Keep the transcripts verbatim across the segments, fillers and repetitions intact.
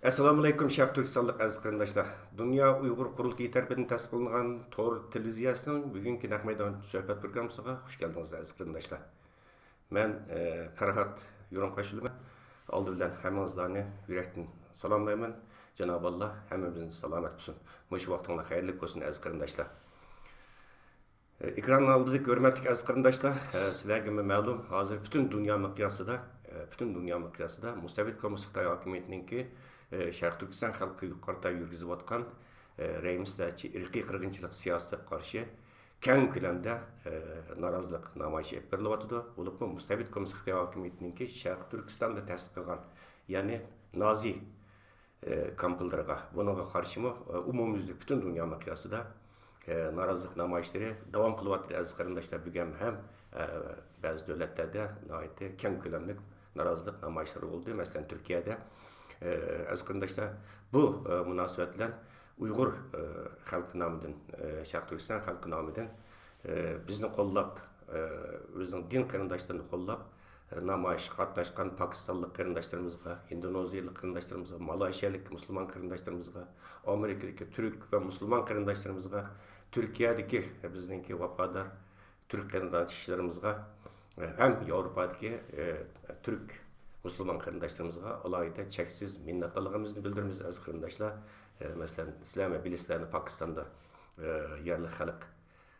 ئەسسالامۇئەلەيكۇم، شەرقىي تۈركىستانلىق ئەزىز قېرىنداشلار! دۇنيا ئۇيغۇر قۇرۇلتىيى تەرىپىدىن تەسىس قىلىنغان تور تېلېۋىزىيەسىنىڭ بۈگۈنكى نەق مەيدان سۆھبەت پروگراممىسىغا خۇش كەلدىڭىز، ئەزىز قېرىنداشلار! مەن، ئە، پەرھات يورۇڭقاش بولىمەن. ئالدى بىلەن ھەممىڭىزلارنى يۈرەكتىن سالاملايمەن. جانابى ئاللا ھەممىمىزنى سالامەت قىلسۇن. مۇشۇ ۋاقتىڭلار خەيرلىك بولسۇن، ئەزىز قېرىنداشلار. ئېكران ئالدىدىكى ھۆرمەتلىك ئەزىز قېرىنداشلار، سىلەرگىمۇ مەلۇم، ھازىر پۈتۈن دۇنيا مىقياسىدا، پۈتۈن دۇنيا مىقياسىدا مۇستەبىت كوممۇنىست خىتاي ھاكىمىيىتىنىڭكى شەرقىي تۈركىستان خەلقىگە قارىتا يۈرگۈزۈۋاتقان رەھىمسىزلەرچە ئىرقىي قىرغىنچىلىق سىياسىتىگە قارشى كەڭ كۆلەمدە نارازىلىق نامايىشى ئېلىپ بېرىلىۋاتىدۇ. بولۇپمۇ مۇستەبىت كوممۇنىست خىتاي ھاكىمىيىتىنىڭكى شەرقىي تۈركىستاندا تەسىس قىلغان، يەنى نازى ئە، كامپلىرىغا، بۇنىڭغا قارشىمۇ، ئە، ئومۇميۈزلۈك پۈتۈن دۇنيا مىقياسىدا، ئە، نارازىلىق نامايىشلىرى داۋام قىلىۋاتىدۇ، ئەزىز قېرىنداشلار. بۈگۈن ھەم، ئە، بەزى دۆلەتلەردە ناھايىتى كەڭ كۆلەملىك نارازىلىق نامايىشلىرى بولدى. مەسىلەن، تۈركىيەدە، ئە، ئەزىز قېرىنداشلار، بۇ، ئە، مۇناسىۋەت بىلەن ئۇيغۇر، ئە، خەلقى نامىدىن، ئە، شەرقىي تۈركىستان خەلقى نامىدىن، ئە، بىزنى قوللاپ، ئە، ئۆزىنىڭ دىن قېرىنداشلىرىنى قوللاپ، نامايىشقا قاتناشقان پاكىستانلىق قېرىنداشلىرىمىزغا، ھىندونېزىيەلىك قېرىنداشلىرىمىزغا، مالايشىيەلىك مۇسۇلمان قېرىنداشلىرىمىزغا، ئامېرىكىدىكى تۈرك ۋە مۇسۇلمان قېرىنداشلىرىمىزغا، تۈركىيەدىكى بىزنىڭكى ۋاپادار تۈرك قېرىنداشلىرىمىزغا ھەم ياۋروپادىكى، ئە، تۈرك مۇسۇلمان قېرىنداشلىرىمىزغا ئالاھىدە چەكسىز مىننەتدارلىقىمىزنى بىلدۈرىمىز، ئەزىز قېرىنداشلار. ئە، مەسىلەن، سىلەرمۇ بىلىسىلەرنى، پاكىستاندا، ئە، يەرلىك خەلق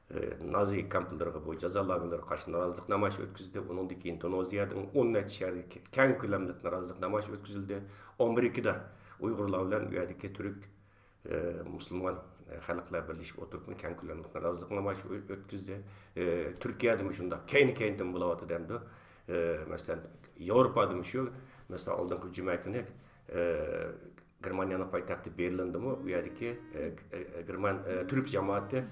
ئە، نازى كامپلىرىغا، بۇ جازا لاگېرلىرىغا قارشى نارازىلىق نامايىشى ئۆتكۈزدى. ئۇنىڭدىن كېيىن ھىندونېزىيەدىڭ ئون نەچچە شەھىرىدە كەڭ كۆلەملىك نارازىلىق نامايىشى ئۆتكۈزۈلدى. ئامېرىكىدا ئۇيغۇرلار بىلەن ئۇ يەردىكى تۈرك، ئە، مۇسۇلمان، ئە، خەلقلەر بىرلىشىپ ئولتۇرۇپ كەڭ كۆلەملىك نارازىلىق نامايىشى ئۆ-، ئۆتكۈزدى. ئە، تۈركىيەدىمۇ شۇنداق كەينى-كەينىدىن بولۇۋاتىدۇ ئەمدى. ئە، مەسىلەن، ياۋروپادىمۇ شۇ، مەسىلەن، ئالدىنقى جۈمە كۈنى، ئە، گېرمانىيەنىڭ پايتەختى بېرلىندىمۇ ئۇ يەردىكى، ئە، ئە، گېرمان، ئە، تۈرك جامائىتى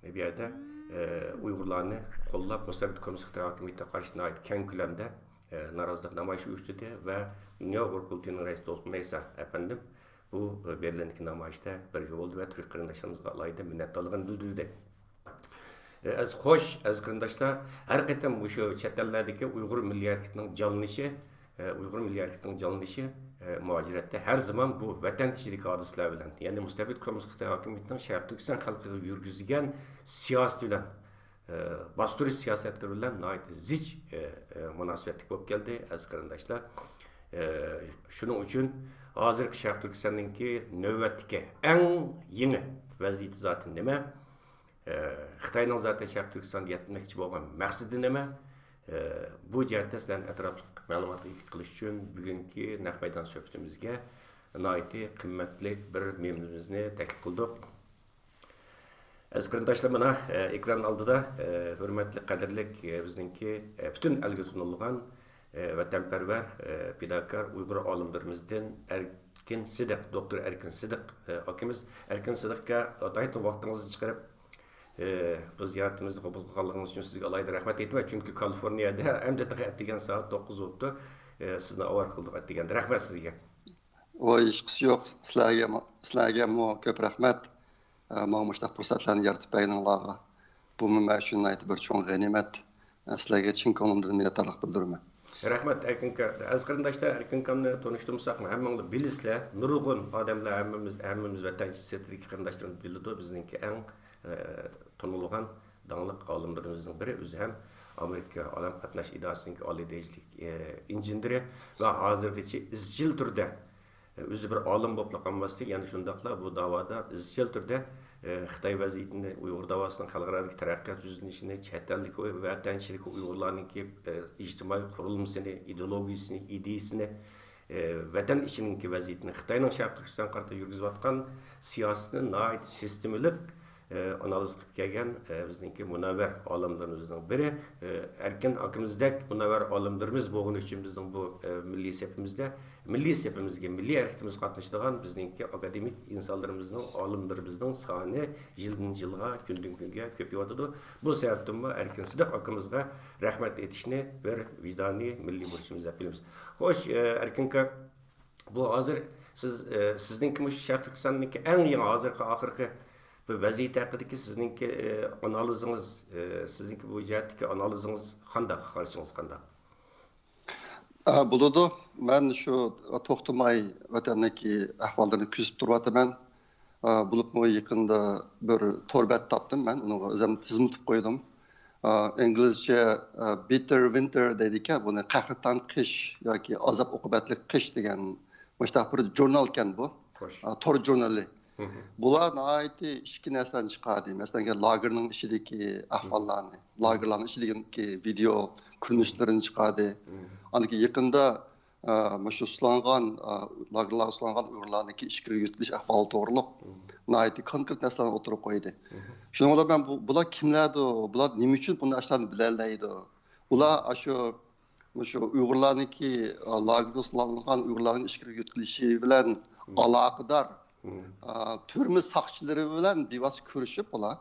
بۇ يەردە، ئە، ئۇيغۇرلارنى قوللاپ، مۇستەبىت كوممۇنىست خىتاي ھاكىمىيىتىگە قارشى ناھايىتى كەڭ كۆلەمدە، ئە، نارازىلىق نامايىشى ئۇيۇشتۇردى ۋە دۇنيا ئۇيغۇر قۇرۇلتىيىنىڭ رەئىسى دولقۇن ئەيسا ئەپەندىم بۇ، ئە، بېرلىندىكى نامايىشتا بىرگە بولدى ۋە تۈرك قېرىنداشلىرىمىزغا ئالاھىدە مىننەتدارلىقىنى بىلدۈردى. ئە، ئەز-، خوش، ئەزىز قېرىنداشلار، ھەر قېتىم مۇشۇ چەت ئەللەردىكى ئۇيغۇر مىللىي ھەرىكىتىنىڭ جانلىنىشى، ئە، ئۇيغۇر مىللىي ھەرىكىتىنىڭ جانلىنىشى، ئە، مۇھاجىرەتتە ھەر زامان بۇ ۋەتەن ئىچىدىكى ھادىسىلەر بىلەن، يەنى مۇستەبىت كوممۇنىست خىتاي ھاكىمىيىتىنىڭ شەرقىي تۈركىستان خەلقىگە يۈرگۈزگەن سىياسىتى بىلەن، ئە، باستۇرۇش سىياسەتلىرى بىلەن ناھايىتى زىچ، ئە، ئە، مۇناسىۋەتلىك بولۇپ كەلدى، ئەزىز قېرىنداشلار. ئە، شۇنىڭ ئۈچۈن ھازىرقى شەرقىي تۈركىستاننىڭكى نۆۋەتتىكى ئەڭ يېڭى ۋەزىيىتى زاتى نېمە؟ ئە، خىتاينىڭ زاتەن شەرقىي تۈركىستاندا يەتمەكچى بولغان مەقسىتى نېمە؟ ئە، بۇ جەھەتتە سىلەرنى ئەتراپلىق مەلۇماتقا ئىگە قىلىش ئۈچۈن بۈگۈنكى نەق مەيدان سۆھبىتىمىزگە ناھايىتى قىممەتلىك بىر مېھمىنىمىزنى تەكلىپ قىلدۇق. ئەزىز قېرىنداشلار، مانا، ئە، ئېكران ئالدىدا، ئە، ھۆرمەتلىك، قەدىرلىك، ئە، بىزنىڭكى، ئە، پۈتۈن ئەلگە تونۇلغان، ئە، ۋەتەنپەرۋەر، ئە، پىداكار ئۇيغۇر ئالىملىرىمىزدىن ئەركىن سىدىق، دوكتور ئەركىن سىدىق، ئە، ئاكىمىز. ئەركىن سىدىق ئاكا، ئاتايتىن ۋاقتىڭىزنى چىقىرىپ، ئە، بۇ زىيارىتىمىزنى قوبۇل قىلغانلىقىڭىز ئۈچۈن سىزگە ئالاھىدە رەھمەت ئېيتىمەن. چۈنكى كالىفورنىيەدە ئەمدى تېخى ئەتىگەن سائەت توققۇز بوپتۇ. ئە، سىزنى ئاۋارە قىلدۇق ئەتىگەندە. رەھمەت سىزگە. ۋاي، ھېچقىسى يوق. سىلەرگە، سىلەرگەمۇ كۆپ رەھمەت. ئە، ماڭا مۇشۇنداق پۇرسەتلەرنى يارىتىپ بەرگىنىڭلارغا. بۇمۇ مەن ئۈچۈن ناھايىتى بىر چوڭ غەنىيمەت. ئە، سىلەرگە چىن كۆڭلۈمدىن مىننەتدارلىق بىلدۈرىمەن. رەھمەت، ئەركىن ئاكا. ئەزىز قېرىنداشلار، ئەركىن ئاكامنى تونۇشتۇرمىساقمۇ، ھەممىڭلار بىلىسىلەر. نۇرغۇن ئادەملەر، ھەممىمىز، ھەممىمىز ۋەتەن سىرتىدىكى قېرىنداشلىرىمىز بىلىدۇ. بىزنىڭكى ئەڭ، ئە، تونۇلغان، داڭلىق ئالىملىرىمىزنىڭ بىرى، ئۆزى ھەم ئامېرىكا ئالەم قاتناش ئىدارىسىنىڭكى ئالىي دەرىجىلىك، ئە، ئىنژېنېرى ۋە ھازىرغىچە ئىزچىل تۈردە ئۆزى بىر ئالىم بولۇپلا قالماستىن، يەنە شۇنداقلا بۇ داۋادا ئىزچىل تۈردە، ئە، خىتاي ۋەزىيىتىنى، ئۇيغۇر داۋاسىنىڭ خەلقئارادىكى تەرەققىيات يۈزلىنىشىنى، چەت ئەلدىكى ۋەتەن ئىچىدىكى ئۇيغۇرلارنىڭكى، ئە، ئىجتىمائىي قۇرۇلمىسىنى، ئىدېئولوگىيىسىنى، ئىدىيىسىنى، ئە، ۋەتەن ئىچىنىڭكى ۋەزىيىتىنى، خىتاينىڭ شەرقىي تۈركىستانغا قارىتا يۈرگۈزۈۋاتقان سىياسىتىنى ناھايىتى سىستېمىلىق، ئە، ئانالىز قىلىپ كەلگەن، ئە، بىزنىڭكى مۇنەۋۋەر ئالىملىرىمىزنىڭ بىرى، ئە، ئەركىن ئاكىمىزدەك مۇنەۋۋەر ئالىملىرىمىز بولغىنى ئۈچۈن بىزنىڭ بۇ، ئە، مىللىي سېپىمىزدە، مىللىي سېپىمىزگە، مىللىي ھەرىكىتىمىزگە قاتنىشىدىغان بىزنىڭكى ئاكادېمىك ئىنسانلىرىمىزنىڭ، ئالىملىرىمىزنىڭ سانى يىلدىن يىلغا، كۈندىن كۈنگە كۆپىيىۋاتىدۇ. بۇ سەۋەبتىنمۇ ئەركىن سىدىق ئاكىمىزغا رەھمەت ئېيتىشنى بىر ۋىجدانىي مىللىي بۇرچىمىز دەپ بىلىمىز. خوش، ئە، ئەركىن ئاكا، بۇ ھازىر سىز، ئە، سىزنىڭكى مۇشۇ شەرقىي تۈركىستاننىڭكى ئەڭ يېڭى ھازىرقى ئاخىرقى بىر ۋەزىيىتى ھەققىدىكى سىزنىڭكى، ئە، ئانالىزىڭىز، ئە، سىزنىڭكى بۇ جەھەتتىكى ئانالىزىڭىز قانداق، قارىشىڭىز قانداق؟ ئە، بولىدۇ. مەن شۇ توختىماي ۋەتەندىكى ئەھۋاللارنى كۆزىتىپ تۇرۇۋاتىمەن. ئە، بولۇپمۇ يېقىندا بىر تور بەت تاپتىم مەن. ئۇنىڭغا ئۆزۈم تىزىملىتىپ قويدۇم. ئە، ئىنگلىزچە، ئە، بىتتەر ۋىنتەر دەيدىكەن. بۇنى قەھرىتان قىش ياكى ئازاب ئوقۇبەتلىك قىش دېگەن مۇشۇنداق بىر ژۇرنالكەن بۇ. خوش. ئە، تور ژۇرنىلى. بۇلار ناھايىتى ئىچكى نەرسىلەرنى چىقاردى. مەسىلەن، لاگېرنىڭ ئىچىدىكى ئەھۋاللارنى، لاگېرلارنىڭ ئىچىدىكى ۋىدېو كۆرۈنۈشلىرىنى چىقاردى. ئاندىن كېيىن يېقىندا، ئە، مۇشۇ سۇلانغان، ئە، لاگېرلارغا سۇلانغان ئۇيغۇرلارنىڭكى ئىچكىرىگە يۆتكىلىش ئەھۋالى توغرۇلۇق ناھايىتى كونكرېت نەرسىلەرنى ئوتتۇرىغا قويدى. شۇنىڭ بىلەن مەن بۇ، بۇلار كىملەردۇ؟ بۇلار نېمە ئۈچۈن بۇنداق ئىشلارنى بىلەلەيدۇ؟ ئۇلار ئاشۇ مۇشۇ ئۇيغۇرلارنىڭكى، ئا، لاگېرغا سولانغان ئۇيغۇرلارنىڭ ئىچكىرىگە يۆتكىلىشى بىلەن ئالاقىدار، ئا، تۈرمە ساقچىلىرى بىلەن بىۋاسىتە كۆرۈشۈپ، بۇلار،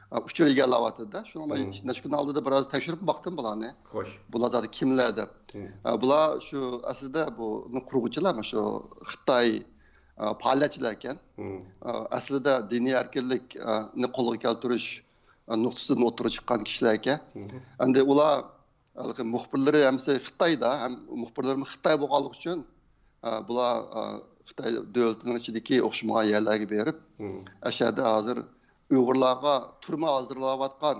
ئا، ئۇچۇر ئىگىلەۋاتىدۇ-دە. شۇنىڭ بىلەن نەچچە كۈن ئالدىدا بىر ئاز تەكشۈرۈپ باقتىم بۇلارنى. خوش. بۇلار زادى كىملەر دەپ. ئا، بۇلار شۇ ئەسلىدە بۇنى قۇرغۇچىلار، مۇشۇ خىتاي، ئا، پائالىيەتچىلەر ئىكەن. ئا، ئەسلىدە دىنىي ئەركىنلىكنى قولغا كەلتۈرۈش، ئا، نۇقتىسىدىن ئوتتۇرىغا چىققان كىشىلەر ئىكەن. ئەمدى ئۇلار ھېلىقى مۇخبىرلىرى ھەممىسى خىتايدا، ھەم مۇخبىرلىرىمۇ خىتاي بولغانلىقى ئۈچۈن، ئە، بۇلار، ئە، خىتاي دۆلىتىنىڭ ئىچىدىكى ئوخشىمىغان يەرلەرگە بېرىپ، ئەشەدە ھازىر ئۇيغۇرلارغا تۈرمە ھازىرلاۋاتقان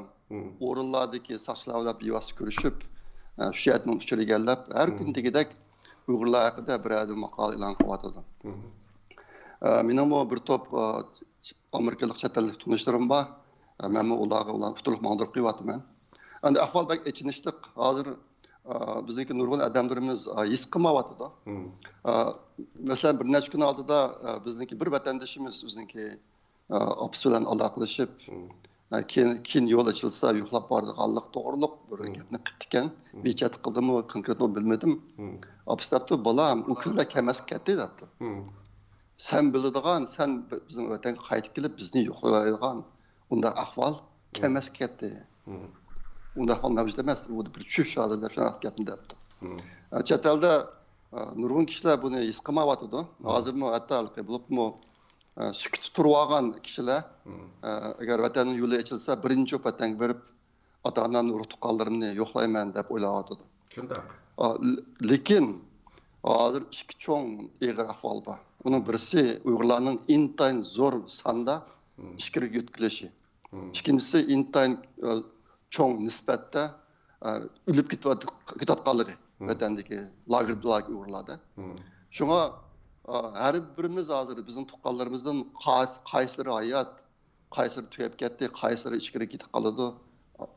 ئورۇنلاردىكى ساقچىلار بىلەن بىۋاسىتە كۆرۈشۈپ، ئە، شۇ يەردىن ئۇچۇر ئىگىلەپ، ھەر كۈنى دېگۈدەك ئۇيغۇرلار ھەققىدە بىرەردىن ماقالە ئېلان قىلىۋاتىدۇ. ئە، مېنىڭمۇ بىر توپ، ئە، ئامېرىكىلىق چەت ئەللىك تونۇشلىرىم بار. ئە، مەنمۇ ئۇلارغا، ئۇلارنى ئۇتتۇرۇپ ماڭدۇرۇپ قويۇۋاتىمەن. ئەمدى ئەھۋال بەك ئېچىنىشلىق. ھازىر، ئە، بىزنىڭكى نۇرغۇن ئادەملىرىمىز، ئە، ھېس قىلمايۋاتىدۇ. ئە، مەسىلەن، بىر نەچچە كۈن ئالدىدا، ئە، بىزنىڭكى بىر ۋەتەندىشىمىز ئۆزىنىڭكى، ئە، ئاپىسى بىلەن ئالاقىلىشىپ، ئە، كېيىن، كېيىن يول ئېچىلسا يوقلاپ بارىدىغانلىق توغرۇلۇق بىر گەپنى قىپتىكەن. ۋىچەت قىلدىمۇ، كونكرېتنى بىلمىدىم. ئاپىسى دەپتۇ، بالام، ئۇ كۈنلەر كەلمەسكە كەتتى دەپتۇ. سەن بىلىدىغان، سەن بىزنىڭ ۋەتەنگە قايتىپ كېلىپ بىزنى يوقلايدىغان ئۇنداق ئەھۋال كەلمەسكە كەتتى. ئۇنداق ئەھۋال مەۋجۇت ئەمەس، ئۇ بىر چۈش ھازىر دەپ شۇنداق گەپنى دەپتۇ. ئە، چەت ئەلدە، ئە، نۇرغۇن كىشىلەر بۇنى ھېس قىلمايۋاتىدۇ. ھازىرمۇ ھەتتا ھېلىقى بولۇپمۇ، ئە، سۈكۈتتە تۇرۇۋالغان كىشىلەر، ئە، ئەگەر ۋەتەننىڭ يولى ئېچىلسا بىرىنچى بولۇپ ۋەتەنگە بېرىپ ئاتا-ئانامنى، ئۇرۇق-تۇغقانلىرىمنى يوقلايمەن دەپ ئويلاۋاتىدۇ. شۇنداق. ئا، ل-، لېكىن ھازىر ئىككى چوڭ ئېغىر ئەھۋال بار. ئۇنىڭ بىرسى ئۇيغۇرلارنىڭ ئىنتايىن زور ساندا ئىچكىرىگە يۆتكىلىشى. ئىككىنچىسى ئىنتايىن، ئا، چوڭ نىسبەتتە، ئا، ئۆلۈپ كېتىۋات-، كېتىۋاتقانلىقى ۋەتەندىكى لاگېردىكى ئۇيغۇرلاردا. شۇڭا، ئا، ھەر بىرىمىز ھازىر بىزنىڭ تۇغقانلىرىمىزدىن قايس-، قايسىلىرى ھايات، قايسىلىرى تۈگەپ كەتتى، قايسىلىرى ئىچكىرىگە كېتىپ قالىدۇ،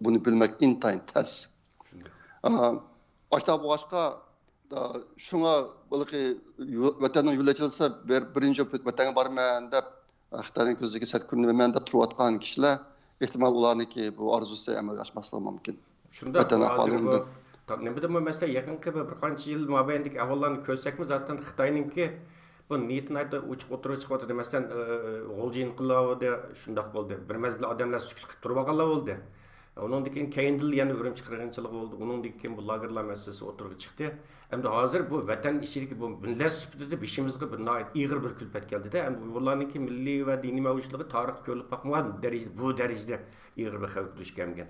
بۇنى بىلمەك ئىنتايىن تەس. شۇنداق. ئا، ئاشۇنداق بولغاچقا، ئا، شۇڭا بۇلىقى يو-، ۋەتەننىڭ يولى ئېچىلسا بىر-، بىرىنچى ۋەتەنگە بارىمەن دەپ، خىتاينىڭ كۆزىگە سەت كۆرۈنمەيمەن دەپ تۇرۇۋاتقان كىشىلەر، ئېھتىمال، ئۇلارنىڭكى بۇ ئارزۇسى ئەمەلگە ئاشماسلىقى مۇمكىن. شۇنداق، ۋەتەن ھازىر ئەھۋالى بۇ ئۇنداق. تا-، نېمىدىمۇ، مەسىلەن، يېقىنقى بىر، بىر قانچە يىل مابەينىدىكى ئەھۋاللارنى كۆرسەكمۇ، زاتەن خىتاينىڭكى بۇ نىيىتى ناھايىتى ئوچۇق ئوتتۇرىغا چىقىۋاتىدۇ. مەسىلەن، ئى، غۇلجا ئىنقىلابىدا شۇنداق بولدى. بىر مەزگىل ئادەملەر سۈكۈت قىلىپ تۇرۇۋالغانلار بولدى. ئۇنىڭدىن كېيىن، كەينىدىنلا يەنە ئۈرۈمچى قىرغىنچىلىقى بولدى. ئۇنىڭدىن كېيىن بۇ لاگېرلار مەسىلىسى ئوتتۇرىغا چىقتى. ئەمدى ھازىر بۇ ۋەتەن ئىچىدىكى بۇ مىللەت سۈپىتىدە بېشىمىزغا بىر ناھايىتى ئېغىر بىر كۈلپەت كەلدىدە. ئەمدى ئۇيغۇرلارنىڭكى مىللىي ۋە دىنىي مەۋجۇتلۇقى تارىختا كۆرۈلۈپ باقمىغان دەرىجىدە، بۇ دەرىجىدە ئېغىر بىر خەۋپكە دۇچ كەلگەن.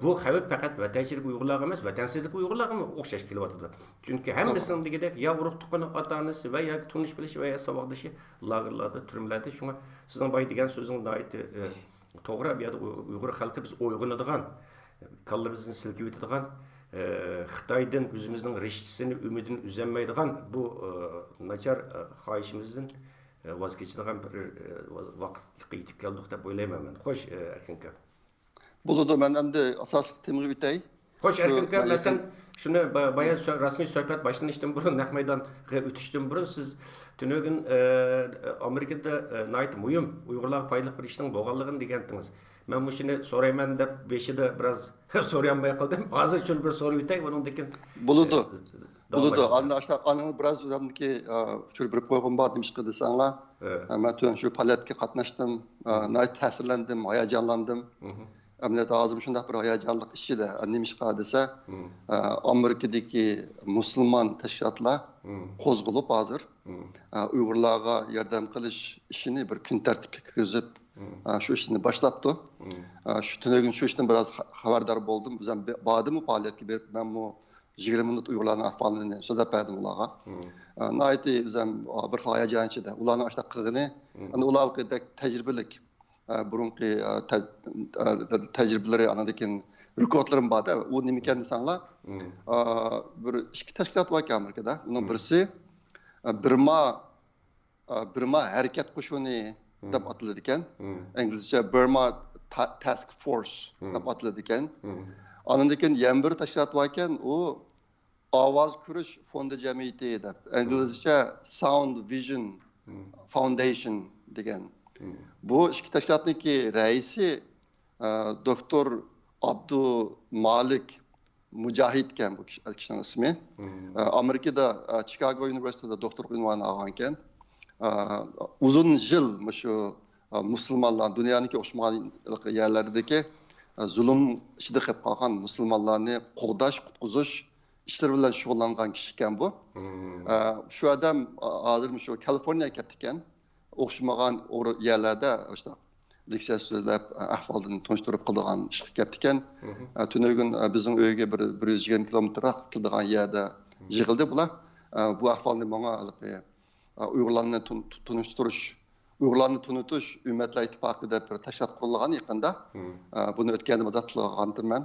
بۇ خەۋپ پەقەت ۋەتەن ئىچىدىكى ئۇيغۇرلارغا ئەمەس، ۋەتەن سىرتىدىكى ئۇيغۇرلارغىمۇ ئوخشاش كېلىۋاتىدۇ. چۈنكى ھەممىسىنىڭ دېگۈدەك يا ئۇرۇق تۇغقىنى، ئاتا-ئانىسى ۋە ياكى تونۇش بىلىشى ۋە يا ساۋاقدىشى لاگېرلاردا، تۈرمىلەردە. شۇڭا سىزنىڭ بايا دېگەن سۆزىڭىز ناھايىتى، ئە، توغرا. بۇ يەردە ئۇ-، ئۇيغۇر خەلقى بىز ئويغىنىدىغان، كاللىمىزنى سىلكىۋېتىدىغان، ئە، خىتايدىن ئۆزىمىزنىڭ رىشتىسىنى، ئۈمىدىنى ئۈزەلمەيدىغان بۇ، ئە، ناچار، ئە، خاھىشىمىزدىن، ئە، ۋاز كېچىدىغان بىر، ئە، ۋاز-، ۋاقىتقا يېتىپ كەلدۇق دەپ ئويلايمەن مەن. خوش، ئە، ئەركىن ئاكا. بولىدۇ، مەن ئەمدى ئاساسلىق تېمىغا ئۆتەي. خوش، شۇ ئەركىن ئاكا، مەن مەسىلەن، يېقىن شۇنى با-، بايان شۇ رەسمىي سۆھبەت باشلىنىشتىن بۇرۇن، نەق مەيدانغا ئۆتۈشتىن بۇرۇن سىز تۈنۈگۈن، ئە، ئامېرىكىدا، ئە، ناھايىتى مۇھىم، ئۇيغۇرلارغا پايدىلىق بىر ئىشنىڭ بولغانلىقىنى دېگەنتىڭىز. مەن مۇشۇنى سورايمەن دەپ بېشىدا بىراز سورىيالماي قالدىم. ھازىر شۇنى بىر سورىۋېتەي، ئۇنىڭدىن كېيىن، بولىدۇ. ئە، داۋاملاشتۇرساق. ئاندىن ئاشۇنداق، ئاندىن بىراز ئۆزۈمنىڭكى، ئە، ئۇچۇر بېرىپ قويغۇم بار، نېمىشقا دېسەڭلار. ئە، مەن تۆۋەن شۇ پائالىيەتكە قاتناشتىم. ئە، ناھايىتى تەسىرلەندىم، ھاياجانلاندىم. ئەمەلىيەتتە ھازىرمۇ شۇنداق بىر ھاياجانلىق ئىچىدە. نېمىشقا دېسە، ئە، ئامېرىكىدىكى مۇسۇلمان تەشكىلاتلار قوزغىلىپ ھازىر، ئە، ئۇيغۇرلارغا ياردەم قىلىش ئىشىنى بىر كۈن تەرتىپكە كىرگۈزۈپ، ئە، شۇ ئىشنى باشلاپتۇ. ئە، شۇ تۈنۈگۈن شۇ ئىشتىن بىراز خە-، خەۋەردار بولدۇم. ئۆزۈم بە-، باردىممۇ پائالىيەتكە بېرىپ، مەنمۇ يىگىرمە مىنۇت ئۇيغۇرلارنىڭ ئەھۋالىنى سۆزلەپ بەردىم ئۇلارغا. ئە، ناھايىتى ئۆزۈم بىر خىل ھاياجان ئىچىدە ئۇلارنىڭ ئاشۇنداق قىلغىنى، ئەنە ئۇلار ھېلىقىدەك تەجرىبىلىك، ئە، بۇرۇنقى، ئە، تە-، ئە، تەجرىبىلىرى، ئاندىن كېيىن رېكوردلىرىم بار-دە. ئۇ نېمىكەن دېسەڭلار، ئە، بىر ئىككى تەشكىلات باركەن ئامېرىكىدا. ئۇنىڭ بىرسى، ئە، بىرما، ئە، بىرما ھەرىكەت قوشۇنى دەپ ئاتىلىدىكەن. ئىنگلىزچە Burma Ta-، Task Force دەپ ئاتىلىدىكەن. ئاندىن كېيىن يەنە بىر تەشكىلات باركەن، ئۇ ئاۋاز كۆرۈش فوندى جەمئىيىتى دەپ، ئىنگلىزچە Sound Vision Foundation دېگەن. بۇ ئىككى تەشكىلاتنىڭكى رەئىسى، ئە، دوكتور ئابدۇمالىك مۇجاھىدكەن بۇ كىشى، كىشىنىڭ ئىسمى. ئە، ئامېرىكىدا، ئە، چىكاگو ئۇنىۋېرسىتېتىدا دوكتورلۇق ئۇنۋانىنى ئالغانىكەن. ئە، ئۇزۇن يىل مۇشۇ، ئە، مۇسۇلمانلار، دۇنيانىڭكى ئوخشىمىغان يەرلەردىكى، ئە، زۇلۇم ئىچىدە قېلىپ قالغان مۇسۇلمانلارنى قوغداش، قۇتقۇزۇش ئىشلىرى بىلەن شۇغۇللانغان كىشىكەن بۇ. ئە، شۇ ئادەم، ئە، ھازىر مۇشۇ كالىفورنىيەگە كەپتىكەن. ئوخشىمىغان ئور-، يەرلەردە ئاشۇنداق لېكسىيە سۆزلەپ، ئەھۋالدىن تونۇشتۇرۇپ قىلىدىغان ئىشقا كەپتىكەن. ئە، تۈنۈگۈن، ئە، بىزنىڭ ئۆيگە بىر، بىر يۈز يىگىرمە كىلومېتىرراق كېلىدىغان يەردە يىغىلدى بۇلار. ئە، بۇ ئەھۋالنى ماڭا ھېلىقى، ئە، ئۇيغۇرلارنى تون-، تونۇشتۇرۇش، ئۇيغۇرلارنى تونۇتۇش ئۈممەتلەر ئىتتىپاقى دەپ بىر تەشكىلات قۇرۇلغان يېقىندا. ئە، بۇنى ئۆتكەندە مۇنداق تىلغا ئالغانتىم مەن.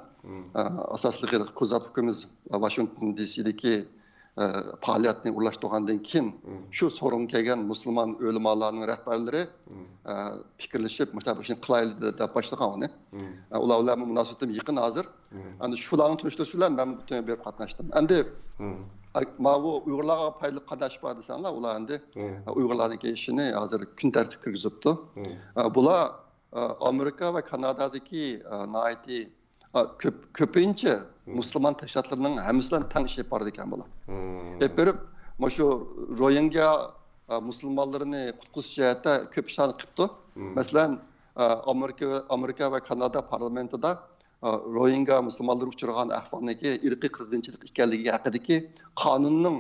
ئە، ئاساسلىقى كوزات ئۇكىمىز ۋاشىنگتون دى سىدىكى ئە، پائالىيەتنى ئورۇنلاشتۇرغاندىن كېيىن، شۇ سورۇنغا كەلگەن مۇسۇلمان ئۆلىمالارنىڭ رەھبەرلىرى، ئە، پىكىرلىشىپ، مۇشۇنداق بىر ئىشنى قىلايلى دەپ باشلىغان ئۇنى. ئە، ئۇلار بىلەن مۇناسىۋىتىم يېقىن ھازىر. ئەندى شۇلارنى تونۇشتۇرۇش بىلەن مەن بۇ بېرىپ قاتناشتىم. ئەندى، ئە، ماۋۇ ئۇيغۇرلارغا پايدىلىق قانداق ئىش بار دېسەڭلار، ئۇلار ئەندى، ئە، ئۇيغۇرلارنىڭكى ئىشىنى ھازىر كۈن تەرتىپكە كىرگۈزۈپتۇ. ئە، بۇلار، ئە، ئامېرىكا ۋە كانادادىكى، ئە، ناھايىتى ئا، كۆپ، كۆپىنچە مۇسۇلمان تەشكىلاتلىرىنىڭ ھەممىسى بىلەن تەڭ ئىش ئېلىپ بارىدىكەن بۇلار. ئېلىپ بېرىپ، مۇشۇ روھىنگيا، ئا، مۇسۇلمانلىرىنى قۇتقۇزۇش جەھەتتە كۆپ ئىشلارنى قىپتۇ. مەسىلەن، ئا، ئامېرىكا، ئامېرىكا ۋە كانادا پارلامېنتىدا، ئا، روھىنگيا مۇسۇلمانلىرى ئۇچرىغان ئەھۋالنىڭكى ئىرقىي قىرغىنچىلىق ئىكەنلىكى ھەققىدىكى قانۇننىڭ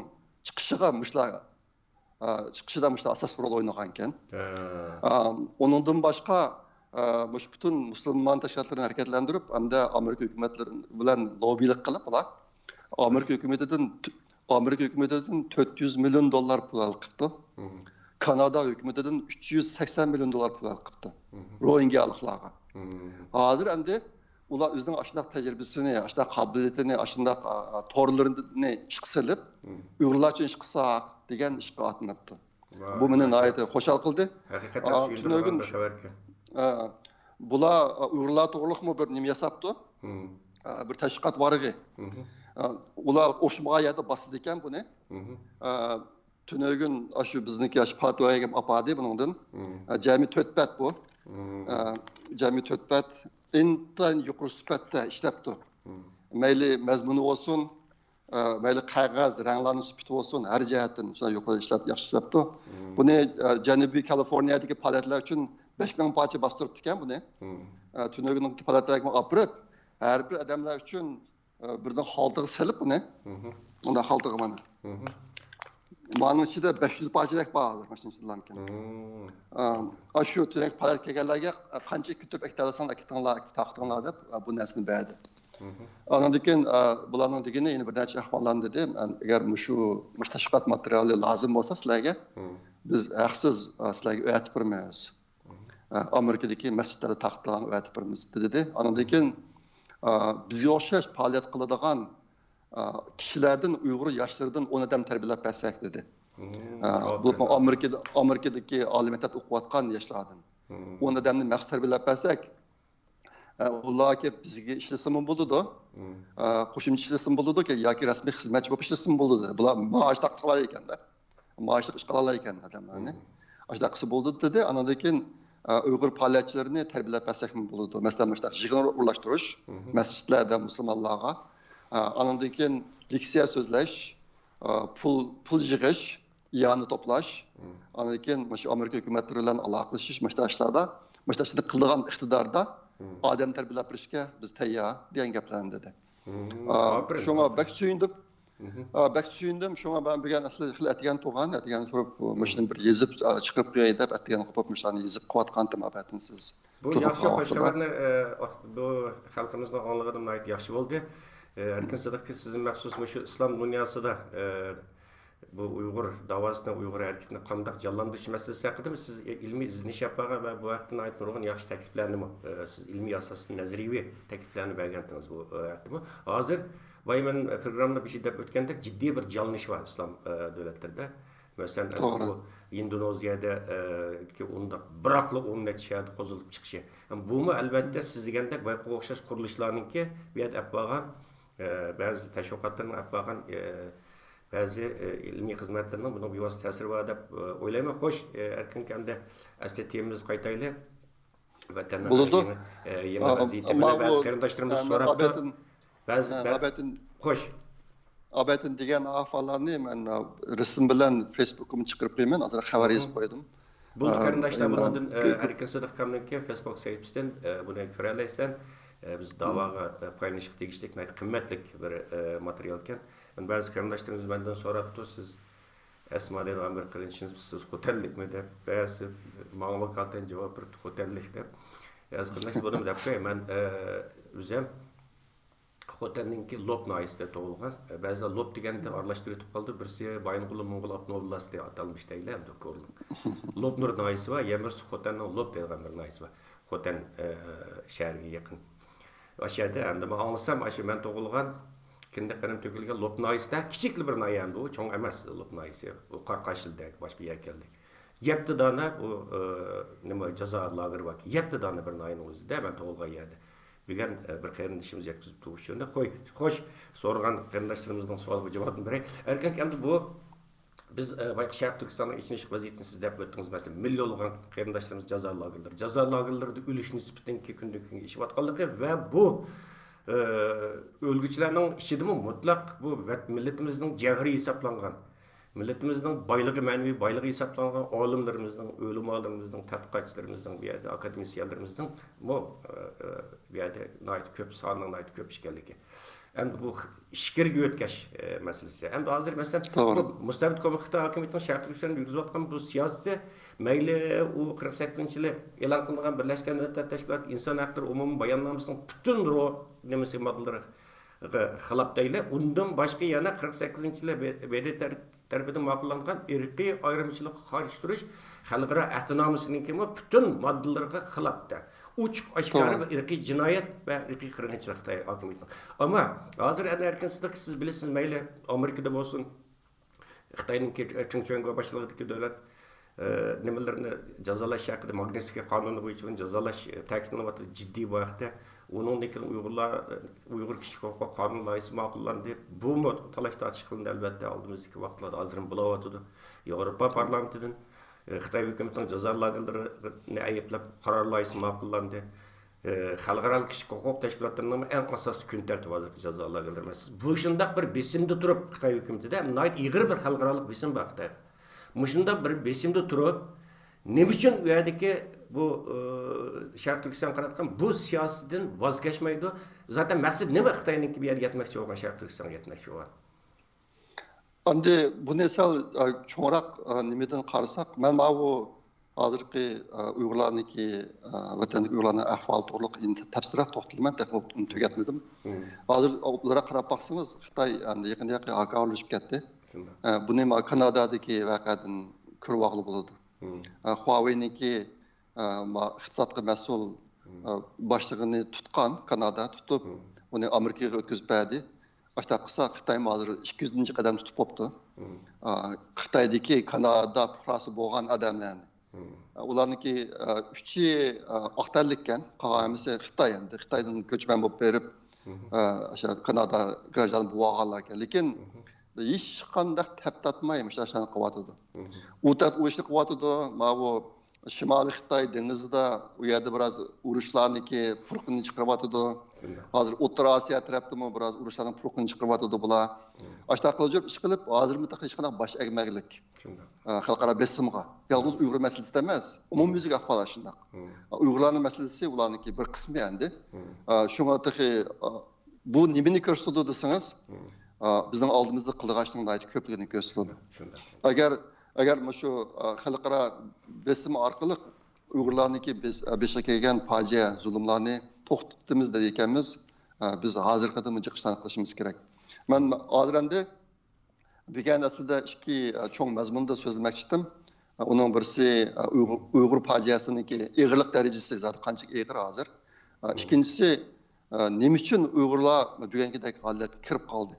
چىقىشىغا مۇشۇلار ئا، چىقىشىدا مۇشۇ ئاساسلىق رول ئوينىغانىكەن. ئا، ئۇنىڭدىن باشقا، ئا، مۇشۇ پۈتۈن مۇسۇلمان تەشكىلاتلىرىنى ھەرىكەتلەندۈرۈپ، ھەمدە ئامېرىكا ھۆكۈمەتلىرى بىلەن لوببىلىق قىلىپ، ئۇلار ئامېرىكا ھۆكۈمىتىدىن، ئامېرىكا ھۆكۈمىتىدىن تۆت يۈز مىليون دوللار پۇل ھەل قىپتۇ. كانادا ھۆكۈمىتىدىن ئۈچ يۈز سەكسەن مىليون دوللار پۇل ھەل قىپتۇ. روھىنگيالىقلارغا. ھازىر ئەمدى ئۇلار ئۆزىنىڭ ئاشۇنداق تەجرىبىسىنى، ئاشۇنداق قابىلىيىتىنى، ئاشۇنداق، ئا، تورلىرىنى ئىشقا سېلىپ، ئۇيغۇرلارچە ئىش قىلساق دېگەن ئىشقا ئاتلىنىپتۇ. بۇ مېنى ناھايىتى خۇشال قىلدى. ھەقىقەتەن ئا، سۆيۈندۈرىدىغان تۈنۈگۈن بىر خەۋەركەن. ئا، بۇلار، ئا، ئۇيغۇرلار توغرۇلۇقمۇ بىر نېمە ياساپتۇ؟ ئا، بىر تەشۋىقات ۋارىقى. ئا، ئۇلار ئوخشىمىغان يەردە باسىدىكەن بۇنى. ئا، تۈنۈگۈن ئاشۇ بىزنىڭكى ئاشۇ پاتىۋەگە ئاپاردى بۇنىڭدىن. ئا، جەمئىي تۆت بەت بۇ. ئا، جەمئىي تۆت بەت ئىنتايىن يۇقىرى سۈپەتتە ئىشلەپتۇ. مەيلى مەزمۇنى بولسۇن، ئە، مەيلى قەغەز، رەڭلەرنىڭ سۈپىتى بولسۇن، ھەر جەھەتتىن شۇنداق يۇقىرى ئىشلەپ، ياخشى ئىشلەپتۇ. بۇنى، ئە، جەنۇبىي كالىفورنىيەدىكى پائالىيەتلەر ئۈچۈن بەش مىڭ پارچە باستۇرۇپتىكەن بۇنى. ئە، تۈنۈگۈنكى پائالىيەتلەرگە ئاپىرىپ، ھەر بىر ئادەملەر ئۈچۈن، ئە، بىردىن خالتىغا سېلىپ بۇنى. مۇنداق خالتىغا مانا. مانىڭ ئىچىدە بەش يۈز پارچىدەك بار ھازىر، ماشىنا ئىچىدىلامكەن. ئا، ئاشۇ تۆۋەنكى پائالىيەتكە كەلگەنلەرگە، ئا، قانچە كۆتۈرۈپ ئەكېتەلىسەڭلار ئەكېتىڭلار دەپ، ئا، بۇ نەرسىنى بەردى. ئاندىن كېيىن، ئا، بۇلارنىڭ دېگىنى يەنە بىر نەچچە ئەھۋاللارنى دېدى. مەن ئەگەر مۇشۇ، مۇشۇ تەشۋىقات ماتېرىيالى لازىم بولسا سىلەرگە، بىز ھەقسىز، ئا، سىلەرگە ئەۋەتىپ بېرىمىز. ئا، ئامېرىكىدىكى مەسچىتلەردە تارقىتىدىغان ئەۋەتىپ بېرىمىز دېدى. ئاندىن كېيىن، ئا، بىزگە ئوخشاش پائالىيەت قىلىدىغان ئا، كىشىلەردىن، ئۇيغۇر ياشلىرىدىن ئون ئادەم تەربىيەلەپ بەرسەك دېدى. ئا، بۇ ئامېرىكىدا، ئامېرىكىدىكى ئالىي مەكتەپتە ئوقۇۋاتقان ياشلاردىن ئون ئادەمنى مەخسۇس تەربىيەلەپ بەرسەك، ئا، ئۇلار كېلىپ بىزگە ئىشلىسىمۇ بولىدۇ، ئا، قوشۇمچە ئىشلىسىمۇ بولىدۇ ياكى رەسمىي خىزمەتچى بولۇپ ئىشلىسىمۇ بولىدۇ. بۇلار مائاش تارقىتىپ ئالالايكەن-دە. مائاشلىق ئىش قىلالايكەن ئادەملەرنى. ئاشۇنداق قىلسا بولىدۇ دېدى. ئانىڭدىن كېيىن، ئە، ئۇيغۇر پائالىيەتچىلىرىنى تەربىيەلەپ بەرسەكمۇ بولىدۇ. مەسىلەن، مۇشۇنداق يىغىن ئورۇنلاشتۇرۇش، مەسچىتلەردە مۇسۇلمانلارغا. ئە، ئانىڭدىن كېيىن لېكسىيە سۆزلەش، ئە، پۇل، پۇل يىغىش، ئىئانە توپلاش. ئاندىن كېيىن مۇشۇ ئامېرىكا ھۆكۈمەتلىرى بىلەن ئالاقىلىشىش، مۇشۇنداق ئىشلاردا، مۇشۇنداق ئىشلارنى قىلىدىغان ئىقتىداردا ئادەم تەربىيەلەپ بېرىشكە بىز تەييار دېگەن گەپلەرنى دېدى. ئا، ئاپىرىن، شۇڭا ئاپىرىن. بەك سۆيۈندۈم. ئا، بەك سۆيۈندۈم. شۇڭا مەن بۈگۈن ئەسلى خېلى ئەتىگەن تۇرغان، ئەتىگەن تۇرۇپ، مۇشۇنى بىر يېزىپ، ئا، چىقىرىپ قوياي دەپ، ئەتىگەن قوپۇپ مۇشۇلارنى يېزىپ قويۇۋاتقانتىم، ئاپەتىنسىز. بۇ تولۇق ياخشى خەۋەرنى، ئە، بۇ خەلقىمىزنىڭ ئاڭلىغىنى ناھايىتى ياخشى بولدى. ئەركىن سىدىق، سىز مەخسۇس مۇشۇ ئىسلام دۇنياسىدا، ئە، بۇ ئۇيغۇر داۋاسىنى، ئۇيغۇر ھەرىكىتىنى قانداق جانلاندۇرۇش مەسىلىسى ھەققىدىمۇ سىز ئىلمىي ئىزدىنىش ئېلىپ بارغان ۋە بۇ ھەقتە ناھايىتى نۇرغۇن ياخشى تەكلىپلەرنىمۇ، ئە، سىز ئىلمىي ئاساستا نەزەرىيەۋى تەكلىپلەرنى بەرگەنتىڭىز بۇ، ئە، ھەقتىمۇ. ھازىر بايا مەن پروگراممىدا بېشىدا دەپ ئۆتكەندەك، جىددىي بىر جانلىنىش بار ئىسلام، ئە، دۆلەتلىرىدە. مەسىلەن، توغرا. بۇ ئىندونېزىيەدە، ئە، ئۇنداق بىراقلا ئون نەچچە شەھەردە قوزغىلىپ چىقىشى. بۇمۇ، ئەلۋەتتە، سىز دېگەندەك بايقۇغا ئوخشاش قۇرۇلۇشلارنىڭكى بۇ يەردە ئەپ بارغان، ئە، بەزى تەشۋىقاتلارنىڭ ئەپ بارغان، ئە، بەزى، ئە، ئىلمىي خىزمەتلىرىنىڭ بۇنىڭ بىۋاسىتە تەسىرى بار دەپ، ئە، ئويلايمەن. خوش، ئە، ئەركىن ئەمدى ئەسلى تېمىمىزغا قايتايلى. ۋەتەننىڭ بولىدۇ. يېڭى، ئە، يېڭى ئا، ۋەزىيىتى. ماۋۇ، بەزى قېرىنداشلىرىمىز ئە، سوراپتۇ. ئابەتىن، بەزى، ئە، بە-، ئابەتىن، خوش. ئابەتىن دېگەن ئەھۋاللارنى مەن، ئە، رەسىم بىلەن فېيسبۇكىمغا چىقىرىپ قويىمەن. ھازىر خەۋەر يېزىپ قويدۇم. بولدى، ئە، قېرىنداشلار، ئە، بۇنىڭدىن، ئە، ئەركىن سىدىق ئاكامنىڭكى فېيسبۇك سەھىپىسىدىن، ئە، بۇنى كۆرەلەيسەن. ئە، بىز داۋاغا، ئە، پايلىنىشقا تېگىشلىك ناھايىتى قىممەتلىك بىر، ئە، ماتېرىيال ئىكەن. مانا بەزى قېرىنداشلىرىمىز مەندىن سوراپتۇ، سىز ئەسما دەيدىغان بىر قېرىندىشىمىز، سىز خوتەنلىكمۇ دەپ، بەزى ماڭا ۋاكالىتەن جاۋاب بېرىپتۇ، خوتەنلىك دەپ. ئەزىز قېرىنداش، بۇنىمۇ دەپ قوياي، مەن، ئە، ئۆزۈم خوتەننىڭكى لوپ ناھىيەسىدە تۇغۇلغان. بەزىلەر لوپ دېگەندە ئارىلاشتۇرۇۋېتىپ قالىدۇ. بىرسى بايىنغولى موڭغۇل ئاپتونوم ئوبلاستى ئاتالمىش دەيلى ئەمدى كورلۇق. لوپنۇر ناھىيەسى بار، يەنە بىرسى خوتەننىڭ لوپ دەيدىغان بىر ناھىيەسى بار. خوتەن، ئە، شەھىرىگە يېقىن. ئاشۇ يەردە ئەمدى مەن ئاڭلىسام، ئاشۇ مەن تۇغۇلغان، كىندىك قېنىم تۆكۈلگەن لوپ ناھىيەسىدە، كىچىكلا بىر ناھىيە ئەمدى ئۇ، چوڭ ئەمەس لوپ ناھىيەسى. ئۇ قاراقاشلىدەك باشقا يەر كەلدى. يەتتە دانە ئۇ، ئە، نېمە، جازا لاگېرى باركەن. يەتتە دانە بىر ناھىيەنىڭ ئۆزىدە مەن تۇغۇلغان يەردە. بۈگۈن، ئە، بىر قېرىندىشىمىز يەتكۈزۈپتۇ شۇنى. خوي-، خوش، سورىغان قېرىنداشلىرىمىزنىڭ سوئالىغا جاۋابىنى بېرەي. ئەركىن ئەمدى بۇ، بىز، ئە، بايىقى شەرقىي تۈركىستاننىڭ ئىچىنى ئىشلىق ۋەزىيىتىنى سىز دەپ ئۆتتىڭىز. مەسىلەن، مىليونلىغان قېرىنداشلىرىمىز جازا لاگېرلىرى، جازا لاگېرلىرىدا ئۆلۈش نىسبىتىنىڭكى كۈندىن كۈنگە ئېشىۋاتقانلىقى ۋە بۇ، ئە، ئۆلگۈچىلەرنىڭ ئىچىدىمۇ مۇتلەق بۇ ۋەت-، مىللىتىمىزنىڭ جەۋھىرى ھېسابلانغان، مىللىتىمىزنىڭ بايلىقى، مەنىۋى بايلىقى ھېسابلانغان ئالىملىرىمىزنىڭ، ئۆلىمالىرىمىزنىڭ، تەتقىقاتچىلىرىمىزنىڭ، بۇ يەردە ئاكادېمىسىيەنلىرىمىزنىڭمۇ، ئە، ئە، بۇ يەردە ناھايىتى كۆپ، سانىنىڭ ناھايىتى كۆپ ئىكەنلىكى. ئەمدى بۇ ئىچكىرىگە ئۆتكەش، ئە، مەسىلىسى. ئەمدى ھازىر، مەسىلەن، توغرا. بۇ مۇستەبىت كوممۇنىست خىتاي ھاكىمىيىتىنىڭ شەرقىي تۈركىستاندا يۈرگۈزۈۋاتقان بۇ سىياسىتى، مەيلى ئۇ قىرىق سەككىزىنچى يىلى ئېلان قىلىنغان بىرلەشكەن مىللەتلەر تەشكىلاتى ئىنسان ھەقلىرى ئومۇمىي باياننامىسىنىڭ پۈتۈن رو-، نېمىسى، ماددىلىرى خىلاپ دەيلى. ئۇندىن باشقا يەنە قىرىق سەككىزىنچى يىلى ب-، ب د تەر-، تەرىپىدىن ماقۇللانغان ئىرقىي ئايرىمچىلىققا قارشى تۇرۇش خەلقئارا ئەھدىنامىسىنىڭكىمۇ پۈتۈن ماددىلىرىغا خىلاپتا. ئوچۇق ئاشكارا توغرا. بىر ئىرقىي جىنايەت ۋە ئىرقىي قىرغىنچىلىق خىتاي ھاكىمىيىتىنىڭ. ئەمما ھازىر ئەنە ئەركىن سىدىق، سىز بىلىسىز، مەيلى ئامېرىكىدا بولسۇن، خىتاينىڭكى چېڭ چۈەنگو باشچىلىقىدىكى دۆلەت، ئە، نېمىلىرىنى جازالاش ھەققىدە، ماگنىتسكىي قانۇنى بويىچە بۇنى جازالاش، ئە، تەكىتلىنىۋاتىدۇ جىددىي بۇ ھەقتە. ئۇنىڭدىن كېيىن ئۇيغۇرلار، ئە، ئۇيغۇر كىشىلىك ھوقۇق قانۇن لايىھىسى ماقۇللاندى. بۇمۇ تالاش تارتىش قىلىندى، ئەلۋەتتە، ئالدىمىزدىكى ۋاقىتلاردا ھازىرمۇ بولاۋاتىدۇ. ياۋروپا پارلامېنتىدىن، ئە، خىتاي ھۆكۈمىتىنىڭ جازا لاگېرلىرىنى ئەيىبلەپ قارار لايىھىسى ماقۇللاندى. ئى، خەلقئارالىق كىشىلىك ھوقۇق تەشكىلاتلىرىنىڭمۇ ئەڭ ئاساسىي كۈن تەرتىپى ھازىرقى جازا لاگېرلىرى مەسىلىسى. بۇ شۇنداق بىر بېسىمدا تۇرۇپ، خىتاي ھۆكۈمىتىدە ناھايىتى ئېغىر بىر خەلقئارالىق بېسىم بار خىتايغا. مۇشۇنداق بىر بېسىمدا تۇرۇپ، نېمە ئۈچۈن ئۇ يەردىكى بۇ، ئى، شەرقىي تۈركىستانغا قاراتقان بۇ سىياسىتىدىن ۋاز كەچمەيدۇ؟ زاتەن مەقسىتى نېمە؟ خىتاينىڭكى بۇ يەرگە يەتمەكچى بولغان، شەرقىي تۈركىستانغا يەتمەكچى بولغان. ئەمدى بۇنى سەل، ئە، چوڭراق، ئە، نېمىدىن قارىساق، مەن ماۋۇ ھازىرقى، ئە، ئۇيغۇرلارنىڭكى، ئە، ۋەتەندىكى ئۇيغۇرلارنىڭ ئەھۋالى توغرۇلۇق ئېنىق تەپسىلراق توختىلىمەن، تېخى ئۇنى تۈگەتمىدىم. مم. ھازىر ئوبدانراق قاراپ باقسىڭىز، خىتاي ئەمدى يېقىن يېقى ھاكاۋۇرلىشىپ كەتتى. شۇنداق. ئە، بۇنى ما-، كانادادىكى ۋەقەدىن كۆرۈۋالغىلى بولىدۇ. مم. ئە، خۇاۋېينىڭكى ئە، ما-، ئىقتىسادقا مەسئۇل، مم. ئە، باشلىقىنى تۇتقان، كانادا تۇتۇپ، مم. ئۇنى ئامېرىكىغا ئۆتكۈزۈپ بەردى. ئاشۇنداق قىلسا، خىتايمۇ ھازىر ئىككى يۈزىنچى قەدەمدە تۇتۇپ بوپتۇ. مم. ئە، خىتايدىكى كانادا پۇقراسى بولغان ئادەملەرنى. مم. ئە، ئۇلارنىڭكى، ئە، ئۈچى، ئە، ئاق تەنلىككەن، قالغان ھەممىسى خىتاي ئەمدى. خىتايدىن كۆچمەن بولۇپ بېرىپ، مم. ئە، ئاشۇ كانادا گراژدانى بولۇۋالغانلاركەن. لېكىن مم. ھېچقانداق تەپ تارتماي مۇشۇ ئىشلارنى قىلىۋاتىدۇ. مم. ئۇ تەرەپ ئۇ ئىشنى قىلىۋاتىدۇ. ماۋۇ شىمالىي خىتاي دېڭىزىدا ئۇ يەردە بىراز ئۇرۇشلارنىڭكى پۇرىقىنى چىقىرىۋاتىدۇ. شۇنداق. ھازىر ئوتتۇرا ئاسىيا تەرەپتىمۇ بىراز ئۇرۇشلارنىڭ پۇرىقىنى چىقىرىۋاتىدۇ بۇلار. مم. ئاشۇنداق قىلىپ يۈرۈپ ئىش قىلىپ، ھازىرمۇ تېخى ھېچقانداق باش ئەگمەگلىك. شۇنداق. ئە، خەلقئارا بېسىمغا. يالغۇز ئۇيغۇر مەسىلىسىدە ئەمەس، ئومۇميۈزلۈك ئەھۋال شۇنداق. مم. ئۇيغۇرلارنىڭ مەسىلىسى ئۇلارنىڭكى بىر قىسمى ئەمدى. مم. ئە، شۇڭا تېخى، ئە، بۇ نېمىنى كۆرسىتىدۇ دېسىڭىز، مم. ئە، بىزنىڭ ئالدىمىزدا قىلىدىغان ئىشنىڭ ناھايىتى كۆپلۈكىنى كۆرسىتىدۇ. شۇنداق. ئەگەر، ئەگەر مۇشۇ، ئە، خەلقئارا بېسىم ئارقىلىق ئۇيغۇرلارنىڭكى بېس-، بېشىغا كەلگەن پاجىئە، زۇلۇملارنى توختىتىمىز دەيدىكەنمىز، بىز ھازىرقىدىن جىقىشنى قىلىشىمىز كېرەك. مەن ھازىر ئەمدى بۈگۈن ئەسلىدە ئىككى چوڭ مەزمۇندا سۆزلىمەكچىدىم. ئۇنىڭ بىرسى ئۇيغۇر، ئۇيغۇر پاجىئەسىنىڭكى ئېغىرلىق دەرىجىسى زادى قانچىلىك ئېغىر ھازىر. ئىككىنچىسى، نېمە ئۈچۈن ئۇيغۇرلار بۈگۈنكىدەك ھالەتكە كىرىپ قالدى؟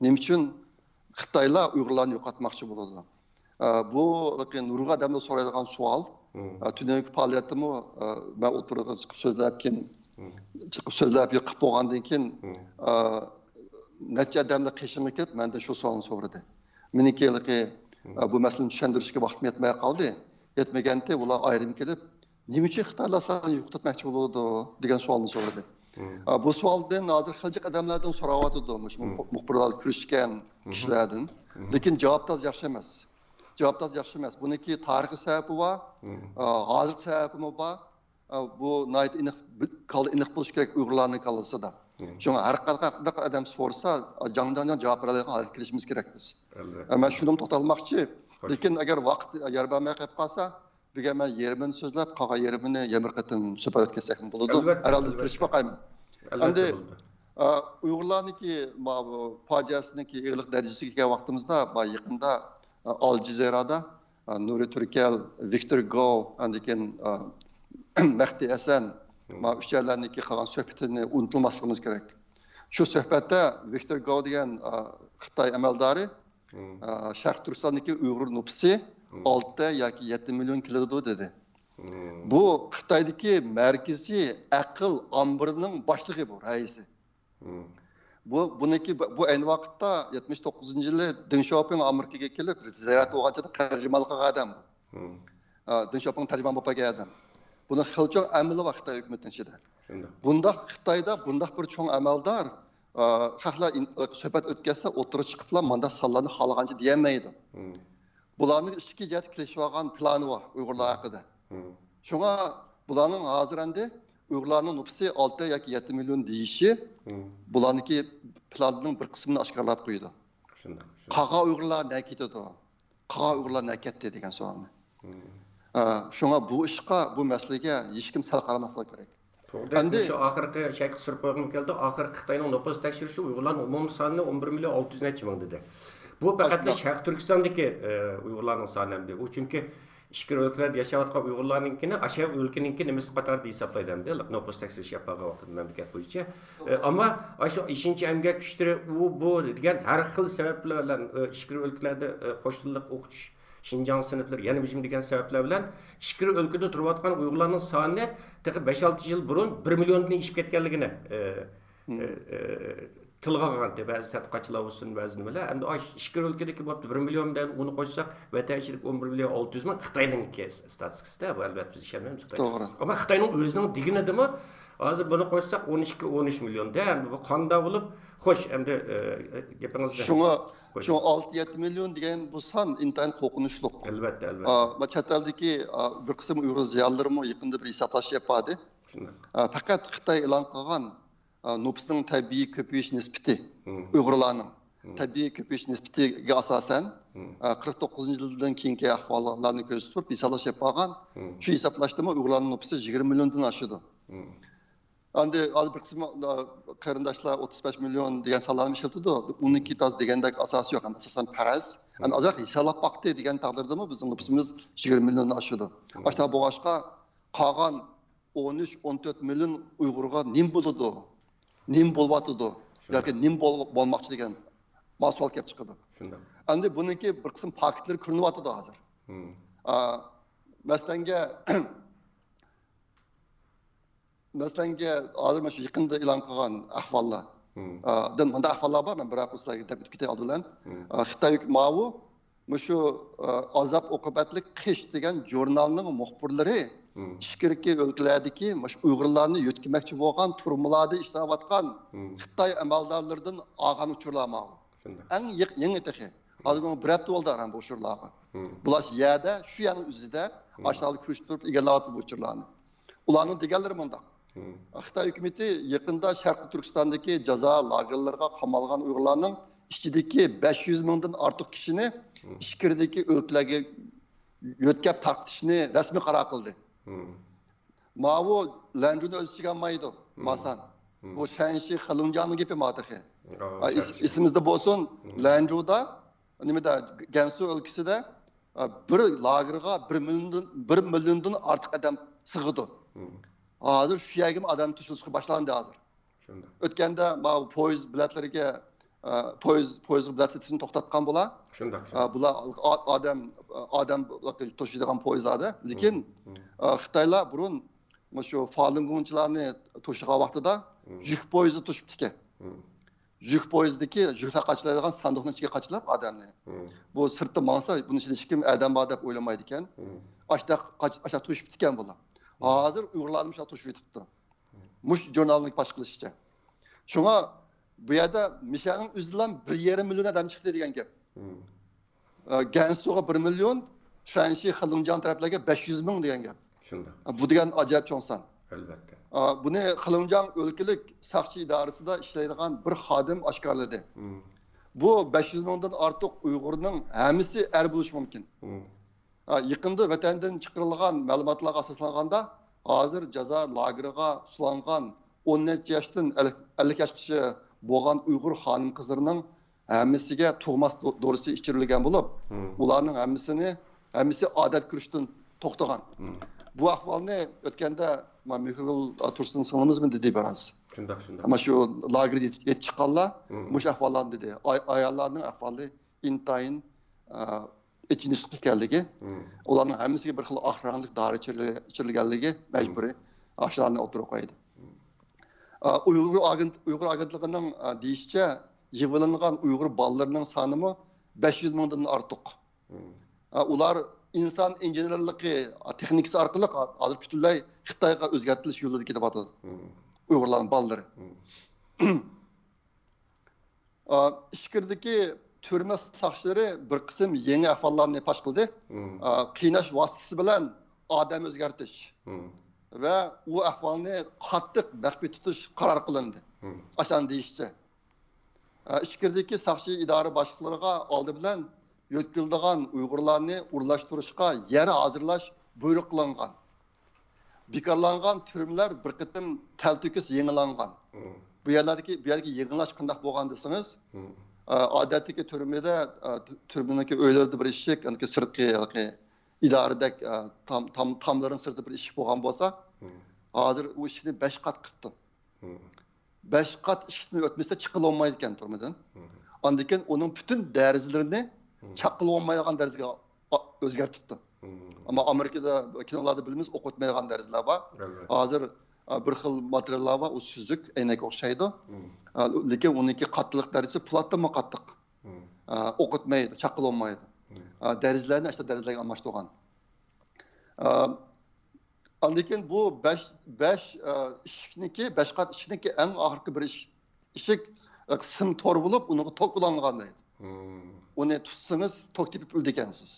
نېمە ئۈچۈن خىتايلار ئۇيغۇرلارنى يوقاتماقچى بولىدۇ؟ ئە، بۇ نۇرغۇن ئادەملەر سورايدىغان سوئال. مم. ئە، تۈنۈگۈنكى پائالىيەتتىمۇ، ئە، مەن ئوتتۇرىغا چىقىپ سۆزلەپ، كېيىن مم. چىقىپ سۆزلەپ، قىلىپ بولغاندىن كېيىن، مم. ئە، نەچچە ئادەملەر قېشىمغا كېلىپ، مەندىن شۇ سوئالنى سورىدى. مېنىڭكى ھېلىقى، مم. ئە، بۇ مەسىلىنى چۈشەندۈرۈشكە ۋاقتىم يەتمەي قالدى. يەتمىگەنتى، ئۇلار ئايرىم كېلىپ، نېمە ئۈچۈن خىتايلار ساڭا يوقىتىپ ئەتمەكچى بولىدۇ دېگەن سوئالنى سورىدى. مم. ئا، بۇ سوئالدىن ھازىر خىلچە ئادەملەردىن سوراۋاتىدۇ، مۇشۇ مم. مۇخبىرلار كۆرۈشكەن مم. كىشىلەردىن. مم. لېكىن جاۋاب تازا ياخشى ئەمەس. جاۋاب تازا ياخشى ئەمەس. بۇنىڭكى تارىخىي سەۋەبى بار، مم. ئا، ھازىرقى سەۋەبىمۇ بار. ئا، بۇ ناھايىتى ئېنىق، كاللا ئېنىق بولۇشى كېرەك ئۇيغۇرلارنىڭ كاللىسىدا. مم. شۇڭا ھەر قانداق ئادەم سورىسا، جاڭ جاڭ جاڭ جاۋاب بېرەلەيدىغان ھالەتكە كېلىشىمىز كېرەك بىز. ئەلۋەتتە. ئە، مەن شۇنىمۇ توختالماقچى. خوش. لېكىن ئەگەر ۋاقىت يار بەرمەي قېلىپ قالسا، بۈگۈن مەن يېرىمىنى سۆزلەپ، قالغان يېرىمىنى يەنە بىر قېتىم سۆھبەت ئۆتكۈزسەكمۇ بولىدۇ؟ ئەلۋەتتە، ھەر ھالدا ئەلۋەتتە. تىرىشىپ باقايمەن. ئەلۋەتتە ئەمدى، بولىدۇ. ئا، ئۇيغۇرلارنىڭكى ما-، بۇ پاجىئەسىنىڭكى ئېغىرلىق دەرىجىسىگە كەلگەن ۋاقتىمىزدا، ما-، يېقىندا، ئا، ئال جەزىرادا، ئا، نۇرى تۈركەل، ۋىكتور گو، ئاندىن كېيىن، ئا، مەھدى ھەسەن، مم. ما-، ئۈچەيلەرنىڭكى قىلغان سۆھبىتىنى ئۇنتۇماسلىقىمىز كېرەك. شۇ سۆھبەتتە ۋىكتور گو دېگەن، ئا، خىتاي ئەمەلدارى، مم. ئا، شەرقىي تۈركىستاندىكى ئۇيغۇر نوپۇسى مم. ئالتە ياكى يەتتە مىليون كېلىدۇ دېدى. مم. بۇ خىتايدىكى مەركىزىي ئەقىل ئامبىرىنىڭ باشلىقى بۇ، رەئىسى. مم. بۇ، بۇنىڭكى، بۇ ئەينى ۋاقىتتا يەتمىش توققۇزىنچى يىلى دېڭ شياۋپىڭ ئامېرىكىغا كېلىپ زىيارەت بولغان چاغدا تەرجىمانلىق قىلغان ئادەم بۇ. مم. ئا، دېڭ شياۋپىڭ تەرجىمان بولۇپ كەلگەن ئادەم. بۇنىڭ خېلى چوڭ ئەمىلى بار خىتاي ھۆكۈمىتىنىڭ ئىچىدە. شۇنداق. بۇنداق خىتايدا بۇنداق بىر چوڭ ئەمەلدار، ئا، خەقلەر ئىن-، سۆھبەت ئۆتكەزسە ئوتتۇرىغا چىقىپلا مانداق سانلارنى خالىغانچە دېيەلمەيدۇ. مم. بۇلارنىڭ ئىچكى جەھەتتە كېلىشىۋالغان پىلانى بار ئۇيغۇرلار ھەققىدە. مم. شۇڭا بۇلارنىڭ ھازىر ئەمدى ئۇيغۇرلارنىڭ نوپۇسى ئالتە ياكى يەتتە مىليون دېيىشى مم. بۇلارنىڭكى پىلانىنىڭ بىر قىسمىنى ئاشكارىلاپ قويىدۇ. شۇنداق، شۇنداق. قالغان ئۇيغۇرلار نەگە كېتىدۇ؟ قالغان ئۇيغۇرلار نەگە كەتتى دېگەن سوئالنى. مم. ئا، شۇڭا بۇ ئىشقا، بۇ مەسىلىگە ھېچكىم سەل قارىماسلىقى كېرەك. توغرا دەيسىز، ئەمدى مۇشۇ ئاخىرقى شەيخ سۈرپۇغىمۇ كەلدى. ئاخىرقى خىتاينىڭ نوپۇس تەكشۈرۈشى ئۇيغۇرلارنىڭ ئومۇمىي سانىنى ئون بىر مىليون ئالتە يۈز نەچچە مىڭ دېدى. بۇ پەقەتلا ئاشۇنداق. شەرقىي تۈركىستاندىكى، ئە، ئۇيغۇرلارنىڭ سانى ئەمدى. ئۇ چۈنكى ئىچكىرى ئۆلكىلەردە ياشاۋاتقان ئۇيغۇرلارنىڭكىنى ئاشۇ ئۆلكىنىڭكى نېمىسى قاتارىدا ھېسابلايدۇ ئەمدى، نوپۇس تەكشۈرۈش ئېلىپ بارغان ۋاقتىدا مەملىكەت بويىچە. ئە، ئەمما ئاشۇ ئېشىنچا ئەمگەك كۈچلىرى، ئۇ، بۇ دېگەن ھەر خىل سەۋەبلەر بىلەن، ئە، ئىچكىرى ئۆلكىلەردە، ئە، قوش تىللىق ئوقۇتۇش، شىنجاڭ سىنىپلىرى، يەنە بىر دېگەن سەۋەبلەر بىلەن ئىچكىرى ئۆلكىدە تۇرۇۋاتقان ئۇيغۇرلارنىڭ سانى تېخى بەش-ئالتە يىل بۇرۇن بىر مىليوندىن ئېشىپ كەتكەنلىكىنى، ئە، مم. ئە، ئە، تىلغا ئالغانتى بەزى تەتقىقاتچىلار بولسۇن، بەزى نېمىلەر. ئەمدى ئاشۇ ئىچكىرى ئۆلكىدىكى بوپتۇ بىر مىليون بىلەن ئۇنى قوشساق، ۋەتەن ئىچىدىكى ئون بىر مىليون ئالتە يۈز مىڭ خىتاينىڭكى ئىستاتىستىكىسىدا، بۇ ئەلۋەتتە بىز ئىشەنمەيمىز خىتايغا. توغرا. ئەمما خىتاينىڭ ئۆزىنىڭ دېگىنىدىمۇ ھازىر بۇنى قوشساق ئون ئىككى، ئون ئۈچ مىليون دە، ئەمدى بۇ قانداق بولۇپ، خوش، ئەمدى، ئە، گېپىڭىزنى شۇڭا، قوش. شۇڭا ئالتە يەتتە مىليون دېگەن بۇ سان ئىنتايىن قورقۇنچلۇق. ئەلۋەتتە، ئەلۋەتتە. ئا، ما چەت ئەلدىكى، ئا، بىر قىسىم ئۇيغۇر زىيالىيلىرىمۇ يېقىندا بىر ھېسابلاش ئېلىپ باردى. شۇنداق. ئا، پەقەت خىتاي ئېلان قىلغان، ئا، نوپۇسنىڭ تەبىئىي كۆپىيىش نىسبىتى، مم. ئۇيغۇرلارنىڭ مم. تەبىئىي كۆپىيىش نىسبىتىگە ئاساسەن، مم. ئا، قىرىق توققۇزىنچى يىلدىن كېيىنكى ئەھۋاللارنى كۆزدە تۇتۇپ ھېسابلاش ئېلىپ بارغان. مم. شۇ ھېسابلاشتىمۇ ئۇيغۇرلارنىڭ نوپۇسى يىگىرمە مىليوندىن ئاشىدۇ. مم. ئەمدى ھازىر بىر قىسىم، ئا، قېرىنداشلار ئوتتۇز بەش مىليون دېگەن سانلارنى ئىشلىتىدۇ. ئۇنىڭكى تازا دېگەندەك ئاساسى يوق، ئاساسەن پەرەز. مم. ئەمدى ئازراق ھېسابلاپ باقتى دېگەن تەقدىردىمۇ بىزنىڭ نوپۇسىمىز يىگىرمە مىليوندىن ئاشىدۇ. مم. ئاشۇنداق بولغاچقا قالغان ئون ئۈچ، ئون تۆت مىليون ئۇيغۇرغا نېمە بولىدۇ؟ نېمە بولۇۋاتىدۇ؟ شۇنداق. ياكى نېمە بول-، بولماقچى دېگەن ما سوئال كېلىپ چىقىدۇ. شۇنداق. ئەمدى بۇنىڭكى بىر قىسىم پاكىتلىرى كۆرۈنۈۋاتىدۇ ھازىر. مم. ئا، مەسىلەنگە، مەسىلەنگە، ھازىر مانا شۇ يېقىندا ئېلان قىلغان ئەھۋاللار. مم. ئا، دىن مۇنداق ئەھۋاللار بار، مەن بىراق سىلەرگە دەپ ئۆتۈپ كېتەي ئالدى بىلەن. مم. ئا، خىتاي ھۆكۈ-، ماۋۇ مۇشۇ، ئا، ئازاب ئوقۇبەتلىك قىش دېگەن ژۇرنالنىڭ مۇخبىرلىرى مم. ئىچكىرىكى ئۆلكىلەردىكى مۇشۇ ئۇيغۇرلارنى يۆتكىمەكچى بولغان تۈرمىلەردە ئىشلەۋاتقان مم. خىتاي ئەمەلدارلىرىدىن ئالغان ئۇچۇرلار ماۋۇ. شۇنداق. ئەڭ يېق-، يېڭى تېخى. ھازىر بۇنىڭ بىر ھەپتە بولدى ئاران بۇ ئۇچۇرلارغا. مم. بۇلار يەردە، شۇ يەرنىڭ ئۆزىدە مم. ئاشۇنداق كۆرۈشۈپ تۇرۇپ ئىگىلەۋاتىدۇ بۇ ئۇچۇرلارنى. ئۇلارنىڭ دېگەنلىرى مۇنداق. مم. خىتاي ھۆكۈمىتى يېقىندا شەرقىي تۈركىستاندىكى جازا لاگېرلىرىغا قامالغان ئۇيغۇرلارنىڭ ئىچىدىكى بەش يۈز مىڭدىن ئارتۇق كىشىنى مم. ئىچكىرىدىكى ئۆلكىلەرگە يۆتكەپ تارقىتىشنى رەسمىي قارار قىلدى. مم. ماۋۇ لەنجۇنى ئۆز ئىچىگە ئالمايدۇ، مم. ماسان. بۇ شەنشى خېلۇنجياڭنىڭ گېپى ما تېخى. ئا، ئېس-، ئېسىمىزدە بولسۇن، لەنجۇدا، نېمىدە، گەنسۇ ئۆلكىسىدە، ئا، بىر لاگېرغا بىر مىليوندىن، بىر مىليوندىن ئارتۇق ئادەم سىغىدۇ. ھازىر شۇ يەرگىمۇ ئادەم توشۇلۇشقا باشلاندى ھازىر. ئۆتكەندە ماۋۇ پويىز بېلەتلىرىگە، ئا، پويىز، پويىزغا بېلەت سېتىشنى توختاتقان بۇلار. ئا، بۇلار ئا-، ئادەم، ئادەم توشۇيدىغان پويىزلاردا. لېكىن، ئا، خىتايلار بۇرۇن مۇشۇ فالۇنگوڭچىلارنى توشۇغان ۋاقتىدا يۈك پويىزى توشۇپتىكەن. يۈك پويىزىدىكى يۈكلەر قاچىلايدىغان ساندۇقنىڭ ئىچىگە قاچىلاپ ئادەمنى. بۇ سىرتتا ماڭسا، بۇنىڭ ئىچىدە ھېچكىم ئادەم بار دەپ ئويلىمايدىكەن. ئاشتا قاچ-، ئاشتا توشۇپتىكەن بۇلار. ھازىر ئۇيغۇرلارنى مۇشۇ توشۇۋېتىپتۇ. مۇشۇ ژۇرنالنىڭ پاش قىلىشىچە. شۇڭا بۇ يەردە مىشەنىڭ ئۆزىدىلا بىر يېرىم مىليون ئادەم چىقتى دېگەن گەپ. ئە، گەنسۇغا بىر مىليون، شۇەنشى، خېلۇڭجياڭ تەرەپلەرگە بەش يۈز مىڭ دېگەن گەپ. شۇنداق. ئە، بۇ دېگەن ئاجايىپ چوڭ سان. ئەلۋەتتە. ئە، بۇنى خېلۇڭجياڭ ئۆلكىلىك ساقچى ئىدارىسىدا ئىشلەيدىغان بىر خادىم ئاشكارىلىدى. بۇ بەش يۈز مىڭدىن ئارتۇق ئۇيغۇرنىڭ ھەممىسى ئەر بولۇشى مۇمكىن. ئە، يېقىندا ۋەتەندىن چىقىرىلغان مەلۇماتلارغا ئاساسلانغاندا، ھازىر جازا لاگېرىغا سولانغان ئون نەچچە ياشتىن ئەللىك ياشقىچە بولغان ئۇيغۇر خانىم-قىزلىرىنىڭ ھەممىسىگە تۇغماس دو-، دورىسى ئىچۈرۈلگەن بولۇپ، ئۇلارنىڭ ھەممىسىنى، ھەممىسى ئادەت كۆرۈشتىن توختىغان. بۇ ئەھۋالنى ئۆتكەندە ما-، مېھرىگۈل، ئا، تۇرسۇن سىڭلىمىزمۇ دېدى بىراز. شۇنداق، شۇنداق. ئەمما شۇ لاگېرغا يېتىپ، يېتىپ چىققانلار مۇشۇ ئەھۋاللارنى دېدى. ئاي-، ئاياللارنىڭ ئەھۋالى ئىنتايىن، ئا، ئېچىنىشلىق ئىكەنلىكى، ئۇلارنىڭ ھەممىسىگە بىر خىل ئاق رەڭلىك دارى ئىچۈرۈلگەنلىكى مەجبۇرىي ئاشۇلارنى ئوتتۇرىغا قويدى. ئا، ئۇيغۇر ئاگېنت-، ئۇيغۇر ئاگېنتلىقىنىڭ، ئا، دېيىشىچە، يىغىۋېلىنغان ئۇيغۇر بالىلىرىنىڭ سانىمۇ بەش يۈز مىڭدىن ئارتۇق. ئا، ئۇلار ئىنسان ئىنژېنېرلىقى، ئا، تېخنىكىسى ئارقىلىق، ئا، ھازىر پۈتۈنلەي خىتايغا ئۆزگەرتىلىش يولىدا كېتىۋاتىدۇ. ئۇيغۇرلارنىڭ بالىلىرى. ئا، ئىچكىرىدىكى تۈرمە ساقچىلىرى بىر قىسىم يېڭى ئەھۋاللارنى پاش قىلدى. ئا، قىيناش ۋاسىتىسى بىلەن ئادەم ئۆزگەرتىش ۋە ئۇ ئەھۋالنى قاتتىق مەخپىي تۇتۇش قارار قىلىندى. ئاشۇنداق دېيىشىچە. ئا، ئىچكىرىدىكى ساقچى ئىدارە باشلىقلىرىغا ئالدى بىلەن يۆتكىلىدىغان ئۇيغۇرلارنى ئورۇنلاشتۇرۇشقا يەر ھازىرلاش بۇيرۇق قىلىنغان. بىكارلانغان تۈرمىلەر بىر قېتىم تەلتۆكۈس يېڭىلانغان. بۇ يەرلەردىكى، بۇ يەردىكى يېڭىلاش قانداق بولغان دېسىڭىز، ئا، ئادەتتىكى تۈرمىدە، ئا، تۈ-، تۈرمىنىڭكى ئۆيلىرىدە بىر ئىشىك، يەنى سىرتقى، ھېلىقى ئىدارىدەك، ئا، تام-، تام-، تاملىرىنىڭ سىرتىدا بىر ئىشىك بولغان بولسا، ھازىر ئۇ ئىشىكنى بەش قات قىپتۇ. بەش قات ئىشىكتىن ئۆتمىسە چىققىلى بولمايدىكەن تۈرمىدىن. ئاندىن كېيىن ئۇنىڭ پۈتۈن دېرىزىلىرىنى چاققىلى بولمايدىغان دەرىجىگە ئا-، ئۆزگەرتىپتۇ. ئەمما ئامېرىكىدا كىنولاردا بىلىمىز، ئوق ئۆتمەيدىغان دەرىزىلەر بار. ھازىر، ئا، بىر خىل ماتېرىياللار بار، ئۇ سۈزۈك، ئەينەككە ئوخشايدۇ. ئا، لېكىن ئۇنىڭكى قاتتىقلىق دەرىجىسى پولاتتىنمۇ قاتتىق. ئا، ئوق ئۆتمەيدۇ، چاققىلى بولمايدۇ. ئا، دېرىزىلەرنى ئاشۇنداق دېرىزىلەرگە ئالماشتۇرغان. ئا، ئاندىن كېيىن بۇ بەش، بەش، ئە، ئىشىكنىكى، بەش قات ئىشىكنىكى ئەڭ ئاخىرقى بىر ئىش-، ئىشىك، ئە، سىم تور بولۇپ، ئۇنىڭغا توك ئۇلانغان دەيدۇ. ئۇنى تۇتسىڭىز، توك تېپىپ ئۆلىدىكەنسىز.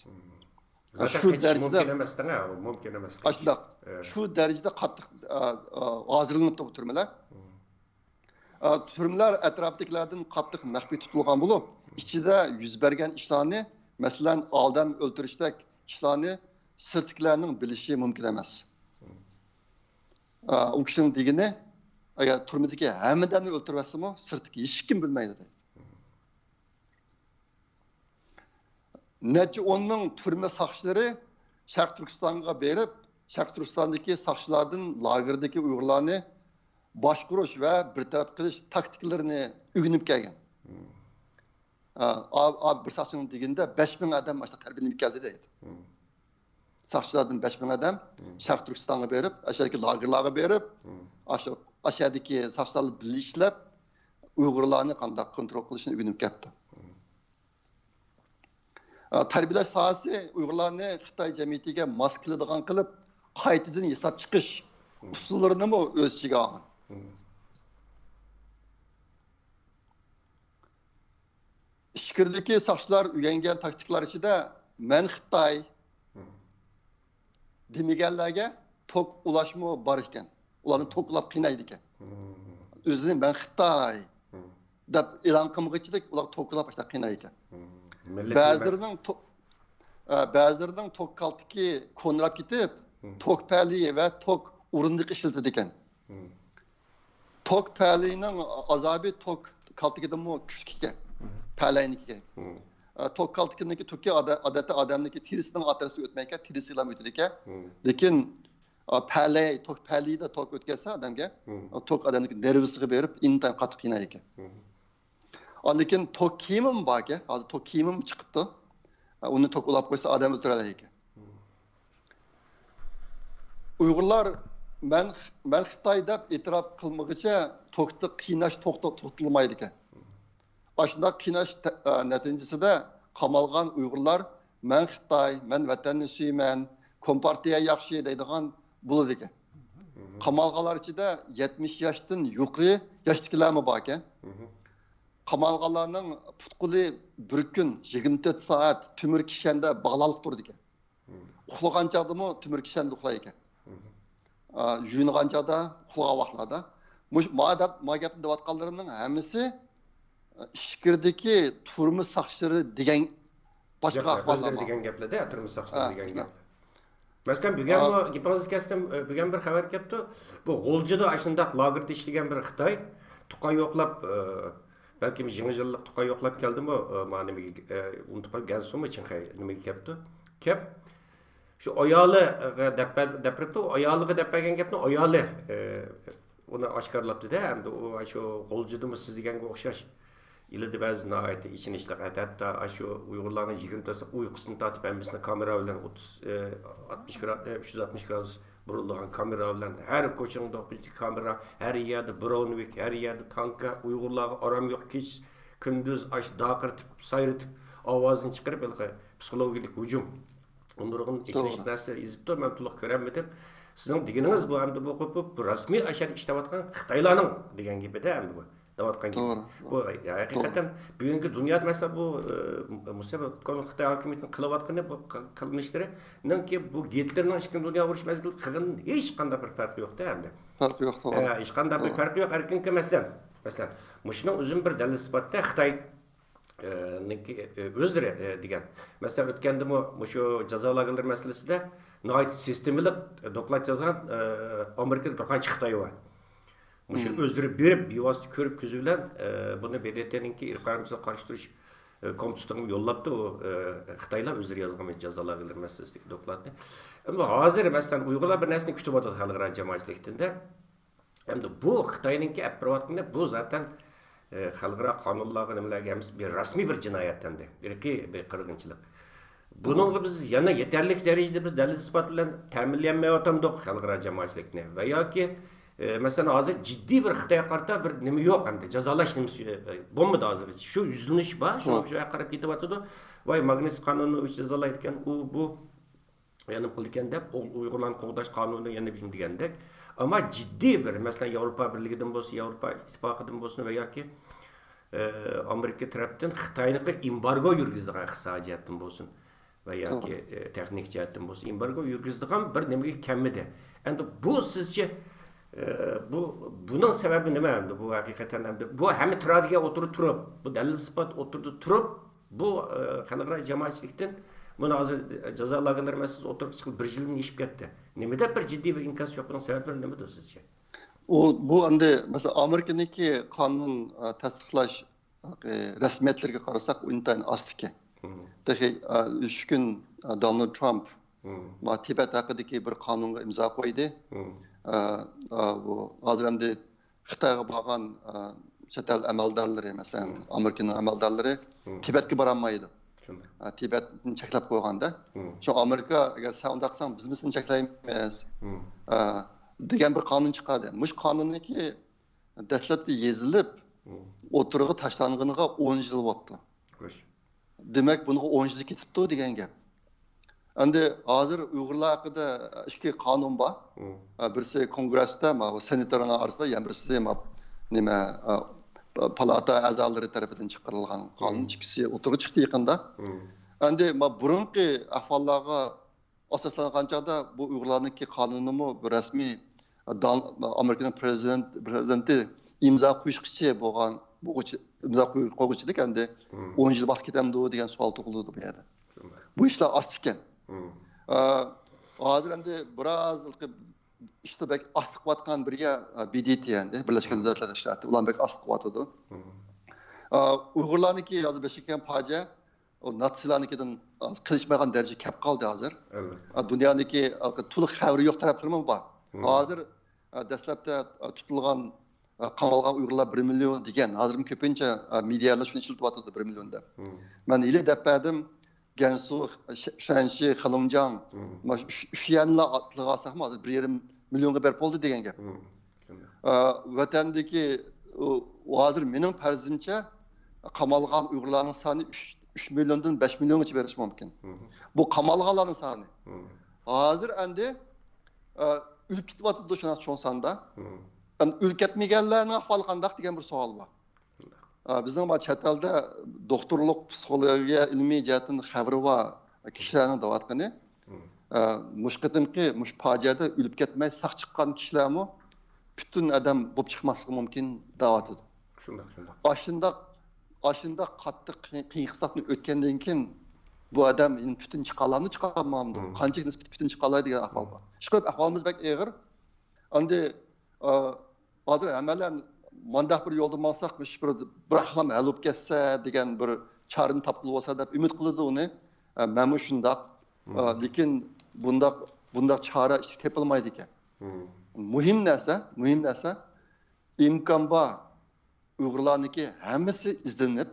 زاتەن شۇ قېچىش دەرىجىدە مۇمكىن ئەمەس، مۇمكىن ئەمەس قېچىش. ئاشۇنداق. شۇ دەرىجىدە قاتتىق، ئە، ئە، ھازىرلىنىپتۇ بۇ تۈرمىلەر. ئە، تۈرمىلەر ئەتراپتىكىلەردىن قاتتىق مەخپىي تۇتۇلغان بولۇپ، ئىچىدە يۈز بەرگەن ئىشلارنى، مەسىلەن، ئادەم ئۆلتۈرۈشتەك ئىشلارنى سىرتتىكىلەرنىڭ بىلىشى مۇمكىن ئەمەس. ئە، ئۇ كىشىنىڭ دېگىنى، ئەگەر تۈرمىدىكى ھەممە ئادەمنى ئۆلتۈرۈۋەتسىمۇ، سىرتتىكى ھېچكىم بىلمەيدۇ دەيدۇ. نەچچە ئون مىڭ تۈرمە ساقچىلىرى شەرقىي تۈركىستانغا بېرىپ، شەرقىي تۈركىستاندىكى ساقچىلاردىن لاگېردىكى ئۇيغۇرلارنى باشقۇرۇش ۋە بىر تەرەپ قىلىش تاكتىكىلىرىنى ئۆگىنىپ كەلگەن. ئا، ئا، ئا، بىر ساقچىنىڭ دېگىنىدە، بەش مىڭ ئادەم ئاشۇنداق تەربىيەلىنىپ كەلدى دەيدۇ. ساقچىلاردىن بەش مىڭ ئادەم شەرقىي تۈركىستانغا بېرىپ، ئاشۇ يەردىكى لاگېرلارغا بېرىپ، ئاشۇ، ئاشۇ يەردىكى ساقچىلار بىلەن بىللە ئىشلەپ، ئۇيغۇرلارنى قانداق كونترول قىلىشنى ئۆگىنىپ كەپتۇ. ئا، تەربىيەلەش ساھەسى ئۇيغۇرلارنى خىتاي جەمئىيىتىگە ماس كېلىدىغان قىلىپ، قايتىدىن ياساپ چىقىش ئۇسۇللىرىنىمۇ ئۆز ئىچىگە ئالغان. ئىچكىرىدىكى ساقچىلار ئۆگەنگەن تاكتىكىلار ئىچىدە، «مەن خىتاي» دېمىگەنلەرگە توك ئۇلاشمۇ بار ئىكەن. ئۇلارنى توكلاپ قىينايدىكەن. ئۆزىنى «مەن خىتاي» دەپ ئېلان قىلمىغۇچىلىك ئۇلار توكلاپ ئاشۇنداق قىينايدىكەن. بەزىلىرىنىڭ تو-، ئە، بەزىلىرىنىڭ توك كالتىكى كونىراپ كېتىپ، توك پەلىيى ۋە توك ئورۇندۇقى ئىشلىتىدىكەن. توك پەلىينىڭ ئازابى توك كالتىكىدىنمۇ كۈچلۈك ئىكەن. پەلەينىكى. ئە، توك كالتىكىنىڭكى توكى ئادە-، ئادەتتە ئادەمنىڭكى تېرىسىنىڭ ئارتەرىسىگە ئۆتمەيكەن، تېرىسىغىلا ئۆتىدىكەن. لېكىن، ئە، پەلەي، توك پەلىيدە توك ئۆتكەزسە ئادەمگە، ئە، توك ئادەمنىڭكى نېرۋىسىغا بېرىپ ئىنتايىن قاتتىق قىينايدىكەن. ئا، لېكىن توك كىيىمىمۇ باركەن، ھازىر توك كىيىمىمۇ چىقىپتۇ. ئە، ئۇنى توك ئۇلاپ قويسا ئادەم ئۆلتۈرەلەيدىكەن. ئۇيغۇرلار مەن، مەن خىتاي دەپ ئېتىراپ قىلمىغۇچە توكتا قىيناش توختا-، توختىتىلمايدىكەن. ئاشۇنداق قىيناش تە-، ئە، نەتىجىسىدە قامالغان ئۇيغۇرلار مەن خىتاي، مەن ۋەتەننى سۆيىمەن، كومپارتىيە ياخشى دەيدىغان بولىدىكەن. قامالغانلار ئىچىدە يەتمىش ياشتىن يۇقىرى ياشتىكىلەرمۇ باركەن. قامالغانلارنىڭ پۇت-قولى بىر كۈن يىگىرمە تۆت سائەت تۆمۈر كىشەندە باغلانلىق تۇرىدىكەن. ئۇخلىغان چاغدىمۇ تۆمۈر كىشەندە ئۇخلايدىكەن. ئا، يۇيۇنغان چاغدا، ئۇخلىغان ۋاقىتلاردا. مۇش-، ما دەپ، ما گەپنى دەۋاتقانلىرىمنىڭ ھەممىسى، ئا، ئىچكىرىدىكى تۈرمە ساقچىلىرى دېگەن باشقا ئۆزلىرى دېگەن گەپلەردە، تۈرمە ساقچىلىرى دېگەن گەپ. مەسىلەن، بۈگۈن ئا، بۇ گېپىڭىزنى كەسسەم، ئە، بۈگۈن بىر خەۋەر كەپتۇ. بۇ غۇلجىدا ئاشۇنداق لاگېردا ئىشلىگەن بىر خىتاي تۇقا يوقلاپ، ئە، بەلكىم يېڭى يىللىق تۇقا يوقلاپ كەلدىمۇ، ئە، ما نېمىگە، ئە، ئۇنتۇپ قالدىم، گەنسۇمۇ چىڭخەي نېمىگە كەپتۇ. كەپ، شۇ ئايالىغا دەپ بەر-، دەپ بېرىپتۇ، ئايالىغا دەپ بەرگەن گەپنى ئايالى، ئە، ئۇنى ئاشكارىلاپتۇ-دە، ئەمدى ئۇ شۇ غۇلجىدىمۇ سىز دېگەنگە ئوخشاش. ئىلىدە بەزى ناھايىتى ئېچىنىشلىق، ھەتتا ئاشۇ ئۇيغۇرلارنىڭ يىگىرمە تۆت سائەت ئۇيقۇسىنى تارتىپ، ھەممىسىنى كامېرا بىلەن ئوتتۇز، ئە، ئاتمىش گرا-، ئە، ئۈچ يۈز ئاتمىش گرادۇس بۇرۇلغان كامېرا بىلەن، ھەر كوچىنىڭ دوققۇزىنچى كامېرا، ھەر يەردە برونۋىك، ھەر يەردە تانكا، ئۇيغۇرلارغا ئارام يوق، كېچە كۈندۈز ئاش داقىرىتىپ، سايرىتىپ، ئاۋازىنى چىقىرىپ، ھېلىقى پسىخولوگىيەلىك ھۇجۇم. نۇرغۇن ئېچىنىشلىق نەرسە يېزىپتۇ، مەن تولۇق كۆرەلمىدىم. سىزنىڭ دېگىنىڭىز بۇ، ئەمدى بۇ، بۇ، بۇ، بۇ رەسمىي ئاشۇ يەردە ئىشلەۋاتقان خىتايلارنىڭ دېگەن گېپىدە، ئەمدى بۇ دەۋاتقان گېپى. بۇ، ھەقىقەتەن بۈگۈنكى دۇنيادا، مەسىلەن، بۇ، ئە، مۇشۇ خىتاي ھاكىمىيىتىنىڭ قىلىۋاتقىنى، بۇ قىل-، قىلمىشلىرىنىڭكى بۇ گىتلېرنىڭ ئىككىنچى دۇنيا ئۇرۇشى مەزگىلىدە قىلغىنىدىن ھېچقانداق بىر پەرقى يوق-تە ئەمدى. پەرقى يوق، توغرا. ھە، ھېچقانداق بىر پەرقى يوق. ئەركىنكى، مەسىلەن، مەسىلەن، مۇشۇنىڭ ئۆزىنى بىر دەلىل ئىسپاتتا خىتاي ئىنىڭكى، ئۆزلىرى دېگەن. مەسىلەن، ئۆتكەندىمۇ مۇشۇ جازا لاگېرلىرى مەسىلىسىدە ناھايىتى سىستېمىلىق دوكلات يازغان ئامېرىكىدا بىر قانچە خىتاي بار. مۇشۇ ئۆزلىرى بېرىپ، بىۋاسىتە كۆرۈپ كۆزى بىلەن، بۇنى ب د ت نىڭكى ئىرقىي ئايرىمچىلىققا قارشى تۇرۇش كومىتېتىغا يوللاپتۇ. ئۇ، خىتايلار ئۆزلىرى يازغان جازا لاگېرلىرى مەسىلىسىدىكى دوكلاتنى. ئەمما ھازىر، مەسىلەن، ئۇيغۇرلار بىر نەرسىنى كۈتۈۋاتىدۇ خەلقئارا جامائەتچىلىكتىن-دە. ئەمدى بۇ خىتاينىڭكى ئەپ بېرىۋاتقىنى، بۇ زاتەن، ئە، خەلقئارا قانۇنلارغا، نېمىلەرگە ھەممىسى بىر رەسمىي بىر جىنايەت ئەمدى، ئىرقىي بىر قىرغىنچىلىق. بۇنىڭغا بىز يەنە يېتەرلىك دەرىجىدە بىز دەلىل-ئىسپات بىلەن تەمىنلىيەلمەيۋاتامدۇق خەلقئارا جامائەتچىلىكنى. ۋە ياكى، ئە، مەسىلەن، ھازىر جىددىي بىر خىتايغا قارىتا بىر نېمە يوق ئەمدى، جازالاش نېمىسى، ئە، بولمىدى ھازىرغىچە. شۇ يۈزلىنىش بار، شۇ، شۇ يەرگە قاراپ كېتىۋاتىدۇ. ۋاي، ماگنىتسكىي قانۇنى ئۇ جازالايدىكەن، ئۇ، بۇ. يەنە قىلىدىكەن دەپ، ئۇ-، ئۇيغۇرلارنى قوغداش قانۇنى يەنە بىزنىڭ دېگەندەك. ئەمما جىددىي بىر، مەسىلەن، ياۋروپا بىرلىكىدىن بولسۇن، ياۋروپا ئىتتىپاقىدىن بولسۇن ۋە ياكى، ئە، ئامېرىكا تەرەپتىن خىتاينىڭكى ئېمبارگو يۈرگۈزىدىغان ئىقتىسادىي جەھەتتىن بولسۇن ۋە ياكى، توغرا. ئە، تېخنىك جەھەتتىن بولسۇن، ئېمبارگو يۈرگۈزىدىغان بىر نېمىگە كەلمىدى. ئەمدى بۇ سىزچە، ئە، بۇ، بۇنىڭ سەۋەبى نېمە ئەمدى؟ بۇ ھەقىقەتەن ئەمدى بۇ ھەممە تېررورىگە ئوتتۇرىدا تۇرۇپ، بۇ دەلىل-ئىسپات ئوتتۇرىدا تۇرۇپ، بۇ، ئە، خەلقئارا جامائەتچىلىكتىن بۇنى ھازىر جازا لاگېرلىرى مەسىلىسى ئوتتۇرىغا چىقىپ بىر يىلدىن ئېشىپ كەتتى. نېمە دەپ بىر جىددىي بىر ئىنكاس يوق؟ بۇنىڭ سەۋەبلىرى نېمىدۇ سىزچە؟ ئۇ، بۇ ئەمدى، مەسىلەن، ئامېرىكىنىڭكى قانۇن، ئە، تەستىقلاش، ئە، رەسمىيەتلىرىگە قارىساق، ئۇ ئىنتايىن ئاز ئىكەن. تېخى، ئە، ئۈچ كۈن، ئە، دونالد ترامپ ما تىبەت ھەققىدىكى بىر قانۇنغا ئىمزا قويدى. ئە، ئە، بۇ ھازىر ئەمدى خىتايغا بارغان، ئە، چەت ئەل ئەمەلدارلىرى، مەسىلەن، ئامېرىكىنىڭ ئەمەلدارلىرى تىبەتكە بارالمايدۇ. ئە، تىبەتنى چەكلەپ قويغاندا. شۇ ئامېرىكا، ئەگەر سەن ئۇنداق قىلساڭ، بىز سېنى چەكلەيمىز، ئە، دېگەن بىر قانۇن چىقاردى. مۇشۇ قانۇننىڭكى دەسلەپتە يېزىلىپ، ئوتتۇرىغا تاشلانغىنىغا ئون يىل بوپتۇ. دېمەك، بۇنىڭغا ئون يىل كېتىپتۇ دېگەن گەپ. ئەمدى ھازىر ئۇيغۇرلار ھەققىدە ئىككى قانۇن بار. ئە، بىرسى كونگرېستا، ما، بۇ سېناتورلارنىڭ ئارىسىدا، يەنە بىرسى، ما، نېمە، ئە، پالاتا ئەزالىرى تەرىپىدىن چىقىرىلغان قانۇن. ئىككىسى ئوتتۇرىغا چىقتى يېقىندا. ئەمدى، ما، بۇرۇنقى ئەھۋاللارغا ئاساسلانغان چاغدا بۇ ئۇيغۇرلارنىڭكى قانۇنىمۇ بىر رەسمىي دان-، ئامېرىكىنىڭ پرېزىدېنت-، پرېزىدېنتى ئىمزا قويۇشقىچە بولغان، بولغۇچى، ئىمزا قوي-، قويغۇچىدەك ئەمدى ئون يىل ۋاقىت كېتەمدۇ دېگەن سوئال تۇغۇلىدۇ بۇ يەردە. بۇ ئىشلار ئاستا ئىكەن. ئا، ھازىر ئەمدى بىراز ئىشتا بەك ئاستىقىۋاتقان بىرگە، ئە، بى دى تى ئەندى، بىرلەشكەن دۆلەتلەر تەشكىلاتى، ئۇلار بەك ئاستىقىۋاتىدۇ. ئە، ئۇيغۇرلارنىڭكى ھازىر بېشىغا كەلگەن پاجىئە، ئۇ ناتسىيلارنىڭكىدىن، ئە، قېلىشمايدىغان دەرىجىگە كەپ قالدى ھازىر. ئەلۋەتتە. ئە، دۇنيانىڭكى، ئە، تولۇق خەۋىرى يوق تەرەپلىرىمۇ بار. ھازىر، ئە، دەسلەپتە، ئە، تۇتۇلغان، ئە، قامالغان ئۇيغۇرلار بىر مىليون دېگەن، ھازىرمۇ كۆپىنچە، ئە، مېدىيالار شۇنى ئىشلىتىۋاتىدۇ، بىر مىليون دەپ. مەن ھېلى دەپ بەردىم، گەنسۇ، ش-، شەنشى، خېلۇڭجياڭ، مانا شۇ ئۈچ، ئۈچ يەرنىلا تىلغا ئالساقمۇ، ھازىر بىر يېرىم مىليونغا بېرىپ بولدى دېگەن گەپ. ئە، ۋەتەندىكى، ئۇ، ھازىر مېنىڭ پەرىزىمچە قامالغان ئۇيغۇرلارنىڭ سانى ئۈچ، ئۈچ مىليوندىن بەش مىليونغىچە بېرىشى مۇمكىن. بۇ قامالغانلارنىڭ سانى. ھازىر ئەندى، ئە، ئۆلۈپ كېتىۋاتىدۇ شۇنداق چوڭ ساندا. ئەمدى ئۆلۈپ كەتمىگەنلەرنىڭ ئەھۋالى قانداق دېگەن بىر سوئال بار. ئا، بىزنىڭ بار چەت ئەلدە دوختۇرلۇق پسىخولوگىيە ئىلمىي جەھەتتىن خەۋىرى بار كىشىلەرنىڭ دەۋاتقىنى، ئا، مۇشۇ قېتىمقى مۇشۇ پاجىئەدە ئۆلۈپ كەتمەي ساق چىققان كىشىلەرمۇ پۈتۈن ئادەم بولۇپ چىقماسلىقى مۇمكىن دەۋاتىدۇ. شۇنداق، شۇنداق. ئاشۇنداق، ئاشۇنداق قاتتىق قىيىن، قىيىن قىستاقنى ئۆتكەندىن كېيىن بۇ ئادەم يەنە پۈتۈن چىقالامدۇ، چىقالمامدۇ؟ قانچىلىك نىسبەتتە پۈتۈن چىقالاي دېگەن ئەھۋال بار. ئىشقىلىپ ئەھۋالىمىز بەك ئېغىر. ئەمدى، ئا، ھازىر ھەممەيلەن مانداق بىر يولدا ماڭساق، مۇشۇ بىر، بىراقلا ھەل بولۇپ كەتسە دېگەن بىر چارىنى تاپقىلى بولسا دەپ ئۈمىد قىلىدۇ ئۇنى. ئا، مەنمۇ شۇنداق. ئا، لېكىن بۇنداق، بۇنداق چارە ئىشتا تېپىلمايدىكەن. مۇھىم نەرسە، مۇھىم نەرسە، ئىمكان بار ئۇيغۇرلارنىڭكى ھەممىسى ئىزدىنىپ،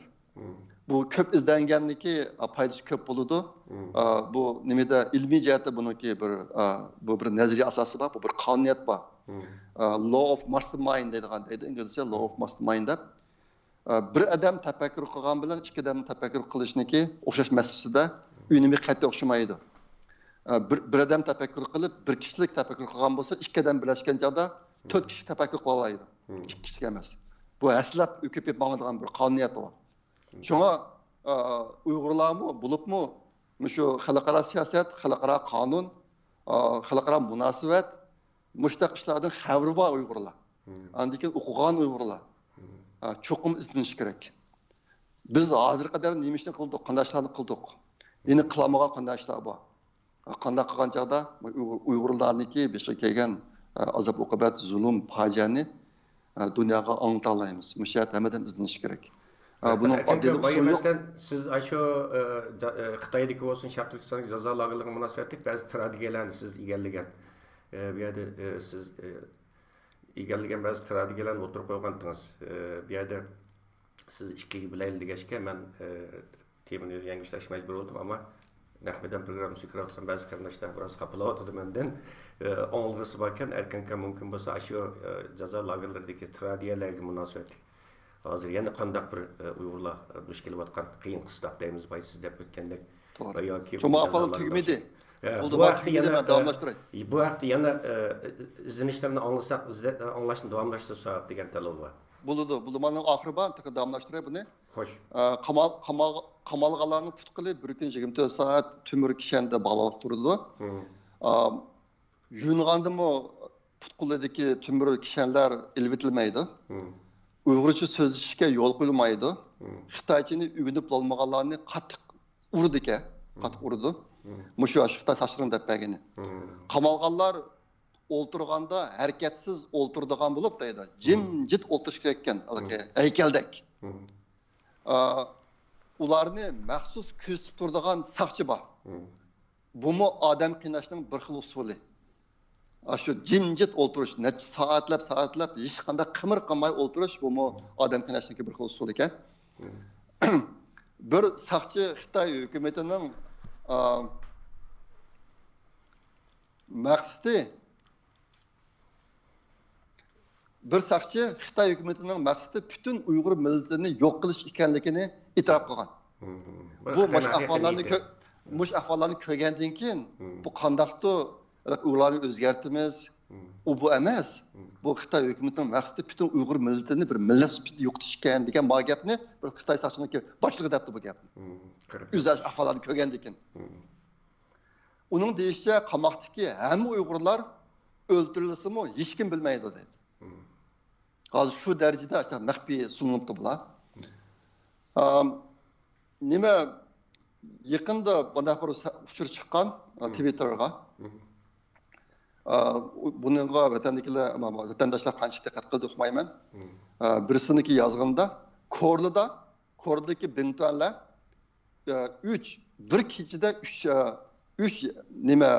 بۇ كۆپ ئىزدەنگەننىكى، ئا، پايدىسى كۆپ بولىدۇ. ئا، بۇ نېمىدە ئىلمىي جەھەتتە بۇنىڭكى بىر، ئا، بۇ بىر نەزەرىي ئاساسى بار، بۇ بىر قانۇنىيەت بار. ئا، law of mastermind دەيدىغان، دەيدۇ ئىنگلىزچە، law of mastermind دەپ. ئا، بىر ئادەم تەپەككۇر قىلغان بىلەن ئىككى ئادەم تەپەككۇر قىلىشنىڭكى ئوخشاش مەسىلىسىدە ئۈنۈمى قەتئىي ئوخشىمايدۇ. ئا، بىر، بىر ئادەم تەپەككۇر قىلىپ، بىر كىشىلىك تەپەككۇر قىلغان بولسا، ئىككى ئادەم بىرلەشكەن چاغدا تۆت كىشى تەپەككۇر قىلالايدۇ. ئىككى كىشىلىك ئەمەس. بۇ ھەسسىلەپ كۆپىيىپ ماڭىدىغان بىر قانۇنىيەت بار. شۇڭا، ئا، ئۇيغۇرلارمۇ، بولۇپمۇ مۇشۇ خەلقئارا سىياسەت، خەلقئارا قانۇن، ئا، خەلقئارا مۇناسىۋەت، مۇشۇنداق ئىشلاردىن خەۋىرى بار ئۇيغۇرلار. ئاندىن كېيىن ئوقۇغان ئۇيغۇرلار. ئا، چوقۇم ئىزدىنىش كېرەك. بىز ھازىرغا قەدەر نېمە ئىشنى قىلدۇق، قانداق ئىشلارنى قىلدۇق؟ يەنە قىلالمىغان قانداق ئىشلار بار؟ قانداق قىلغان چاغدا ئۇيغۇر، ئۇيغۇرلارنىڭكى بېشىغا كەلگەن، ئە، ئازاب-ئوقۇبەت، زۇلۇم، پاجىئەنى، ئە، دۇنياغا ئاڭلىتالايمىز. مۇشۇ جەھەتتە ھەممىدىن ئىزدىنىش كېرەك. ئە، بۇنىڭ ئاددىيلىق ئۇسۇلى يوق. مەسىلەن، سىز ئاشۇ، ئە، جا-، ئە، خىتايدىكى بولسۇن، شەرقىي تۈركىستاندىكى جازا لاگېرلىرىغا مۇناسىۋەتلىك بەزى تىرادىگەلەرنى سىز ئىگىلىگەن، ئە، بۇ يەردە، ئە، سىز، ئە، ئىگىلىگەن بەزى تىرادىگەلەرنى ئوتتۇرىغا قويغانتىڭىز. ئە، بۇ يەردە سىز ئىككىگە بۆلەيلى دېگەچكە، مەن، ئە، تېمىنى يەڭگۈشلەشكە مەجبۇر بولدۇم، ئەمما نەق مەيدان پروگراممىسىنى كۆرۈۋاتقان بەزى قېرىنداشلار بىراز خاپىلاۋاتىدۇ مەندىن. ئە، ئاڭلىغۇسى باركەن، ئەركىن ئاكا مۇمكىن بولسا ئاشۇ، ئە، جازا لاگېرلىرىدىكى تىرادىيەلەرگە مۇناسىۋەتلىك ھازىر يەنە قانداق بىر، ئە، ئۇيغۇرلار، ئە، دۇچ كېلىۋاتقان قىيىن قىستاق دەيمىز، بايا سىز دەپ ئۆتكەندەك، توغرا. ياكى شۇڭا ئەھۋال تۈگىمىدى. ئە، بولدى، بۇ ھەقتە يەنە، ئە، داۋاملاشتۇراي. بۇ ھەقتە يەنە، ئە، ئىزدىنىشلەرنى ئاڭلىساق، ئىزدە-، ئاڭلاشنى داۋاملاشتۇرساق دېگەن تەلەپ بار. بولىدۇ، بولىدۇ. مانا ئاخىرى بار، تېخى داۋاملاشتۇراي بۇنى. خوش. ئە، قامال-، قامال-، قامالغانلارنىڭ پۇت-قولى بىر كۈن يىگىرمە تۆت سائەت تۆمۈر كىشەندە باغلىق تۇرىدۇ. ئە، يۇيۇنغاندىمۇ پۇت-قولىدىكى تۆمۈر كىشەنلەر ئېلىۋېتىلمەيدۇ. ئۇيغۇرچە سۆزلىشىشكە يول قويۇلمايدۇ. خىتايچىنى ئۆگىنىپ بولمىغانلارنى قاتتىق ئۇرىدىكەن، قاتتىق ئۇرىدۇ. مۇشۇ، شۇ خىتاي ساقچىلىرىنىڭ دەپ بەرگىنى. قامالغانلار ئولتۇرغاندا ھەرىكەتسىز ئولتۇرىدىغان بولۇپ دەيدۇ. جىمجىت ئولتۇرۇش كېرەككەن، ھېلىقى ھەيكەلدەك. ئا، ئۇلارنى مەخسۇس كۆزىتىپ تۇرىدىغان ساقچى بار. بۇمۇ ئادەم قىيناشنىڭ بىر خىل ئۇسۇلى. ئاشۇ جىمجىت ئولتۇرۇش، نەچچە سائەتلەپ، سائەتلەپ ھېچقانداق قىمىر قىلماي ئولتۇرۇش، بۇمۇ ئادەم قىيناشنىڭكى بىر خىل ئۇسۇلى ئىكەن. بىر ساقچى خىتاي ھۆكۈمىتىنىڭ، ئا، مەقسىتى، بىر ساقچى خىتاي ھۆكۈمىتىنىڭ مەقسىتى پۈتۈن ئۇيغۇر مىللىتىنى يوق قىلىش ئىكەنلىكىنى ئېتىراپ قىلغان. بۇ مۇشۇ ئەھۋاللارنى كۆ-، مۇشۇ ئەھۋاللارنى كۆرگەندىن كېيىن، بۇ قانداقتۇ، ئۇيغۇرلارنى ئۆزگەرتىمىز، ئۇ بۇ ئەمەس. بۇ خىتاي ھۆكۈمىتىنىڭ مەقسىتى پۈتۈن ئۇيغۇر مىللىتىنى بىر مىللەت سۈپىتىدە يوقىتىش ئىكەن دېگەن ما گەپنى بىر خىتاي ساقچىنىڭكى باشلىقى دەپتۇ بۇ گەپنى. ئۆزى ئەھۋاللارنى كۆرگەندىن كېيىن. ئۇنىڭ دېيىشىچە، قاماقتىكى ھەممە ئۇيغۇرلار ئۆلتۈرۈلسىمۇ ھېچكىم بىلمەيدۇ دەيدۇ. ھازىر شۇ دەرىجىدە مەخپىي سۇنۇلۇپتۇ بۇلار. ئام، نېمە، يېقىندا بۇنداق بىر سە-، ئۇچۇر چىققان، ئا، تىۋىتتېرغا. ئا، بۇنىڭغا ۋەتەندىكىلەر، ۋەتەنداشلار قانچە دىققەت قىلدى ئۇقمايمەن. ئا، بىرسىنىڭكى يازغىنىدا، كورلىدا، كورلىدىكى بىڭتۈەنلەر، ئا، ئۈچ، بىر كېچىدە ئۈچ، ئا، ئۈچ نېمە،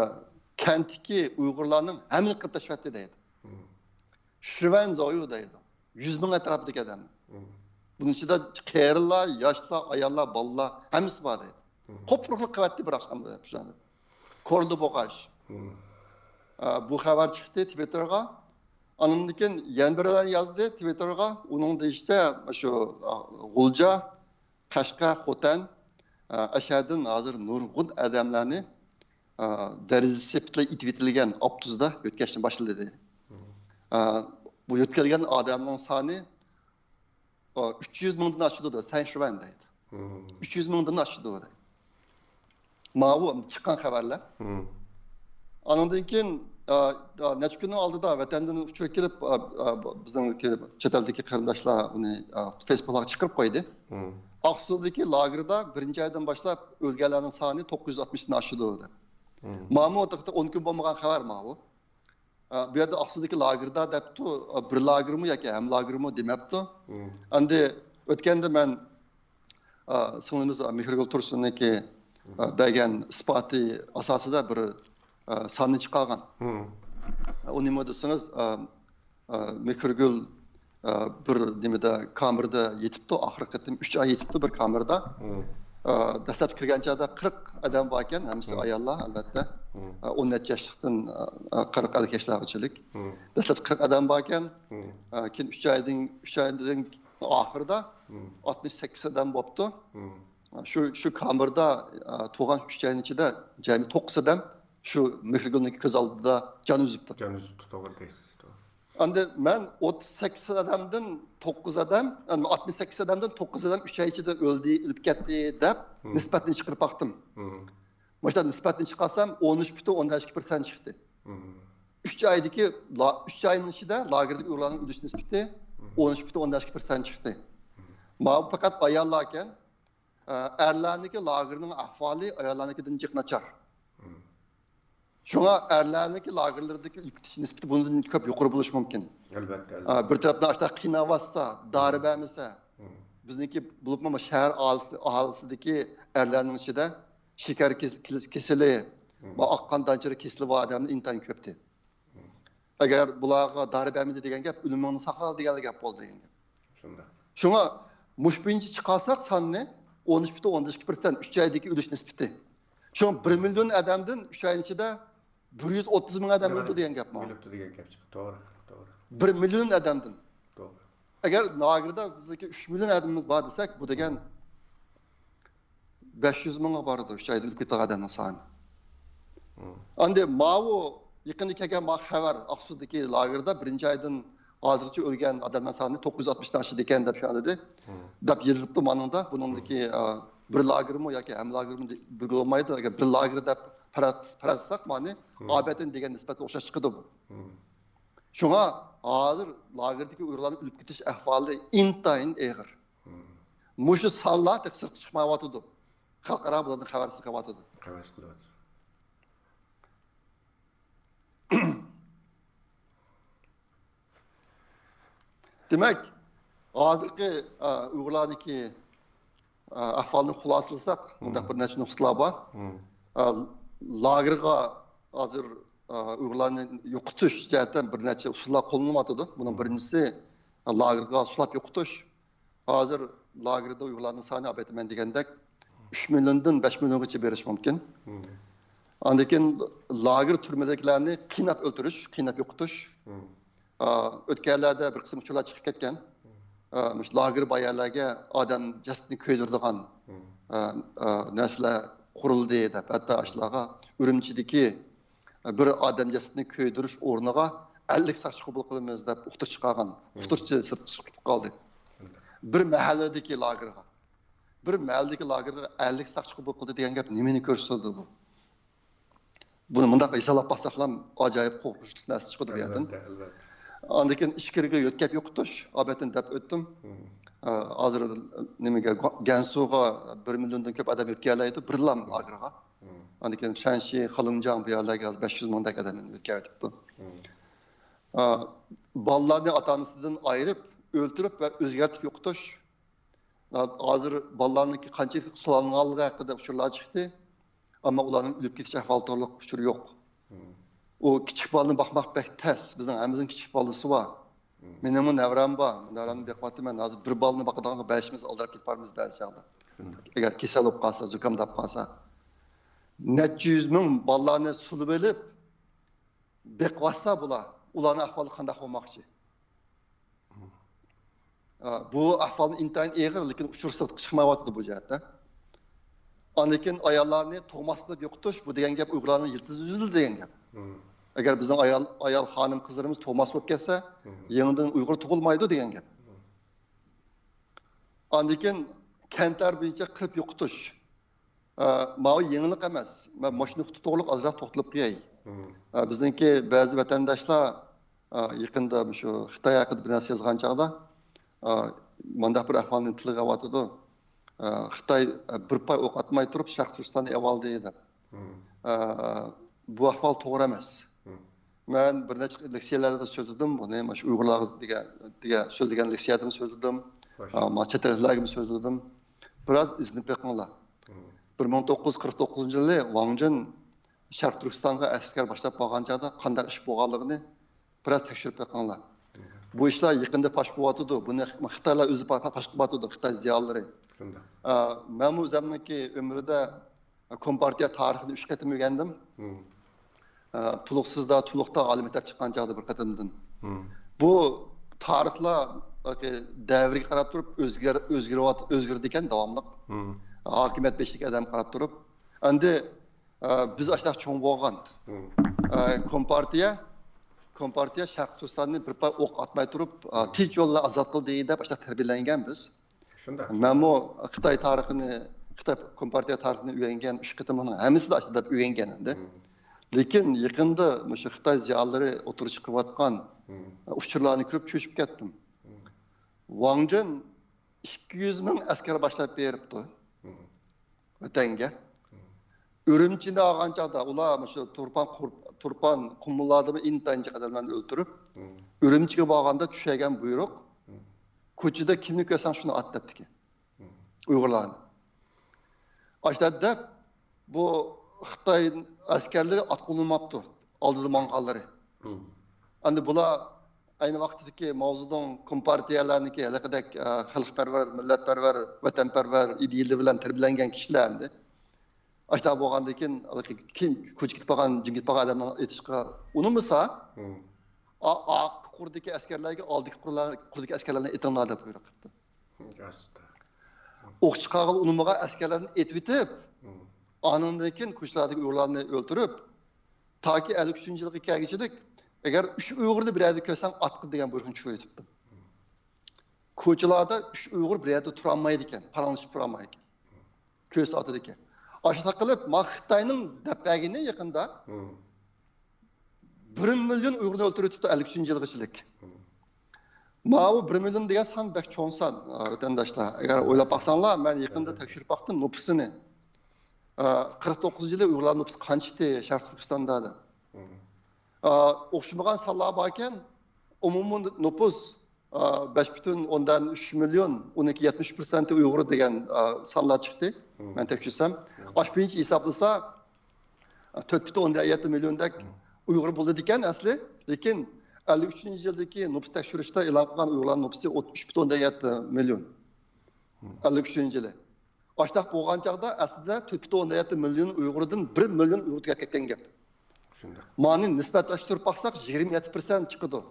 كەنتتىكى ئۇيغۇرلارنىڭ ھەممىنى قىرىپ تاشلىۋەتتى دەيدۇ. شىۋەن زاۋيۇ دەيدۇ. يۈز مىڭ ئەتراپىدىكى ئادەم. بۇنىڭ ئىچىدە قېرىلار، ياشلار، ئاياللار، بالىلار ھەممىسى بار دەيدۇ. قۇپقۇرۇقلۇق قىلىۋەتتى بىر ئاخشامدا شۇ يەردە. كورلا بولغاچ. ئا، بۇ خەۋەر چىقتى تىۋىتتېرغا. ئاندىن كېيىن يەنە بىرلەر يازدى تىۋىتتېرغا. ئۇنىڭ دېيىشىچە، شۇ، ئا، غۇلجا، قەشقەر، خوتەن، ئا، ئەشەدىن ھازىر نۇرغۇن ئادەملەرنى، ئا، دەرىجىسى سېپىتلا ئېتىۋېتىلگەن ئاپتوبۇستا يۆتكەشنى باشلىدى. ئا، بۇ يۆتكەلگەن ئادەمنىڭ سانى، ئا، ئۈچ يۈز مىڭدىن ئاشىدۇ دەيدۇ، سەن شىۋەن دەيدۇ. ئۈچ يۈز مىڭدىن ئاشىدۇ دەيدۇ. ماۋۇ چىققان خەۋەرلەر. ئانىڭدىن كېيىن، ئا، ئا، نەچچە كۈننىڭ ئالدىدا ۋەتەندىن ئۇچۇر كېلىپ، ئا، ئا، بىزنىڭ چەت ئەلدىكى قېرىنداشلار ئۇنى، ئا، فېيسبۇكلارغا چىقىرىپ قويدى. ئاقسۇدىكى لاگېردا بىرىنچى ئايدىن باشلاپ ئۆلگەنلەرنىڭ سانى توققۇز يۈز ئاتمىشتىن ئاشىدۇ دەپ. ماۋۇ ئون كۈن بولمىغان خەۋەر ماۋۇ. ئا، بۇ يەردە ئاقسۇدىكى لاگېردا دەپتۇ، ئا، بىر لاگېرمۇ ياكى ھەممە لاگېرمۇ دېمەپتۇ. ئەمدى ئۆتكەندە مەن، ئا، سىڭلىمىز مېھرىگۈل تۇرسۇننىڭكى، ئا، بەرگەن ئىسپاتى ئاساسىدا بىر، ئا، ساننى چىقارغان. ئۇ نېمە دېسىڭىز، ئا، ئا، مېھرىگۈل، ئا، بىر نېمىدە، كامېردا يېتىپتۇ، ئاخىرقى قېتىم ئۈچ ئاي يېتىپتۇ بىر كامېردا. ئا، دەسلەپتە كىرگەن چاغدا قىرىق ئادەم باركەن، ھەممىسى ئاياللار ئەلۋەتتە. ئا، ئون نەچچە ياشلىقتىن، ئا، قىرىق ئەركەكلەرگىچىلىك. دەسلەپتە قىرىق ئادەم باركەن. ئا، كېيىن ئۈچ ئايدىن، ئۈچ ئايدىن ئاخىرىدا ئاتمىش سەككىز ئادەم بوپتۇ. شۇ، شۇ كامېردا، ئا، تۇرغان ئۈچ ئاينىڭ ئىچىدە جەمئىي توققۇز ئادەم شۇ مېھرىگۈلنىڭ كۆز ئالدىدا جان ئۈزۈپتۇ. جان ئۈزۈپتۇ، توغرا دەيسىز، توغرا. ئەمدى مەن ئوتتۇز سەككىز ئادەمدىن توققۇز ئادەم، يەنى ئاتمىش سەككىز ئادەمدىن توققۇز ئادەم ئۈچ ئاي ئىچىدە ئۆلدى، ئۆلۈپ كەتتى دەپ نىسبەتنى چىقىرىپ باقتىم. مانا شۇنداق نىسبەتنى چىقارسام، ئون ئۈچ پۈتۈن ئوندىن ئىككى پىرسەنت چىقتى. ئۈچ ئايدىكى لا-، ئۈچ ئاينىڭ ئىچىدە لاگېردىكى ئۇيغۇرلارنىڭ ئۆلۈش نىسبىتى ئون ئۈچ پۈتۈن ئوندىن ئىككى پىرسەنت چىقتى. ماۋۇ پەقەت ئاياللاركەن. ئە، ئەرلەرنىڭكى لاگېرنىڭ ئەھۋالى ئاياللارنىڭكىدىن جىق ناچار. شۇڭا ئەرلەرنىڭكى لاگېرلىرىدىكى ئۆلۈپ كېتىش نىسبىتى بۇنىڭدىن كۆپ يۇقىرى بولۇشى مۇمكىن. ئەلۋەتتە، ئە، ئەلۋەتتە. بىر تەرەپتىن ئاشۇنداق قىيناۋاتسا، دارى بەرمىسە، بىزنىڭكى بولۇپمۇ شەھەر ئاھالىسى، ئاھالىسىدىكى ئەرلەرنىڭ ئىچىدە شېكەر كېس-، كېس-، كېسىلى، بۇ ئاق قان دانچىرى كېسىلى بار ئادەملەر ئىنتايىن كۆپتى. ئەگەر بۇلارغا دارى بەرمىدى دېگەن گەپ، ئۆلۈمۈڭنى ساقلا دېگەن گەپ بولدى دېگەن گەپ. شۇنداق. شۇڭا مۇشۇ بويىچە چىقارساق ساننى، ئون ئۈچ پۈتۈن ئوندىن ئىككى پىرسەنت ئۈچ ئايدىكى ئۆلۈش نىسبىتى. شۇڭا بىر مىليون ئادەمدىن ئۈچ ئاينىڭ ئىچىدە بىر يۈز ئوتتۇز مىڭ ئادەم ئۆلدى دېگەن گەپ مانا. ئۆلۈپتۇ دېگەن گەپ چىقتى. توغرا، توغرا. بىر مىليون ئادەمدىن. توغرا. ئەگەر لاگېردا بىزدىكى ئۈچ مىليون ئادىمىمىز بار دېسەك، بۇ دېگەن بەش يۈز مىڭغا بارىدۇ، ئۈچ ئايدا ئۆلۈپ كېتىدىغان ئادەمنىڭ سانى. ئاندى ماۋۇ يېقىندا كەلگەن ما خەۋەر، ئاقسۇدىكى لاگېردا بىرىنچى ئايدىن ھازىرغىچە ئۆلگەن ئادەمنىڭ سانى توققۇز يۈز ئاتمىشتىن ئاشىدىكەن دەپ شۇنداق دېدى. دەپ يېزىلىپتۇ مانىڭدا. بۇنىڭدىكى، ئا، بىر لاگېرمۇ ياكى ھەممە لاگېرمۇ دە-، بىلگىلى بولمايدۇ. ئەگەر بىر لاگېر دەپ پەرەز، پەرەز قىلساق، مانى ئابەتتىن دېگەن نىسبەتتە ئوخشاش چىقىدۇ بۇ. شۇڭا ھازىر لاگېردىكى ئۇيغۇرلارنىڭ ئۆلۈپ كېتىش ئەھۋالى ئىنتايىن ئېغىر. مۇشۇ سانلار تېخى سىرتقا چىقمايۋاتىدۇ. خەلقئارا بۇلاردىن خەۋەرسىز قېلىۋاتىدۇ. خەۋەرسىز قېلىۋاتىدۇ. دېمەك، ھازىرقى، ئا، ئۇيغۇرلارنىڭكى، ئا، ئەھۋالىنى خۇلاسىلىساق، مۇنداق بىر نەچچە نۇقتىلار بار. ئا، لاگېرغا ھازىر، ئا، ئۇيغۇرلارنى يوقىتىش جەھەتتىن بىر نەچچە ئۇسۇللار قوللىنىلىۋاتىدۇ. بۇنىڭ بىرىنچىسى، لاگېرغا سولاپ يوقىتىش. ھازىر لاگېردا ئۇيغۇرلارنىڭ سانى، ئەلۋەتتە، مەن دېگەندەك، ئۈچ مىليوندىن بەش مىليونغىچە بېرىشى مۇمكىن. ئاندىن كېيىن لاگېر تۈرمىدىكىلەرنى قىيناپ ئۆلتۈرۈش، قىيناپ يوقىتىش. ئا، ئۆتكەنلەردە بىر قىسىم ئۇچۇرلار چىقىپ كەتكەن. ئا، مۇشۇ لاگېر بار يەرلەرگە ئادەم جەسىتىنى كۆيدۈرىدىغان، ئا، ئا، نەرسىلەر قۇرۇلدى دەپ، ھەتتا ئاشۇلارغا ئۈرۈمچىدىكى بىر ئادەم جەسىتىنى كۆيدۈرۈش ئورنىغا ئەللىك ساقچى قوبۇل قىلىمىز دەپ ئۇقتۇرۇش چىقارغان. ئۇقتۇرۇشچى سىرتقا چىقىپ كېتىپ قالدى. بىر مەھەللىدىكى لاگېرغا، بىر مەھەللىدىكى لاگېرغا ئەللىك ساقچى قوبۇل قىلدى دېگەن گەپ نېمىنى كۆرسىتىدۇ بۇ؟ بۇنى مۇنداق ھېسابلاپ باقساقلا ئاجايىپ قورقۇنچلۇق نەرسە چىقىدۇ بۇ يەردىن. ئەلۋەتتە، ئەلۋەتتە. ئاندىن كېيىن ئىچكىرىگە يۆتكەپ يوقىتىش، ئابەتتىن دەپ ئۆتتۈم. ئا، ھازىر نېمىگە، گۇ-، گەنسۇغا بىر مىليوندىن كۆپ ئادەم يۆتكەلەيدۇ، بىرلا لاگېرغا. ئاندىن كېيىن شەنشى، خېلۇنجياڭ، بۇ يەرلەرگە ھازىر بەش يۈز مىڭدەك ئادەمنى ئۆتكەۋېتىپتۇ. ئا، بالىلارنى ئاتا-ئانىسىدىن ئايرىپ، ئۆلتۈرۈپ ۋە ئۆزگەرتىپ يوقىتىش. ھازىر بالىلارنىڭكى قانچىلىك سولانغانلىقى ھەققىدە ئۇچۇرلار چىقتى. ئەمما ئۇلارنىڭ ئۆلۈپ كېتىش ئەھۋالى توغرىلىق ئۇچۇر يوق. ئۇ كىچىك بالىنى باقماق بەك تەس. بىزنىڭ ھەممىمىزنىڭ كىچىك بالىسى بار. مېنىڭمۇ نەۋرەم بار. نەۋرەمنى بېقىۋاتىمەن. ھازىر بىر بالىنى باقىدىغانغا بەشىمىز ئالدىراپ كېتىپ بارىمىز بەزى چاغدا. ئەگەر كېسەل بولۇپ قالسا، زۇكامداپ قالسا. نەچچە يۈز مىڭ بالىلارنى سولىۋېلىپ بېقىۋاتسا بۇلار، ئۇلارنىڭ ئەھۋالى قانداق بولماقچى؟ ئا، بۇ ئەھۋالنى ئىنتايىن ئېغىر، لېكىن ئۇچۇر سىرتقا چىقمايۋاتىدۇ بۇ جەھەتتە. ئاندىن كېيىن ئاياللارنى تۇغماس قىلىپ يوقىتىش، بۇ دېگەن گەپ ئۇيغۇرلارنىڭ يىلتىزى ئۈزۈلدى دېگەن گەپ. ئەگەر بىزنىڭ ئايال، ئايال خانىم قىزلىرىمىز تۇغماس بولۇپ كەتسە، يېڭىدىن ئۇيغۇر تۇغۇلمايدۇ دېگەن گەپ. ئاندىن كېيىن كەنتلەر بويىچە قىرىپ يوقىتىش. ئا، ماۋۇ يېڭىلىق ئەمەس. مەن مۇشۇ نۇقتا توغرىلىق ئازراق توختىلىپ قوياي. ئا، بىزنىڭكى بەزى ۋەتەنداشلار، ئا، يېقىندا شۇ خىتاي ھەققىدە بىر نەرسە يازغان چاغدا، ئا، مۇنداق بىر ئەھۋالنى تىلغا ئېلىۋاتىدۇ. ئا، خىتاي، ئا، بىر پاي ئوق ئاتماي تۇرۇپ شەرقىي تۈركىستاننى ئېلىۋالدى دەپ. ئا، بۇ ئەھۋال توغرا ئەمەس. مەن بىر نەچچە لېكسىيەلەردە سۆزلىدىم بۇنى، مانا شۇ ئۇيغۇرلارغا دېگەن، دېگەن سۆزلىگەن لېكسىيەدىمۇ سۆزلىدىم. ئا، ما چەت ئەللىكىلەرگىمۇ سۆزلىدىم. بىراز ئىزدىنىپ بېقىڭلار. بىر مىڭ توققۇز يۈز قىرىق توققۇزىنچى يىلى ۋاڭ جېن شەرقىي تۈركىستانغا ئەسكەر باشلاپ بارغان چاغدا قانداق ئىش بولغانلىقىنى بىراز تەكشۈرۈپ بېقىڭلار. بۇ ئىشلار يېقىندا پاش بولۇۋاتىدۇ. بۇنى خىتايلار ئۆزى پا-، پا-، پاش قىلىۋاتىدۇ، خىتاي زىيالىيلىرى. ئا، مەنمۇ ئۆزۈمنىڭكى ئۆمرىدە كومپارتىيە تارىخىنى ئۈچ قېتىم ئۆگەندىم. ئا، تولۇقسىزدا، تولۇقتا ئالىي مەكتەپ چىققان چاغدا بىر قېتىمدىن. بۇ تارىخلار دەۋرگە قاراپ تۇرۇپ ئۆزگەر-، ئۆزگىرىۋات-، ئۆزگىرىدىكەن داۋاملىق. ھاكىمىيەت بېشىدىكى ئادەم قاراپ تۇرۇپ. ئەمدى، ئا، بىز ئاشۇنداق چوڭ بولغان. ئا، كومپارتىيە، كومپارتىيە شەرقىي تۈركىستاننى بىر پاي ئوق ئاتماي تۇرۇپ، ئا، تىنچ يول بىلەن ئازاد قىلدى دەپ ئاشۇنداق تەربىيەلەنگەن بىز. شۇنداق. مەنمۇ خىتاي تارىخىنى، خىتاي كومپارتىيە تارىخىنى ئۆگەنگەن ئۈچ قېتىمنىڭ ھەممىسىدە ئاشۇنداق ئۆگەنگەن ئىدى. لېكىن يېقىندا مۇشۇ خىتاي زىيالىيلىرى ئوتتۇرىغا چىقىرىۋاتقان ئۇچۇرلارنى كۆرۈپ چۆچۈپ كەتتىم. ۋاڭ جېن ئىككى يۈز مىڭ ئەسكەر باشلاپ بېرىپتۇ ۋەتەنگە. ئۈرۈمچىنى ئالغان چاغدا ئۇلار مۇشۇ تۇرپان قۇر-، تۇرپان قۇمۇللاردىمۇ ئىنتايىن جىق ئادەملەرنى ئۆلتۈرۈپ، ئۈرۈمچىگە بارغاندا چۈشۈرگەن بۇيرۇق، كوچىدا كىمنى كۆرسەڭ شۇنى ئات دەپتىكەن. ئۇيغۇرلارنى. ئاشۇنداق دەپ، بۇ خىتاي ئەسكەرلىرى ئاتقا مىنماپتۇ، ئالدىدا ماڭغانلىرى. ئەمدى بۇلار ئەينى ۋاقىتتىكى ماۋزېدۇڭ كومپارتىيەلەرنىڭكى ھېلىقىدەك، ئە، خەلقپەرۋەر، مىللەتپەرۋەر، ۋەتەنپەرۋەر ئىدىيەلىرى بىلەن تەربىيەلەنگەن كىشىلەر ئەمدى. ئاشۇنداق بولغاندىن كېيىن، ھېلىقى كېيىن كوچىغا كېتىپ قالغان، جىم كېتىپ قالغان ئادەمنىڭ ئېتىشقا ئۇنىمىسا، ئا-، ئارقا قۇردىكى ئەسكەرلەرگە ئالدىكى قۇرلار-، قۇردىكى ئەسكەرلەرنى ئېتىڭلار دەپ بۇيرۇق قىپتۇ. ئوق چىقارغىلى ئۇنىمىغان ئەسكەرلەرنى ئېتىۋېتىپ، ئانىڭدىن كېيىن كوچىلاردىكى ئۇيغۇرلارنى ئۆلتۈرۈپ، تاكى ئەللىك ئۈچىنچى يىلغا كەلگۈچىلىك، ئەگەر ئۈچ ئۇيغۇرنى بىر يەردە كۆرسەڭ ئاتقا دېگەن بۇيرۇقنى چۈشۈرۈۋېتىپتۇ. كوچىلاردا ئۈچ ئۇيغۇر بىر يەردە تۇرالمايدىكەن، پاراڭلىشىپ تۇرالمايدىكەن. كۆرسە ئاتىدىكەن. ئاشۇنداق قىلىپ، ما خىتاينىڭ دەپ بەرگىنى يېقىندا بىر مىليون ئۇيغۇرنى ئۆلتۈرۈۋېتىپتۇ ئەللىك ئۈچىنچى يىلغىچىلىك. ماۋۇ بىر مىليون دېگەن سان بەك چوڭ سان، ئا، ۋەتەنداشلار. ئەگەر ئويلاپ باقساڭلار، مەن يېقىندا تەكشۈرۈپ باقتىم نوپۇسىنى. ئا، قىرىق توققۇزىنچى يىلى ئۇيغۇرلار نوپۇسى قانچە ئىدى شەرقىي تۈركىستاندا دەپ. ئا، ئوخشىمىغان سانلار باركەن، ئومۇمىي نوپۇس، ئا، بەش پۈتۈن ئوندىن ئۈچ مىليون، ئۇنىڭكى يەتمىش پىرسەنتى ئۇيغۇر دېگەن، ئا، سانلار چىقتى. مەن تەكشۈرسەم، ئاشۇ بويىچە ھېسابلىسا، تۆت پۈتۈن ئوندىن يەتتە مىليوندەك ئۇيغۇر بولىدىكەن ئەسلى. لېكىن ئەللىك ئۈچىنچى يىلدىكى نوپۇس تەكشۈرۈشتە ئېلان قىلغان ئۇيغۇرلار نوپۇسى ئوت-، ئۈچ پۈتۈن ئوندىن يەتتە مىليون. ئەللىك ئۈچىنچى يىلى. ئاشۇنداق بولغان چاغدا ئەسلىدە تۆت پۈتۈن ئوندىن يەتتە مىليون ئۇيغۇردىن بىر مىليون ئۇيغۇر تۈگەپ كەتكەن گەپ. شۇنداق. مانى نىسبەتلەشتۈرۈپ باقساق، يىگىرمە يەتتە پىرسەنت چىقىدۇ.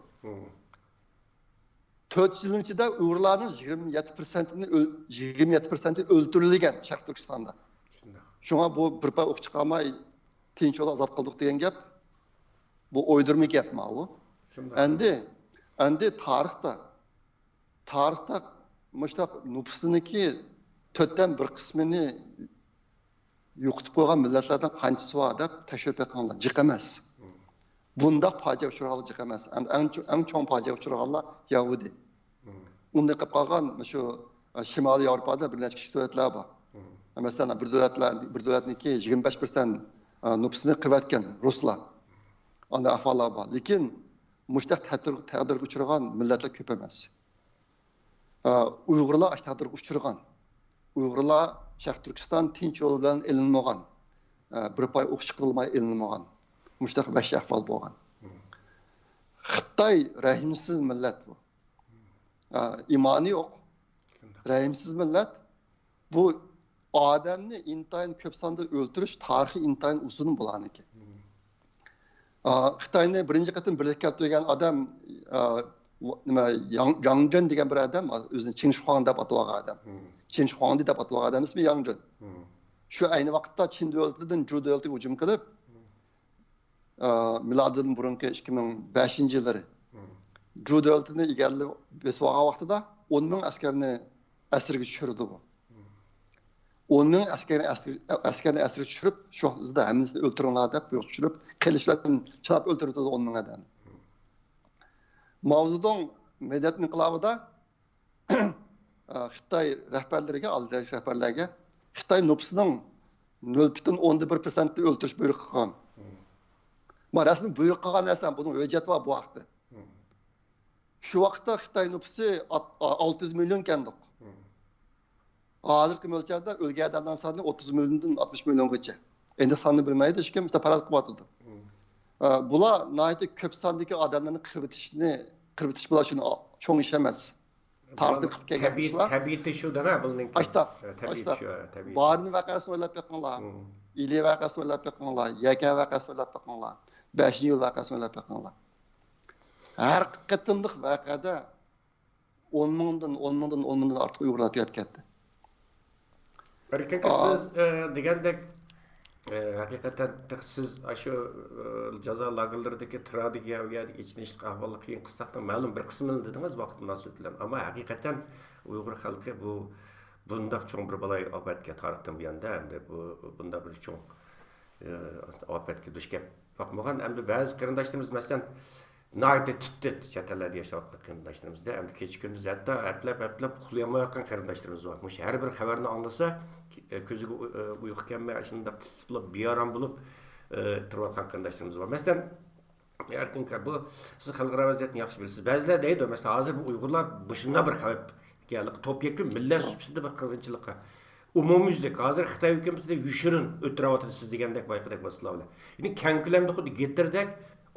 تۆت يىلنىڭ ئىچىدە ئۇيغۇرلارنىڭ يىگىرمە يەتتە پىرسەنتىنى ئۆل-، يىگىرمە يەتتە پىرسەنتى ئۆلتۈرۈلگەن شەرقىي تۈركىستاندا. شۇڭا بۇ بىر پاي ئوق چىقارماي تىنچ يول ئازاد قىلدۇق دېگەن گەپ، بۇ ئويدۇرما گەپ ماۋۇ. ئەمدى، ئەمدى تارىختا، تارىختا مۇشۇنداق نوپۇسىنىڭكى تۆتتىن بىر قىسمىنى يوقىتىپ قويغان مىللەتلەردىن قانچىسى بار دەپ تەكشۈرۈپ بېقىڭلار. جىق ئەمەس. بۇنداق پاجىئە ئۇچرىغانلار جىق ئەمەس. ئەڭ، ئەڭ چو-، ئەڭ چوڭ پاجىئە ئۇچرىغانلار يەھۇدىي. ئۇندىن قېلىپ قالغان شۇ، ئە، شىمالىي ياۋروپادا بىر نەچچە كىچىك دۆلەتلەر بار. مەسىلەن، بىر دۆلەتلەر، بىر دۆلەتنىڭكى يىگىرمە بەش پىرسەنت ئا، نوپۇسىنى قىرىۋەتكەن رۇسلار. ئانداق ئەھۋاللار بار. لېكىن مۇشۇنداق تەتۈر-، تەقدىرگە ئۇچرىغان مىللەتلەر كۆپ ئەمەس. ئا، ئۇيغۇرلار ئاشۇ تەقدىرگە ئۇچرىغان. ئۇيغۇرلار شەرقىي تۈركىستان تىنچ يول بىلەن ئېلىنمىغان. ئا، بىر پاي ئوق چىقىرىلماي ئېلىنمىغان. مۇشۇنداق ۋەھشىي ئەھۋال بولغان. خىتاي رەھىمسىز مىللەت بۇ. ئا، ئىمانى يوق. رەھىمسىز مىللەت. بۇ ئادەمنى ئىنتايىن كۆپ ساندا ئۆلتۈرۈش تارىخى ئىنتايىن ئۇزۇن بۇلارنىڭكى. ئا، خىتاينى بىرىنچى قېتىم بىرلىككە كەلتۈرگەن ئادەم، ئا، ۋ-، نېمە، ياڭ-، ياڭ جېن دېگەن بىر ئادەم، ئۆزىنى چىڭ شۇاڭ دەپ ئاتىۋالغان ئادەم. چىن شۇاڭدى دەپ ئاتىۋالغان ئادەم ئىسمى ياڭ جېن. شۇ ئەينى ۋاقىتتا چىن دۆلىتىدىن جۇ دۆلىتىگە ھۇجۇم قىلىپ، ئا، مىلادىدىن بۇرۇنقى ئىككى مىڭ بەشىنچى يىللىرى جۇ دۆلىتىنى ئىگىلەپ بېسىۋالغان ۋاقتىدا ئون مىڭ ئەسكەرنى ئەسىرگە چۈشۈرىدۇ بۇ. ئون مىڭ ئەسكەرنى ئەسكەر-، ئەسكەرنى ئەسىرگە چۈشۈرۈپ، شۇ ۋاقتىدا ھەممىسىنى ئۆلتۈرۈڭلار دەپ بۇيرۇق چۈشۈرۈپ، قىلىچلاردىن چىلاپ ئۆلتۈرۈۋېتىدۇ ئون مىڭ ئادەمنى. ماۋزېدۇڭ مەدەنىيەت ئىنقىلابىدا، ئا، خىتاي رەھبەرلىرىگە، ئالدى رەھبەرلەرگە خىتاي نوپۇسىنىڭ نۆل پۈتۈن ئوندىن بىر پىرسەنتنى ئۆلتۈرۈش بۇيرۇقى قىلغان. ما رەسمىي بۇيرۇق قىلغان نەرسە، بۇنىڭ ھۆججەت بار بۇ ھەقتە. شۇ ۋاقىتتا خىتاي نوپۇسى ئات-، ئا-، ئالتە يۈز مىليون ئىكەندۇق. ھازىرقى مۆلچەردە ئۆلگەن ئادەمنىڭ سانى ئوتتۇز مىليوندىن ئاتمىش مىليونغىچە. ئەمدى ساننى بىلمەيدۇ، ھېچكىم ئىشتە پەرەز قىلىۋاتىدۇ. ئا، بۇلار ناھايىتى كۆپ ساندىكى ئادەملەرنى قىرىۋېتىشنى، قىرىۋېتىش بۇلار ئۈچۈن چوڭ ئىش ئەمەس. تارىختا قىلىپ كەلگەن تەبىئىي، ئىشلار. تەبىئىتى شۇ دەڭە بۇنىڭكى. ئاشتاق، ھە، تەبىئىتى ئاشتاق. شۇ، ھە، تەبىئىتى. بارىن ۋەقەسىنى ئويلاپ بېقىڭلار. مم. ئىلى ۋەقەسىنى ئويلاپ بېقىڭلار. يەكەن ۋەقەسىنى ئويلاپ بېقىڭلار. بەشىنچى يول ۋەقەسىنى ئويلاپ بېقىڭلار. ھەر قېتىملىق ۋەقەدە ئون مىڭدىن، ئون مىڭدىن، ئون مىڭدىن ئارتۇق ئۇيغۇرلار تۈگەپ كەتتى. ئەركىن ئاكا، ئا. سىز، ئە، دېگەندەك، ئە، ھەقىقەتەن تېخى سىز ئاشۇ، ئە، جازا لاگېرلىرىدىكى تراگېدىيە، ئۇ يەردىكى ئېچىنىشلىق ئەھۋاللىق، قىيىن قىستاقنىڭ مەلۇم بىر قىسمىنى دېدىڭىز ۋاقىت مۇناسىۋىتى بىلەن. ئەمما ھەقىقەتەن ئۇيغۇر خەلقى بۇ، بۇنداق چوڭ بىر بالايىئاپەتكە تارىختىن بۇياندا، ئەمدى بۇ، بۇنداق بىر چوڭ، ئە، ئاپەتكە دۇچ كەپ باقمىغان. ئەمدى بەزى قېرىنداشلىرىمىز، مەسىلەن، ناھايىتى تىت-تىت چەت ئەللەردە ياشاۋاتقان قېرىنداشلىرىمىزدە، ئەمدى كېچە-كۈندۈز ھەتتا ھەپتىلەپ-ھەپتىلەپ ئۇخلىيالمايۋاتقان قېرىنداشلىرىمىز بار. مۇشۇ ھەر بىر خەۋەرنى ئاڭلىسا، كۆزىگە ئۇ-، ئۇيقۇ كەلمەي، ئاشۇنداق تىت-تىت بولۇپ، بىئارام بولۇپ، ئە، تۇرۇۋاتقان قېرىنداشلىرىمىز بار. مەسىلەن، ئەركىن ئاكا، بۇ، سىز خەلقئارا ۋەزىيەتنى ياخشى بىلىسىز. بەزىلەر دەيدۇ، مەسىلەن، ھازىر بۇ ئۇيغۇرلار مۇشۇنداق بىر خەۋپ، توپ يەكۈن مىللەت سۈپىتىدە بىر قىرغىنچىلىققا ئومۇميۈزلۈك، ھازىر خىتاي ھۆكۈمىتى يوشۇرۇن ئۆتتۈرۈۋاتىدۇ، سىز دېگەندەك بايىقىدەك ۋاسىتىلەر بىلەن. يەنى كەڭ كۆلەمدە خۇددى گىتلېردەك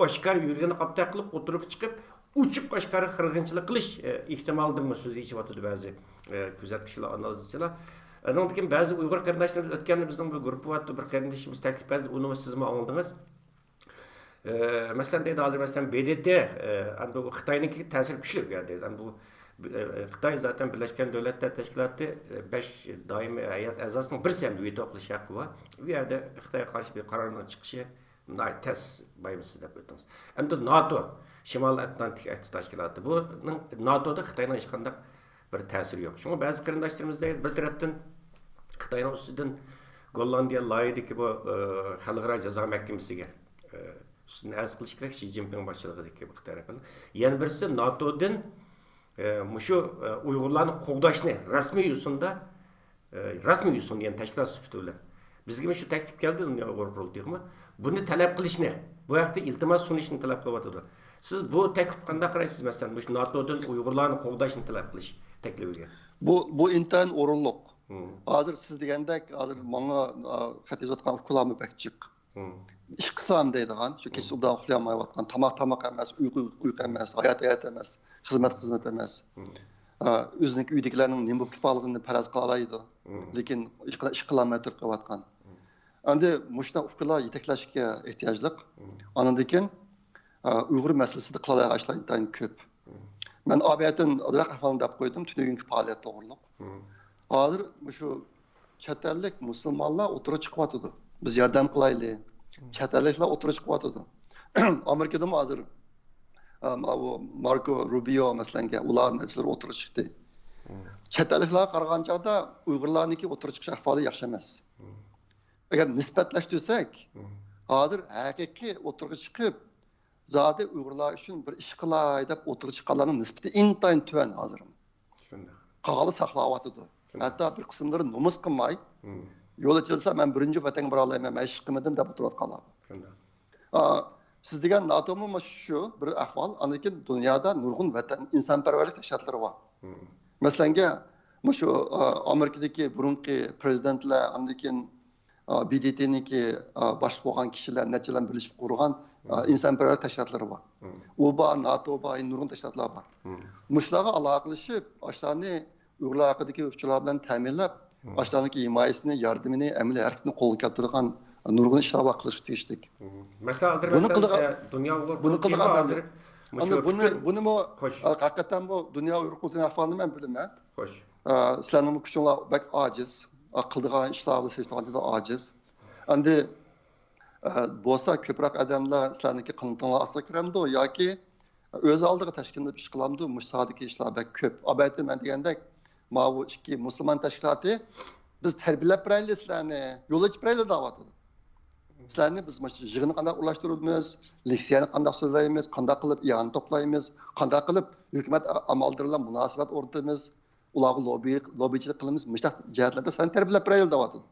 ئاشكارا يۈرگىنى قاپتەك قىلىپ ئوتتۇرىغا چىقىپ، ئوچۇق ئاشكارا قىرغىنچىلىق قىلىش، ئە، ئېھتىمالىدىنمۇ سۆز ئېچىۋاتىدۇ بەزى، ئە، كۆزەتكۈچىلەر، ئانالىزچىلار. ئانىڭدىن كېيىن بەزى ئۇيغۇر قېرىنداشلىرىمىز، ئۆتكەندە بىزنىڭ بىر گۇرۇپپا بارتتى، بىر قېرىندىشىمىز تەكلىپ بەردى، ئۇنىمۇ سىزمۇ ئاڭلىدىڭىز. ئە، مەسىلەن، دەيدۇ، ھازىر، مەسىلەن، بې دې تې، ئە، ئەمدى ئۇ خىتاينىڭكى تەسىرى كۈچلۈك، يا، دەيدۇ. ئەمدى بۇ، ئە، خىتاي زاتەن بىرلەشكەن دۆلەتلەر تەشكىلاتى، ئە، بەش دائىمىي ھەيئەت ئەزاسىنىڭ بىرسى، ئەمدى ۋېتو قىلىش ھەققى بار. ئۇ يەردە خىتايغا قارشى بىر قارارنىڭ چىقىشى ناھايىتى تەس، بايامسىز دەپ ئۆتتىڭىز. ئەمدى ناتو، شىمالىي ئاتلانتىك ئىتتىپاق تەشكىلاتى، بۇنىڭ، ناتودا خىتاينىڭ ھېچقانداق بىر تەسىرى يوق. شۇڭا بەزى قېرىنداشلىرىمىز دەيدۇ، بىر تەرەپتىن خىتاينىڭ ئۈستىدىن گوللاندىيە لايىھىدىكى بۇ، ئە، خەلقئارا جازا مەھكىمىسىگە، ئە، ئۈستىدىن ئەرز قىلىش كېرەك، شى جىنپىڭ باشچىلىقىدىكى بۇ خىتاي رەھبەرلىرى. يەنە بىرسى ناتودىن، ئە، مۇشۇ، ئە، ئۇيغۇرلارنى قوغداشنى رەسمىي يوسۇندا، ئە، رەسمىي يوسۇن، يەنى تەشكىلات سۈپىتى بىلەن بىزگىمۇ شۇ تەكلىپ كەلدى، دۇنيا ئۇيغۇر قۇرۇلتىيىغىمۇ بۇنى تەلەپ قىلىشنى، بۇ ھەقتە ئىلتىماس سۇنۇشنى تەلەپ قىلىۋاتىدۇ. سىز بۇ تەكلىپكە قانداق قارايسىز؟ مەسىلەن، مۇشۇ ناتودىن ئۇيغۇرلارنى قوغداشنى تەلەپ قىلىش تەكلىپىگە. بۇ، بۇ ئىنتايىن ئورۇنلۇق. مم. ھازىر سىز دېگەندەك، ھازىر ماڭا، ئا، خەت يېزىۋاتقان ئۇكىلارمۇ بەك جىق. مم. ئىشقىسام دەيدىغان، شۇ كېچىسى مم. ئوبدان ئۇخلىيالمايۋاتقان، تاماق تاماق ئەمەس، ئۇيقۇ ئۇيقۇ ئەمەس، ھايات ھايات ئەمەس، خىزمەت خىزمەت ئەمەس. مم. ئا، ئۆزىنىڭكى ئۆيدىكىلەرنىڭ نېمە بولۇپ كېتىۋاتقىنىنى پەرەز قىلالايدۇ. مم. لېكىن ئىش قىلا-، ئىش قىلالماي تۇرۇپ قېلىۋاتقان. مم. ئەمدى مۇشۇنداق ئۇكىلار يېتەكلەشكە ئېھتىياجلىق. مم. ئاندىن كېيىن، ئا، ئۇيغۇر مەسىلىسىدە قىلالايدىغان ئىشلار ئىنتايىن كۆپ. مم. مەن ئابىيەتىن ئازراق ئەھۋالنى دەپ قويدۇم، تۈنۈگۈنكى پائالىيەت توغرۇلۇق. مم. ھازىر مۇشۇ چەت ئەللىك مۇسۇلمانلار ئوتتۇرىغا چىقىۋاتىدۇ. بىز ياردەم قىلايلى. مم. چەت ئەللىكلەر ئوتتۇرىغا چىقىۋاتىدۇ. ئامېرىكىدىمۇ ھازىر، ئە، ماۋۇ ماركو روبىيو، مەسىلەن، ئۇلارنىڭ ئىشلىرى ئوتتۇرىغا چىقتى. مم. چەت ئەللىكلەرگە قارىغان چاغدا ئۇيغۇرلارنىڭكى ئوتتۇرىغا چىقىش ئەھۋالى ياخشى ئەمەس. مم. ئەگەر نىسبەتلەشتۈرسەك، مم. ھازىر ھەقىقىي ئوتتۇرىغا چىقىپ، زادى ئۇيغۇرلار ئۈچۈن بىر ئىش قىلاي دەپ ئوتتۇرىغا چىققانلارنىڭ نىسبىتى ئىنتايىن تۆۋەن ھازىر. شۇنداق. قالغانلىرى ساقلاۋاتىدۇ. شۇنداق. ھەتتا بىر قىسىملىرى نومۇس قىلماي، مم. يول ئېچىلسا، مەن بىرىنچى ۋەتەنگە بارالايمەن، مەن ھېچ قىلمىدىم دەپ ئولتۇرۇۋاتقانلار. شۇنداق. ئا، سىز دېگەن ناتومۇ مۇشۇ شۇ بىر ئەھۋال. ئاندىن كېيىن دۇنيادا نۇرغۇن ۋەتەن، ئىنسانپەرۋەرلىك تەشكىلاتلىرى بار. مەسىلەنگە، مۇشۇ، ئا، ئامېرىكىدىكى بۇرۇنقى پرېزىدېنتلەر، ئاندىن كېيىن، ئا، ب د ت نىڭكى، ئا، باشلىق بولغان كىشىلەر نەچچىلەن بىرلىشىپ قۇرغان، ئا، ئىنسانپەرۋەرلىك تەشكىلاتلىرى بار. ئۇ بار، ناتو بار، نۇرغۇن تەشكىلاتلار بار. مۇشۇلارغا ئالاقىلىشىپ، ئاشۇلارنى ئۇيغۇرلار ھەققىدىكى ئۇچۇرلار بىلەن تەمىنلەپ، ئاشۇلارنىڭكى ھىمايىسىنى، ياردىمىنى، ئەمەلىي ھەرىكىتىنى قولغا كەلتۈرىدىغان نۇرغۇن ئىشلار بار قىلىشقا تېگىشلىك. مەسىلەن، ھازىر بۇنى مەسىلەن، قىلىدىغان، ئە، دۇنيا ئۇيغۇر بۇنى قۇرۇلتىيىمۇ قىلىدىغان ھازىر مۇشۇ ئەمدى بۇنى، پۈتۈن بۇنىمۇ، خوش. ئە، ھەقىقەتەن بۇ دۇنيا ئۇيغۇر قۇرۇلتىيىنىڭ ئەھۋالىنى مەن بىلىمەن. خوش. ئە، سىلەرنىڭمۇ كۈچۈڭلار بەك ئاجىز. ئە، قىلىدىغان ئىشلار بىلەن سېلىشتۇرغاندا ئاجىز. ئەمدى، ئە، بولسا كۆپرەك ئادەملەر سىلەرنىڭكى قانىتىڭلار ئاستىغا كىرەمدۇ ياكى ئۆز ئالدىغا تەشكىللىنىپ ئىش قىلامدۇ؟ مۇشۇ ساھەدىكى ئىشلار بەك كۆپ. ئەلۋەتتە، مەن دېگەندەك، ماۋۇ ئىككى مۇسۇلمان تەشكىلاتى، بىز تەربىيەلەپ بېرەيلى سىلەرنى، يول ئېچىپ بېرەيلى دەۋاتىدۇ. سىلەرنى بىز مۇشۇ يىغىننى قانداق ئورۇنلاشتۇرىمىز، لېكسىيەنى قانداق سۆزلەيمىز، قانداق قىلىپ ئىئانە توپلايمىز، قانداق قىلىپ ھۆكۈمەت ئامالدىرى بىلەن مۇناسىۋەت ئورنىتىمىز، ئۇلارغا لوببى، لوببىچىلىك قىلىمىز، مۇشۇنداق جەھەتلەردە سىلەرنى تەربىيەلەپ بېرەيلى دەۋاتىدۇ.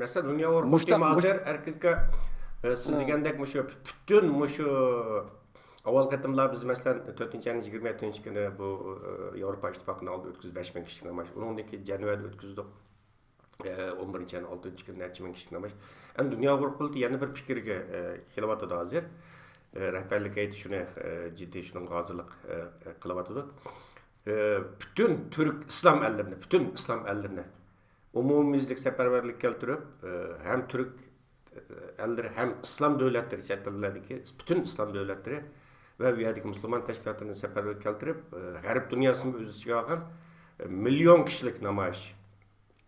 مەسىلەن، دۇنيا ئۇيغۇر قۇرۇلتىيى مۇشۇنداق، مۇش- ھازىر ئەركىنكا، ئە، سىز ھە. دېگەندەك مۇشۇ پۈتۈن مۇشۇ ئاۋۋال قېتىملار بىز، مەسىلەن، تۆتىنچى ئاينىڭ يىگىرمە يەتتىنچى كۈنى بۇ، ئە، ياۋروپا ئىتتىپاقىنىڭ ئالدىدا ئۆتكۈزدۇق، بەش مىڭ كىشىلىك نامايىش. ئۇنىڭدىن كېيىن جەنۋەدە ئۆتكۈزدۇق. ئە، ئون بىرىنچى ئاينىڭ ئالتىنچى كۈنى نەچچە مىڭ كىشىلىك نامايىش. ئەمدى دۇنيا ئۇيغۇر قۇرۇلتىيى يەنە بىر پىكىرگە، ئە، كېلىۋاتىدۇ ھازىر. ئە، رەھبەرلىك ھەيئىتى شۇنى، ئە، جىددىي شۇنىڭغا ھازىرلىق، ئە، ئە، قىلىۋاتىدۇ. ئە، پۈتۈن تۈرك ئىسلام ئەللىرىنى، پۈتۈن ئىسلام ئەللىرىنى ئومۇميۈزلۈك سەپەرۋەرلىك كەلتۈرۈپ، ئە، ھەم تۈرك، ئە، ئەللىرى، ھەم ئىسلام دۆلەتلىرى، چەت ئەللەردىكى پۈتۈن ئىسلام دۆلەتلىرى ۋە بۇ يەردىكى مۇسۇلمان تەشكىلاتلىرىنى سەپەرۋەرلىك كەلتۈرۈپ، ئە، غەرب دۇنياسىنى ئۆز ئىچىگە ئالغان، ئە، مىليون كىشىلىك نامايىش.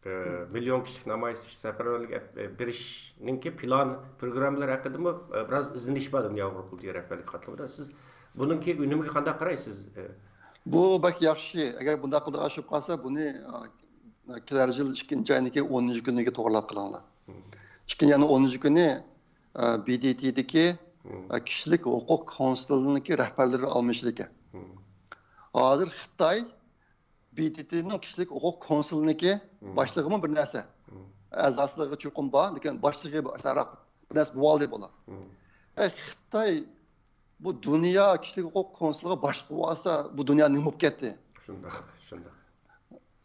ئە، مىليون كىشىلىك نامايىش سەپەرۋەرلىك ئەپ-، ئە، بېرىشنىڭكى پىلان، پروگراممىلىرى ھەققىدىمۇ، ئە، بىراز ئىزدىنىش بار دۇنيا ئۇيغۇر قۇرۇلتىيى رەھبەرلىك قاتلىمىدا. سىز بۇنىڭكى ئۈنۈمىگە قانداق قارايسىز؟ ئە، بۇ بەك ياخشى. ئەگەر بۇنداق قىلىدىغان ئىش بولۇپ قالسا، بۇنى، ئە، كېلەر يىل ئىككىنچى ئاينىڭكى ئونىنچى كۈنىگە توغرىلاپ قىلىڭلار. ئىككىنچى ئاينىڭ ئونىنچى كۈنى، ئە، ب د ت دىكى، ئە، كىشىلىك ھوقۇق كونسۇلىنىڭكى رەھبەرلىرى ئالمىشىدىكەن. ھازىر خىتاي ب د ت نىڭ كىشىلىك ھوقۇق كونسۇلىنىڭكى باشلىقىمۇ بىر نەرسە، ئەزاسىلىرىغا چوقۇم بار، لېكىن باشلىقى بىر نەرسە بولالدى بۇلار. ئەي، خىتاي بۇ دۇنيا كىشىلىك ھوقۇق كونسۇلىغا باشلىق بولۇۋالسا، بۇ دۇنيا نېمە بولۇپ كەتتى؟ شۇنداق، شۇنداق.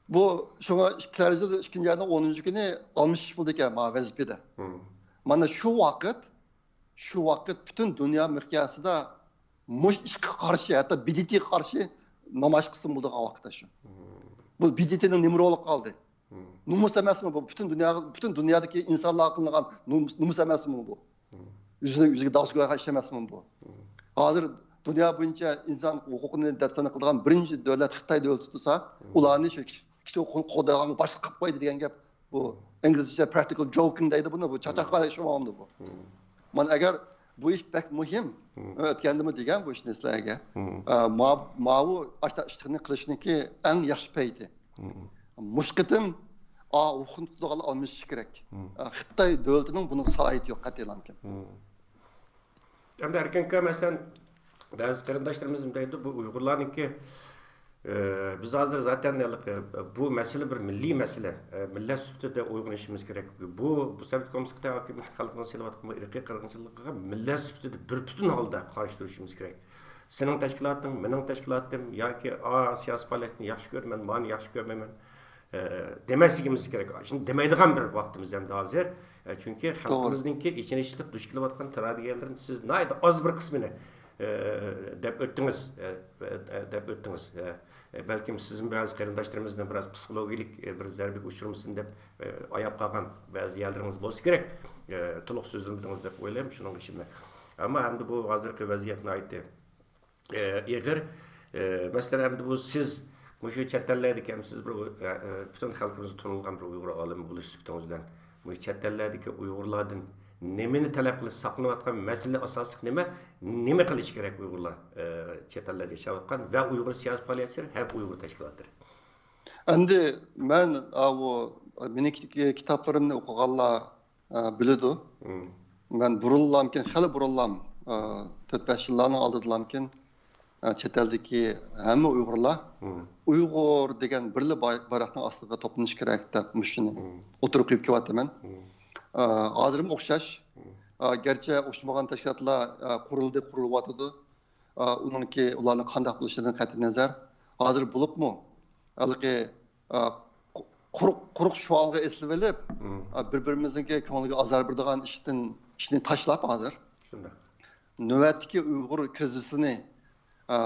بۇ، شۇڭا كېلەر يىل ئىككىنچى ئاينىڭ ئونىنچى كۈنى ئالمىشىش بولىدىكەن مانا ۋەزىپىدە. مانا شۇ ۋاقىت، شۇ ۋاقىت پۈتۈن دۇنيا مىقياسىدا مۇشۇ ئىشقا قارشى، ھەتتا ب د ت قا قارشى نامايىش قىلسىمۇ بولىدىغان ۋاقىت شۇ. بۇ ب د ت نىڭ نېمە رولى قالدى؟ نومۇس ئەمەسمۇ بۇ؟ پۈتۈن دۇنيا، پۈتۈن دۇنيادىكى ئىنسانلارغا قىلىنغان نومۇس، نومۇس ئەمەسمۇ بۇ؟ يۈزىگە، يۈزىگە داغ سۈرگەن ئىش ئەمەسمۇ بۇ؟ ھازىر دۇنيا بويىچە ئىنسان ھوقۇقىنى دەپسەندە قىلىدىغان بىرىنچى دۆلەت خىتاي دۆلىتى تۇرسا، ئۇلارنى شۇ كىشى، كىشى ھوقۇقىنى قوغدايدىغان باشلىق قىلىپ قويدى دېگەن گەپ بۇ. ئىنگلىزچە practical joking دەيدۇ بۇنى، بۇ چاقچاققا ئوخشىمامدۇ بۇ؟ مانا ئەگەر بۇ ئىش بەك مۇھىم، ئۆتكەندىمۇ دېگەن بۇ ئىشنى سىلەرگە. ئە، ما-، ماۋۇ ئاشتا ئىشلىقنى قىلىشنىڭكى ئەڭ ياخشى پەيتى. مۇشۇ قېتىم ئا، ھوقۇقنى تۇتىدىغانلار ئالمىشىشى كېرەك. ئە، خىتاي دۆلىتىنىڭ بۇنىڭغا سالاھىيىتى يوق، قەتئىيلا مۇمكىن. ئەمدى ئەركىن ئاكا، مەسىلەن، بەزى قېرىنداشلىرىمىز نېمە دەيدۇ، بۇ ئۇيغۇرلارنىڭكى، ئە، بىز ھازىر زاتەن ھېلىقى، بۇ مەسىلە بىر مىللىي مەسىلە، ئە، مىللەت سۈپىتىدە ئويغىنىشىمىز كېرەك. بۇ، بۇ سوۋېت كوممۇنىست خىتاي ھاكىمىيىتى خەلقىمىزگە سېلىۋاتقان بۇ ئىرقىي قىرغىنچىلىققا مىللەت سۈپىتىدە بىر پۈتۈن ھالدا قارشى تۇرۇشىمىز كېرەك. سېنىڭ تەشكىلاتىڭ، مېنىڭ تەشكىلاتىم ياكى ئا سىياسىي پائالىيەتنى ياخشى كۆرىمەن، مانى ياخشى كۆرمەيمەن، ئە، دېمەسلىكىمىز كېرەك. شۇنى دېمەيدىغان بىر ۋاقتىمىز ئەمدى ھازىر. ئە، چۈنكى توغرا. خەلقىمىزنىڭكى ئېچىنىشلىق دۇچ كېلىۋاتقان تراگېدىيەلىرىنى سىز ناھايىتى ئاز بىر قىسمىنى، ئە، دەپ ئۆتتىڭىز، ئە، ئە، دەپ ئۆتتىڭىز. ئە، ئە، بەلكىم سىزمۇ بەزى قېرىنداشلىرىمىزنىڭ بىراز پسىخولوگىيىلىك، ئە، بىر زەربىگە ئۇچرىمىسۇن دەپ، ئە، ئاياپ قالغان بەزى يەرلىرىڭىز بولسا كېرەك. ئە، تولۇق سۆزلىمىدىڭىز دەپ ئويلايمەن شۇنىڭ ئىچىدە. ئەمما ئەمدى بۇ ھازىرقى ۋەزىيەت ناھايىتى ئېغىر. مەسىلەن، ئەمدى بۇ سىز مۇشۇ چەت ئەللەردىكى، ھەم سىز بىر، پۈتۈن خەلقىمىزگە تونۇلغان بىر ئۇيغۇر ئالىمى بولۇش سۈپىتىڭىز بىلەن، مۇشۇ چەت ئەللەردىكى ئۇيغۇرلاردىن نېمىنى تەلەپ قىلىش، ساقلىنىۋاتقان مەسىلە ئاساسلىق نېمە؟ نېمە قىلىشى كېرەك ئۇيغۇرلار، چەت ئەللەردە ياشاۋاتقان ۋە ئۇيغۇر سىياسىي پائالىيەتچىلىرى ھەم ئۇيغۇر تەشكىلاتلىرى؟ ئەمدى مەن، ئاۋۇ، مېنىڭكى كىتابلىرىمنى ئوقۇغانلار ئە، بىلىدۇ. مەن بۇرۇنلامكىن، خېلى بۇرۇنلام، ئە، تۆت-بەش يىللارنىڭ ئالدىدىلامكىن، ئە، چەت ئەلدىكى ھەممە ئۇيغۇرلار ئۇيغۇر دېگەن بىرلا باي-، بايراقنىڭ ئاستىغا توپلىنىش كېرەك دەپ مۇشۇنى ئوتتۇرىغا قويۇپ كېلىۋاتىمەن. ئە، ھازىرمۇ ئوخشاش. ئە، گەرچە ئوخشىمىغان تەشكىلاتلار، ئە، قۇرۇلدى، قۇرۇلۇۋاتىدۇ. ئە، ئۇنىڭكى، ئۇلارنىڭ قانداق بولۇشىدىن قەتئىينەزەر، ھازىر بولۇپمۇ ھېلىقى، ئە، قۇرۇق، قۇرۇق شوئارغا ئېسىلىۋېلىپ، ئە، بىر-بىرىمىزنىڭكى كۆڭلىگە ئازار بېرىدىغان ئىشتىن، ئىشنى تاشلاپ ھازىر نۆۋەتتىكى ئۇيغۇر كىرىزىسىنى، ئە،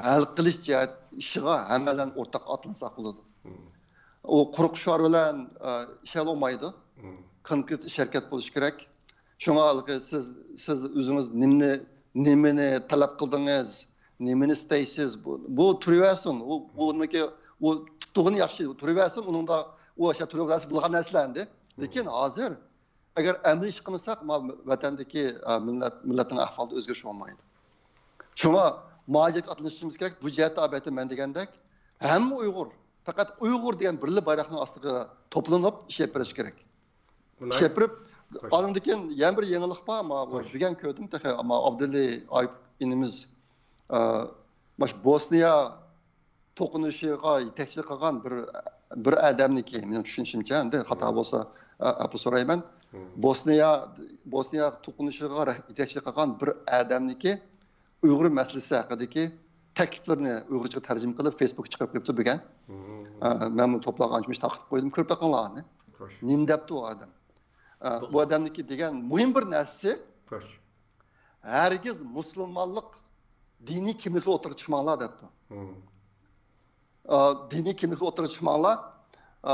ھەل قىلىش جەھەت ئىشىغا ھەممەيلەن ئورتاق ئاتلانساق بولىدۇ. ئۇ قۇرۇق شوئار بىلەن، ئە، ئىش ھەل بولمايدۇ. كونكرېت ئىش ھەرىكەت بولۇشى كېرەك. شۇڭا ھېلىقى سىز، سىز ئۆزىڭىز نېمىنى، نېمىنى تەلەپ قىلدىڭىز، نېمىنى ئىستەيسىز، بۇ، بۇ تۇرۇۋەرسۇن. ئۇ، ئۇنىڭكى، ئۇ تۇتتۇغىنى ياخشى، تۇرۇۋەرسۇن. ئۇنىڭدا ئۇ ئاشۇ تۇرۇۋەرسە بولغان نەرسىلەر ئەمدى. لېكىن ھازىر ئەگەر ئەمەلىي ئىش قىلمىساق، ما ۋەتەندىكى، ئە، مىللەت، مىللەتنىڭ ئەھۋالىدا ئۆزگىرىش بولمايدۇ. شۇڭا مۇھاجىرەتكە ئاتلىنىشىمىز كېرەك. بۇ جەھەتتە ئەلۋەتتە مەن دېگەندەك ھەممە ئۇيغۇر پەقەت ئۇيغۇر دېگەن بىرلا بايراقنىڭ ئاستىغا توپلىنىپ ئىش ئېلىپ بېرىش كېرەك. ئىش ئېلىپ بېرىپ، ئاندىن كېيىن يەنە بىر يېڭىلىق بار. ما بۈگۈن كۆردۈم تېخى، ما ئابدۇلى ئايۇپ ئىنىمىز، ئە، ماش بوسنىيە توقۇنۇشىغا يېتەكچىلىك قىلغان بىر، بىر ئادەمنىكى، مېنىڭ چۈشىنىشىمچە، ئەمدى خاتا بولسا، ئە، ئەپۇ سورايمەن. بوسنىيە، بوسنىيە توقۇنۇشىغا رەھ-، يېتەكچىلىك قىلغان بىر ئادەمنىكى ئۇيغۇر مەسىلىسى ھەققىدىكى تەكلىپلىرىنى ئۇيغۇرچىغا تەرجىمە قىلىپ، فېيسبۇكقا چىقىرىپ قويۇپتۇ بۈگۈن. ئە، مەنمۇ توپلانغان ئىشىمنى تارقىتىپ قويدۇم، كۆرۈپ بېقىڭلار ئۇنى. نېمە دەپتۇ ئۇ ئادەم؟ ئە، بۇ ئادەمنىكى دېگەن مۇھىم بىر نەرسىسى، ھەرگىز مۇسۇلمانلىق دىنىي كىملىكى ئوتتۇرىغا چىقماڭلار دەپتۇ. ئا، دىنىي كىملىكى ئوتتۇرىغا چىقماڭلار. ئا،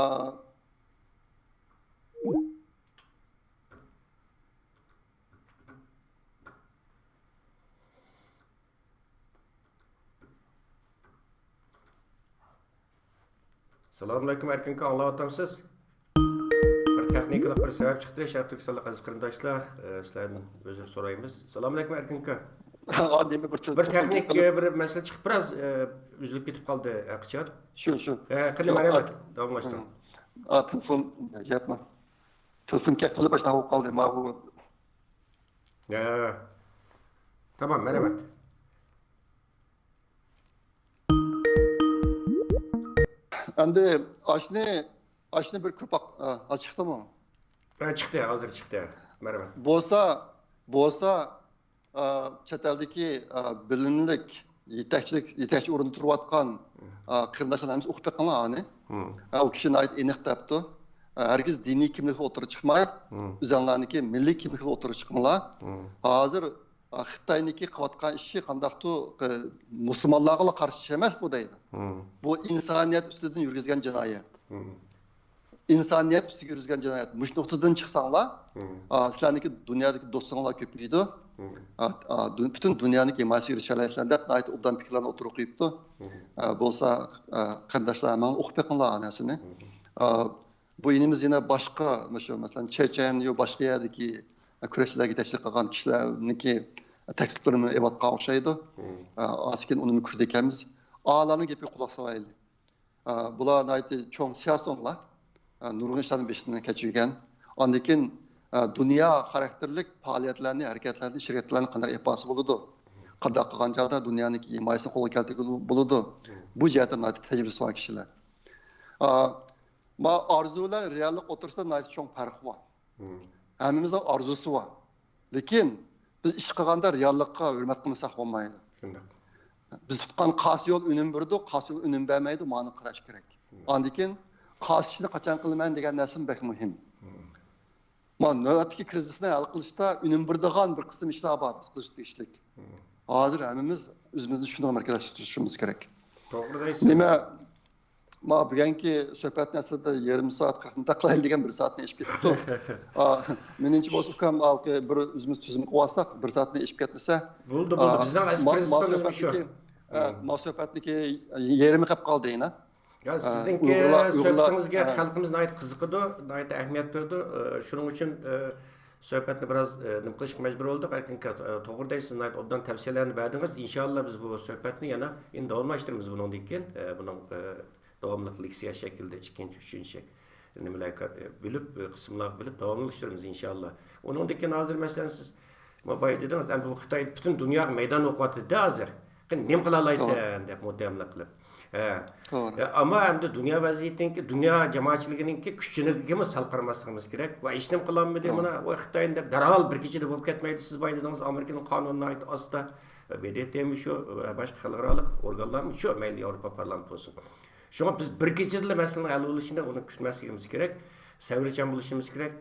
سالامۇئەلەيكۇم، ئەركىن ئاكا، ئاڭلاۋاتامسىز؟ بىر تېخنىكىلىق بىر سەۋەب چىقتى، شەرقىي تۈركىستانلىق ئەزىز قېرىنداشلار، ئە، سىلەردىن ئۆزرە سورايمىز. سالامۇئەلەيكۇم، ئەركىن ئاكا. ھا، نېمە بىر تېل-، بىر تېخنىك، ئە، بىر مەسىلە چىقىپ، بىراز، ئە، ئۈزۈلۈپ كېتىپ قالدى ھەقىچان. شۇ، شۇ. ئە، قېنى، شۇ، مەرھەمەت، داۋاملاشتۇرۇڭ. ئا، تېلېفون، گەپمۇ. تېلېفون كەتكىلى باشلاپ قالدى، ما بۇ. ئە، تامام، مەرھەمەت. ئەمدى ئاشنى، ئاشنى بىر كۆپ، ئا، چىقتىمۇ؟ ھە، چىقتى، ھازىر چىقتى. مەرھەمەت. بولسا، بولسا، ئا، چەت ئەلدىكى، ئا، بىلىملىك، يېتەكچىلىك، يېتەكچى ئورۇندا تۇرۇۋاتقان، ئا، قېرىنداشلار ھەممىسى ئوقۇپ بېقىڭلار ئانى. ھە، ئۇ كىشى ناھايىتى ئېنىق دەپتۇ. ئا، ھەرگىز دىنىي كىملىكلەر ئوتتۇرىغا چىقماي، ئۆزۈڭلارنىڭكى مىللىي كىملىكلەر ئوتتۇرىغا چىقىڭلار. ھازىر ئا، خىتاينىڭكى قىلىۋاتقان ئىشى قانداقتۇ، ئە، مۇسۇلمانلارغىلا قارشى ئىش ئەمەس بۇ دەيدۇ. بۇ ئىنسانىيەت ئۈستىدىن يۈرگۈزگەن جىنايەت. ئىنسانىيەت ئۈستىگە يۈرگۈزگەن جىنايەت. مۇشۇ نۇقتىدىن چىقساڭلار، ئا، سىلەرنىڭكى دۇنيادىكى دوستۇڭلار كۆپىيىدۇ. ئا، ئا، دۇ-، پۈتۈن دۇنيانىڭكى ھىمايىسىگە ئېرىشەلەيسىلەر دەپ ناھايىتى ئوبدان پىكىرلەرنى ئوتتۇرىغا قويۇپتۇ. ئا، بولسا، ئا، قېرىنداشلار ھەممىڭلار ئوقۇپ بېقىڭلار نەرسىنى. ئا، بۇ ئىنىمىز يەنە باشقا، مۇشۇ مەسىلەن، چېچەن يا باشقا يەردىكى كۈرەشچىلەرگە يېتەكچىلىك قىلغان كىشىلەرنىڭكى تەكلىپلىرىنى ئېلىۋاتقان ئوخشايدۇ. ئاز كېيىن ئۇنىمۇ كۆرىدىكەنمىز. ئالارنىڭ گېپىگە قۇلاق سالايلى. بۇلار ناھايىتى چوڭ سىياسىيونلار. نۇرغۇن ئىشلارنى بېشىدىن كەچۈرگەن. ئاندىن كېيىن، دۇنيا خاراكتېرلىك پائالىيەتلەرنى، ھەرىكەتلەرنى، ئىش ھەرىكەتلەرنى قانداق ئېلىپ بارسا بولىدۇ؟ قانداق قىلغان چاغدا دۇنيانىڭكى ھىمايىسىنى قولغا كەلتۈرگىلى بولىدۇ؟ بۇ جەھەتتە ناھايىتى تەجرىبىسى بار كىشىلەر. ما ئارزۇ بىلەن رېئاللىق ئوتتۇرىسىدا ناھايىتى چوڭ پەرق بار. ھەممىمىزنىڭ ئارزۇسى بار. لېكىن بىز ئىش قىلغاندا رېئاللىققا ھۆرمەت قىلمىساق بولمايدۇ. شۇنداق. بىز تۇتقان قايسى يول ئۈنۈم بېرىدۇ، قايسى يول ئۈنۈم بەرمەيدۇ، مانا قاراش كېرەك. ئاندىن كېيىن قايسى ئىشنى قاچان قىلىمەن دېگەن نەرسىمۇ بەك مۇھىم. ما نۆۋەتتىكى كىرىزىسنى ھەل قىلىشتا ئۈنۈم بېرىدىغان بىر قىسىم ئىشلار بار بىز قىلىشقا تېگىشلىك. ھازىر ھەممىمىز ئۆزىمىزنى شۇنىڭغا مەركەزلەشتۈرۈشىمىز كېرەك. توغرا دەيسىز. نېمە، ما بۈگۈنكى سۆھبەتنى ئەسلىدە يېرىم سائەت، قىرىق مىنۇت قىلايلى دېگەن، بىر سائەتنى ئېشىپ كېتىپتۇ. ئا، مېنىڭچە بولسا ئۇكام، ھالقى بىر ئۆزىمىز تۈزۈم قىلىۋالساق، بىر سائەتنى ئېشىپ كەتمىسە. بولدى، بولدى. بىزنىڭ ئەسلى ما، ما پرىنسىپىمىز مۇشۇ. سۆھبەتنىكى، ئا، ما سۆھبەتنىكى يېرىمى قېلىپ قالدى يەنە. يا، ئا، سىزنىڭكى ئۇيغۇرلار، ئۇيغۇرلار، سۆھبىتىڭىزگە ئا، خەلقىمىز ناھايىتى قىزىقىدۇ، ناھايىتى ئەھمىيەت بېرىدۇ. ئا، شۇنىڭ ئۈچۈن، ئا، سۆھبەتنى بىراز، ئە، نېمە قىلىشقا مەجبۇر بولدۇق. ئەركىن ئاكا، ئە، توغرا دەيسىز، ناھايىتى ئوبدان تەۋسىيەلەرنى بەردىڭىز. ئىنشاللا بىز بۇ سۆھبەتنى يەنە ئېنى داۋاملاشتۇرىمىز بۇنىڭدىن كېيىن. ئە، بۇنىڭ، ئە، داۋاملىق لېكسىيە شەكلىدە ئىككىنچى، ئۈچىنچى نېمىلەرگە، ئە، بۆلۈپ، ئە، قىسىملارغا بۆلۈپ داۋاملاشتۇرىمىز ئىنشاللا. ئۇنىڭدىن كېيىن ھازىر مەسىلەن سىز، ما بايا دېدىڭىز، ئەمدى بۇ خىتاي پۈتۈن دۇنياغا مەيدان ئوقۇۋاتىدۇ ھازىر. نېمە قىلالايسەن دەپ مۇتتەھەملىك قىلىپ. ھە. ئەمما ئەمدى دۇنيا ۋەزىيىتىنىڭكى، دۇنيا جامائەتچىلىكىنىڭكى كۈچىگىمۇ سەل قارىماسلىقىمىز كېرەك. ۋە ھېچنېمە قىلالمىدى، مانا ئۇ خىتاينى دەپ دەرھال بىر كېچىدە بولۇپ كەتمەيدۇ. سىز بايا دېدىڭىز، ئامېرىكىنىڭ قانۇنى ناھايىتى ئاستا، ب د ت مۇ شۇ، ۋە باشقا خەلقئارالىق ئورگانلارمۇ شۇ، مەيلى ياۋروپا پارلامېنتى بولسۇن. شۇڭا بىز بىر كېچىدىلا مەسىلىنىڭ ھەل بولۇشىنى ئۇنى كۈتمەسلىكىمىز كېرەك. سەۋرچان بولۇشىمىز كېرەك،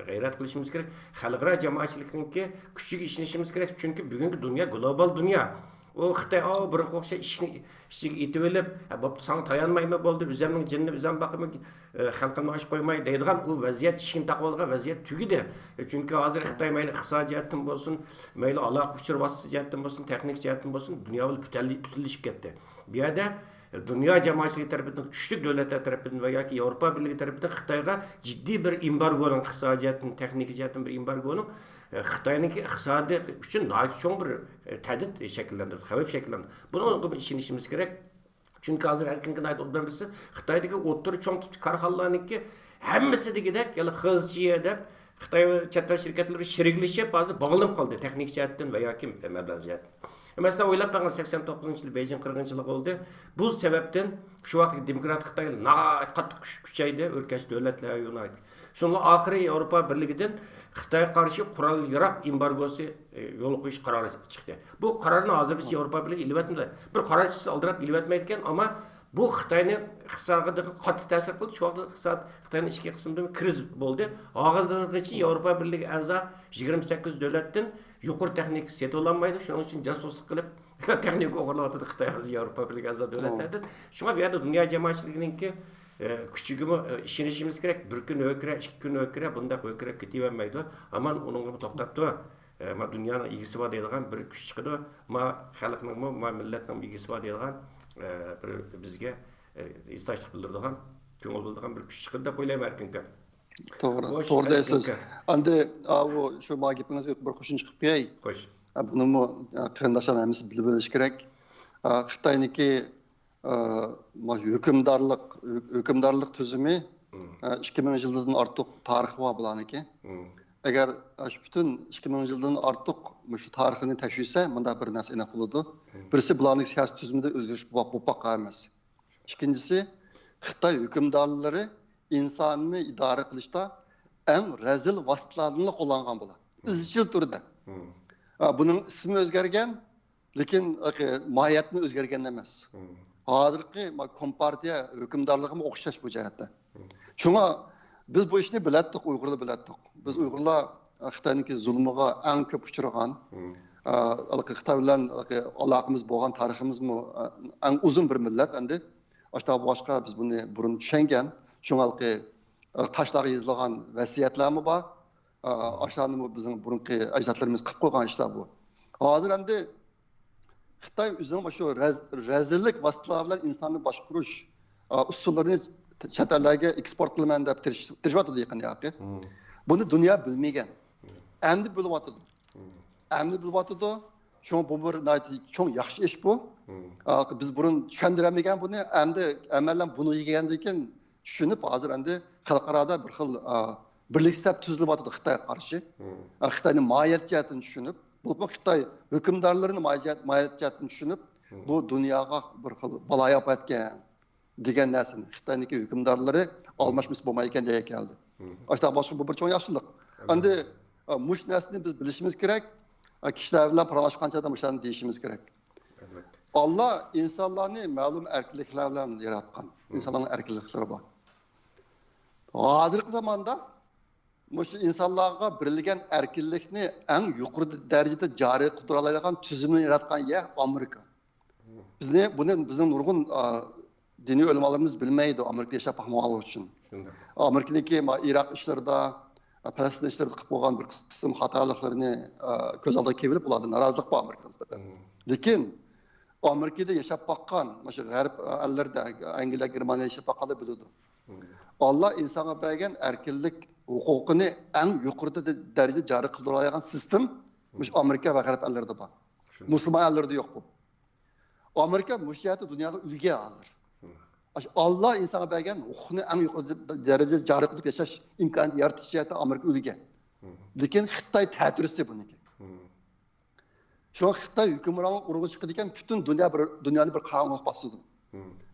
غەيرەت قىلىشىمىز كېرەك. خەلقئارا جامائەتچىلىكنىڭكى كۈچىگە ئىشىنىشىمىز كېرەك. چۈنكى بۈگۈنكى دۇنيا گلوبال دۇنيا. ئۇ خىتاي، ئاۋۇ بۇرۇنقىغا ئوخشاش ئىشىكنى ئىچىگە ئېتىۋېلىپ، ھە، بوپتۇ، ساڭا تايانمايمەن، بولدى، ئۆزۈمنىڭ جېنىنى ئۆزۈم باقىمەن، ئە، خەلقىمنى ئاچ قويماي دەيدىغان ئۇ ۋەزىيەت، ئىشىكنى تاقىۋالغان ۋەزىيەت تۈگىدى. چۈنكى ھازىر خىتاي مەيلى ئىقتىسادىي جەھەتتىن بولسۇن، مەيلى ئالاقە ئۇچۇر ۋاسىتىسى جەھەتتىن بولسۇن، تېخنىكا جەھەتتىن بولسۇن، دۇنيا بىلەن پۈتەنلىي-، پۈتۈنلىشىپ كەتتى. بۇ يەردە دۇنيا جامائەتچىلىكى تەرىپىدىن، كۈچلۈك دۆلەتلەر تەرىپىدىن ۋە ياكى ياۋروپا بىرلىكى تەرىپىدىن خىتايغا جىددىي بىر ئېمبارگونىڭ، ئىقتىسادىي جەھەتتىن، تېخنىكا جەھەتتىن بىر ئېمبارگونىڭ، ئە، خىتاينىڭكى ئىقتىسادى ئۈچۈن ناھايىتى چوڭ بىر، ئە، تەھدىت شەكىللەندۈرىدۇ، خەۋپ شەكىللەندۈرىدۇ. بۇنىڭغا ئىشىنىشىمىز كېرەك. چۈنكى ھازىر ئەركىنكى ناھايىتى ئوبدان بىلىسىز، خىتايدىكى ئوتتۇرا چوڭ تىپتىكى كارخانىلارنىڭكى ھەممىسى دېگۈدەك يەنە خېزچيې دەپ خىتاي ۋە چەت ئەل شىركەتلىرى بىلەن شېرىكلىشىپ، ھازىر باغلىنىپ قالدى تېخنىك جەھەتتىن ۋە ياكى مەبلەغ جەھەتتىن. مەسىلەن، ئويلاپ بېقىڭ، سەكسەن توققۇزىنچى يىلى بېيجىڭ قىرغىنچىلىقى بولدى. بۇ سەۋەبتىن شۇ ۋاقىتتىكى دېموكرات خىتاي ناھايىتى قاتتىق كۈچ-، كۈچەيدى، ئۆركەش دۆلەتلەر يۇنايتىد. شۇنىڭ بىلەن ئاخىرى ياۋروپا بىرلىكىدىن خىتايغا قارشى قورال ياراغ ئېمبارگوسى، ئە، يولغا قويۇش قارارى چىقتى. بۇ قارارنى ھازىرغىچە ياۋروپا بىرلىكى ئېلىۋەتمىدى. بىر قارار چىقسا ئالدىراپ ئېلىۋەتمەيدىكەن، ئەمما بۇ خىتاينىڭ ئىقتىسادىغا قاتتىق تەسىر قىلدى. شۇ ۋاقىتتا ئىقتىساد، خىتاينىڭ ئىچكى قىسمىدا كىرىزىس بولدى. ھازىرغىچە ياۋروپا بىرلىكى ئەزا يىگىرمە سەككىز دۆلەتتىن يۇقىرى تېخنىكا سېتىۋالالمايدۇ. شۇنىڭ ئۈچۈن جاسۇسلۇق قىلىپ، تېخنىكا ئوغرىلاۋاتىدۇ خىتاي ھازىر ياۋروپا بىرلىكى ئەزا دۆلەتلەردىن. شۇڭا بۇ يەردە دۇنيا جامائەتچىلىكىنىڭكى، ئە، كۈچىگىمۇ، ئە، ئىشىنىشىمىز كېرەك. بىر كۈن ھۆركىرە، ئىككى كۈن ھۆركىرە، بۇنداق ھۆركىرەپ كېتىۋەرمەيدۇ. ھامان ئۇنىڭغىمۇ توختاپ تۇر. ئە، ما دۇنيانىڭ ئىگىسى بار دەيدىغان بىر كۈچ چىقىدۇ. ما خەلقنىڭمۇ، ما مىللەتنىڭمۇ ئىگىسى بار دەيدىغان، ئە، بىر بىزگە، ئە، ھېسداشلىق بىلدۈرىدىغان، كۆڭۈل بۆلىدىغان بىر كۈچ چىقىدۇ دەپ ئويلايمەن، ئەركىنكا. توغرا، توغرا دەيسىز. ئەركىنكا. ئەمدى، ئاۋۇ شۇ ما گېپىڭىزگە بىر قوشۇمچە قىلىپ قوياي. خوش. ئە، بۇنىمۇ، ئە، قېرىنداشلار ھەممىسى بىلىپ ئېلىشى كېرەك. ئە، خىتاينىڭكى، ئە، ما ھۆكۈمدارلىق، ھۆ-، ھۆكۈمدارلىق تۈزۈمى، ئە، ئىككى مىڭ يىلدىن ئارتۇق تارىخى بار بۇلارنىڭكى. ئەگەر، ئە، شۇ پۈتۈن ئىككى مىڭ يىلدىن ئارتۇق مۇشۇ تارىخىنى تەكشۈرسە، مۇنداق بىر نەرسە ئېنىق بولىدۇ. بىرسى، بۇلارنىڭ سىياسىي تۈزۈمىدە ئۆزگىرىش بولۇپ، بولۇپ باققان ئەمەس. ئىككىنچىسى، خىتاي ھۆكۈمدارلىرى ئىنساننى ئىدارە قىلىشتا ئەڭ رەزىل ۋاسىتىلەرنىلا قوللانغان بۇلار. ئىزچىل تۈردە. ئا، بۇنىڭ ئىسمى ئۆزگەرگەن، لېكىن، ئە، ماھىيەتنى ئۆزگەرگەن ئەمەس. ھازىرقى ما-، كومپارتىيە ھۆكۈمدارلىقىمۇ ئوخشاش بۇ جەھەتتە. شۇڭا بىز بۇ ئىشنى بىلەتتۇق، ئۇيغۇرلار بىلەتتۇق. بىز ئۇيغۇرلار، ئە، خىتاينىڭكى زۇلمىغا ئەڭ كۆپ ئۇچرىغان، ئە، ھېلىقى خىتاي بىلەن ھېلىقى ئالاقىمىز بولغان تارىخىمىزمۇ، ئە، ئەڭ ئۇزۇن بىر مىللەت ئەمدى. ئاشۇنداق بولغاچقا بىز بۇنى بۇرۇن چۈشەنگەن. شۇڭا ھېلىقى، ئە، تاشلارغا يېزىلغان ۋەسىيەتلەرمۇ بار. ئا، ئاشۇلارنىمۇ بىزنىڭ بۇرۇنقى ئەجدادلىرىمىز قىلىپ قويغان ئىشلار بۇ. ھازىر ئەمدى خىتاي ئۆزىنىڭ مۇشۇ رەز-، رەزىللىك ۋاسىتىلەر بىلەن ئىنساننى باشقۇرۇش، ئا، ئۇسۇللىرىنى چەت ئەللەرگە ئېكسپورت قىلىمەن دەپ تىرىش-، تىرىشىۋاتىدۇ يېقىندا. بۇنى دۇنيا بىلمىگەن. ئەمدى بىلىۋاتىدۇ. ئەمدى بىلىۋاتىدۇ. شۇڭا بۇ بىر ناھايىتى چوڭ ياخشى ئىش بۇ. ئا، بىز بۇرۇن چۈشەندۈرەلمىگەن بۇنى. ئەمدى ئەمەلەن بۇنى يېگەندىن كېيىن چۈشىنىپ، ھازىر ئەمدى خەلقئارادا بىر خىل، ئا، بىرلىك سەپ تۈزۈلۈۋاتىدۇ خىتايغا قارشى. ئا، خىتاينى ماھىيەت جەھەتتىن چۈشىنىپ، بولۇپمۇ خىتاي ھۆكۈمدارلىرىنى ماھىيەت، ماھىيەت جەھەتتىن چۈشىنىپ، بۇ دۇنياغا بىر خىل بالايىئاپەتكەن دېگەن نەرسىنى خىتاينىڭكى ھۆكۈمدارلىرى ئالماشمىسا بولمايدىكەن دېگەن كەلدى. ئاشۇنداق بولسا بۇ بىر چوڭ ياخشىلىق. ئەمدى، ئا، مۇشۇ نەرسىنى بىز بىلىشىمىز كېرەك. ئا، كىشىلەر بىلەن پاراڭلاشقان چاغدا مۇشۇلارنى دېيىشىمىز كېرەك. ئاللا ئىنسانلارنى مەلۇم ئەركىنلىكلەر بىلەن ياراتقان. ئىنسانلارنىڭ ئەركىنلىكلىرى بار. ھازىرقى زاماندا مۇشۇ ئىنسانلارغا بېرىلگەن ئەركىنلىكنى ئەڭ يۇقىرى دەرىجىدە جارى قىلدۇرالايدىغان تۈزۈمنى ياراتقان يەر ئامېرىكا. بىزنى، بۇنى بىزنىڭ نۇرغۇن، ئا، دىنىي ئۆلىمالىرىمىز بىلمەيدۇ، ئامېرىكىدا ياشاپ باقمىغانلىقى ئۈچۈن. ئامېرىكىنىڭكى ما-، ئىراق ئىشلىرىدا، ئا، پەلەستىن ئىشلىرىدا قىلىپ بولغان بىر قىسىم خاتالىقلىرىنى، ئا، كۆز ئالدىغا كېلىپ بۇلاردا نارازىلىق بار ئامېرىكىغا نىسبەتەن. لېكىن ئامېرىكىدا ياشاپ باققان، مۇشۇ غەرب ئەللىرىدە، ئەنگلىيە، گېرمانىيەدە ياشاپ باققانلار بىلىدۇ. ئاللا ئىنسانغا بەرگەن ئەركىنلىك ھوقۇقىنى ئەڭ يۇقىرى دەرىجىدە جارى قىلدۇرالايدىغان سىستېم مۇشۇ ئامېرىكا ۋە غەرب ئەللىرىدە بار. مۇسۇلمان ئەللىرىدە يوق بۇ. ئامېرىكا مۇشۇ جەھەتتە دۇنياغا ئۈلگە ھازىر. ئاشۇ ئاللا ئىنسانغا بەرگەن ھوقۇقنى ئەڭ يۇقىرى دەرىجىدە جارى قىلىپ ياشاش ئىمكانىيىتى يارىتىش جەھەتتە ئامېرىكا ئۈلگە. لېكىن خىتاي تەتۈرىسى بۇنىڭكى. شۇڭا خىتاي ھۆكۈمرانلىق ئۇرۇقى چىقىدىكەن، پۈتۈن دۇنيا بىر، دۇنيانى بىر قاراڭغۇلۇققا باستۇرىدۇ.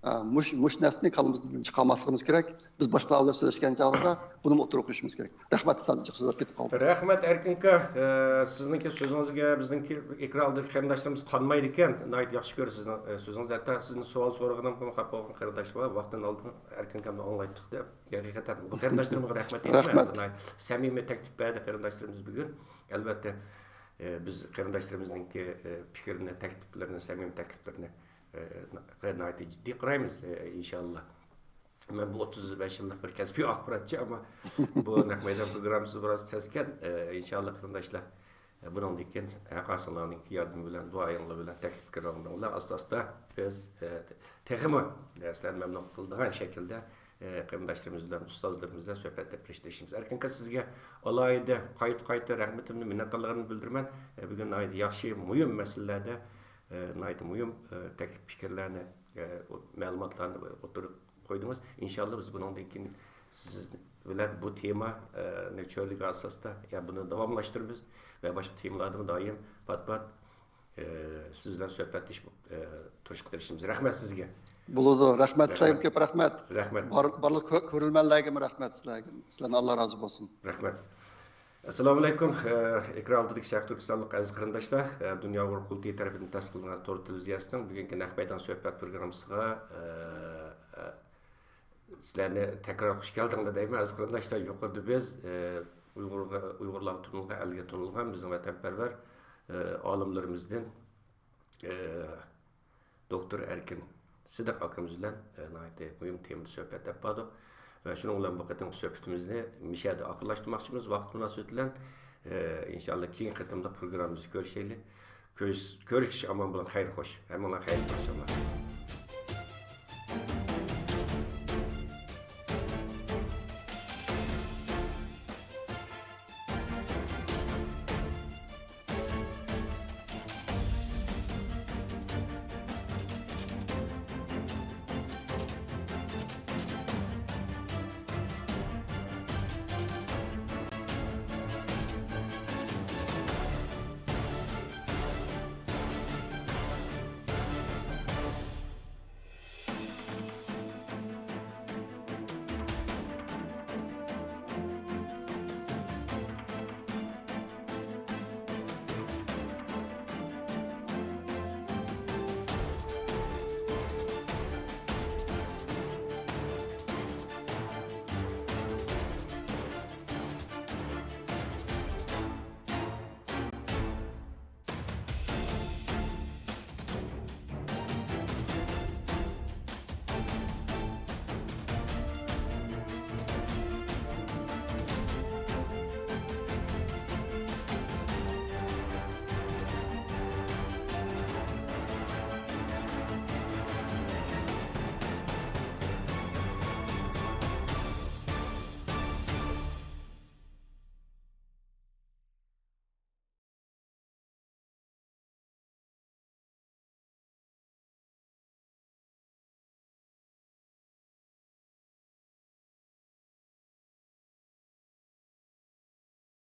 مۇش، مۇش نەرسىنى كاللىمىزدىن چىقارماسلىقىمىز كېرەك. بىز باشقىلار بىلەن سۆزلەشكەن چاغدا بۇنىمۇ ئوتتۇرىغا قويۇشىمىز كېرەك. رەھمەت، سەن جىق سۆزلەپ كېتىپ قالدىم. رەھمەت، ئەركىن ئاكا. ئە، سىزنىڭكى سۆزىڭىزگە بىزنىڭكى ئېكران ئالدىدىكى قېرىنداشلىرىمىز قانمايدىكەن. ناھايىتى ياخشى كۆرىدۇ سىزنىڭ، ئە، سۆزىڭىزنى. ھەتتا سىزنى سوئال سورىغىنىمغىمۇ خاپا بولغان قېرىنداشلار بار. ۋاقتىنى ئالدىڭ، ئەركىن ئاكامنى ئاڭلايتتۇق دەپ. ھەقىقەتەن بۇ قېرىنداشلىرىمغا رەھمەت ئېيتىمەن. رەھمەت. ناھايىتى سەمىمىي تەكلىپ بەردى قېرىنداشلىرىمىز بۈگۈن. ئەلۋەتتە، ئە، بىز قېرىنداشلىرىمىزنىڭكى، ئە، پىكرىنى، تەكلىپلىرىنى، سەمىمىي تەكلىپلىرىنى، ئە، ناھايىتى جىددىي قارايمىز، ئە، ئىنشاللا. مەن بۇ ئوتتۇز بەش يىللىق بىر كەسپىي ئاخباراتچى، ئەمما بۇ نەق مەيدان پروگراممىسى بىراز تەسكەن. ئە، ئىنشاللا قېرىنداشلار، ئە، بۇنىڭدىن كېيىن ھەققاسىڭلارنىڭكى ياردىمى بىلەن، دۇئايىڭلار بىلەن، تەكلىپ پىكىرلىرىڭلار بىلەن ئاستا-ئاستا بىز، ئە، تېخىمۇ، ئە، سىلەرنى مەمنۇن قىلىدىغان شەكىلدە، ئە، قېرىنداشلىرىمىز بىلەن، ئۇستازلىرىمىز بىلەن سۆھبەتلەپ تىرىشىشىمىز. ئەركىن ئاكا، سىزگە ئالاھىدە قايتا-قايتا رەھمىتىمنى، مىننەتدارلىقىمنى بىلدۈرىمەن. ئە، بۈگۈن ناھايىتى ياخشى، مۇھىم مەسىلىلەردە، ئە، ناھايىتى مۇھىم، ئە، تەكلىپ پىكىرلەرنى، ئە، مەلۇماتلارنى ئوتتۇرىغا قويدىڭىز. ئىنشاللا بىز بۇنىڭدىن كېيىن سىز بىلەن بۇ تېما، ئە، نى چۆرىدىگەن ئاساستا، يا بۇنى داۋاملاشتۇرىمىز ۋە باشقا تېمىلاردىمۇ دائىم پات-پات، ئە، سىز بىلەن سۆھبەتلىشىپ، ئە، تۇرۇشقا تىرىشىمىز. رەھمەت سىزگە. بولىدۇ. رەھمەت، سىلەرگە رەھمەت. كۆپ رەھمەت. رەھمەت. بار-، بارلىق كۆ-، كۆرۈرمەنلەرگىمۇ رەھمەت سىلەرگە. سىلەرنى ئاللا رازى بولسۇن. رەھمەت. ئەسسالامۇئەلەيكۇم. ئە، ئېكران ئالدىدىكى شەرقىي تۈركىستانلىق ئەزىز قېرىنداشلار، ئە، دۇنيا ئۇيغۇر قۇرۇلتىيى تەرىپىدىن تەسىس قىلىنغان تور تېلېۋىزىيەسىنىڭ بۈگۈنكى نەق مەيدان سۆھبەت پروگراممىسىغا، ئە، ئە، سىلەرنى تەكرار خۇش كەلدىڭلار دەيمەن، ئەزىز قېرىنداشلار. يۇقىرىدا بىز، ئە، ئۇيغۇرغا، ئۇيغۇرلارغا تونۇلغان، ئەلگە تونۇلغان بىزنىڭ ۋەتەنپەرۋەر، ئە، ئالىملىرىمىزدىن، ئە، دوكتور ئەركىن سىدىق ئاكىمىز بىلەن، ئە، ناھايىتى مۇھىم تېمىدا سۆھبەت ئېلىپ باردۇق. ۋە شۇنىڭ بىلەن بۇ قېتىمقى سۆھبىتىمىزنى مۇشۇ يەردە ئاخىرلاشتۇرماقچىمىز. ۋاقىت مۇناسىۋىتى بىلەن، ئە، ئىنشاللا كېيىنكى قېتىملىق پروگراممىمىزدا كۆرۈشەيلى. كۆرۈش-، كۆرۈشكىچە ئامان بولۇڭ، خەير خوش. ھەممىڭلار خەير، ياخشىلىقلار.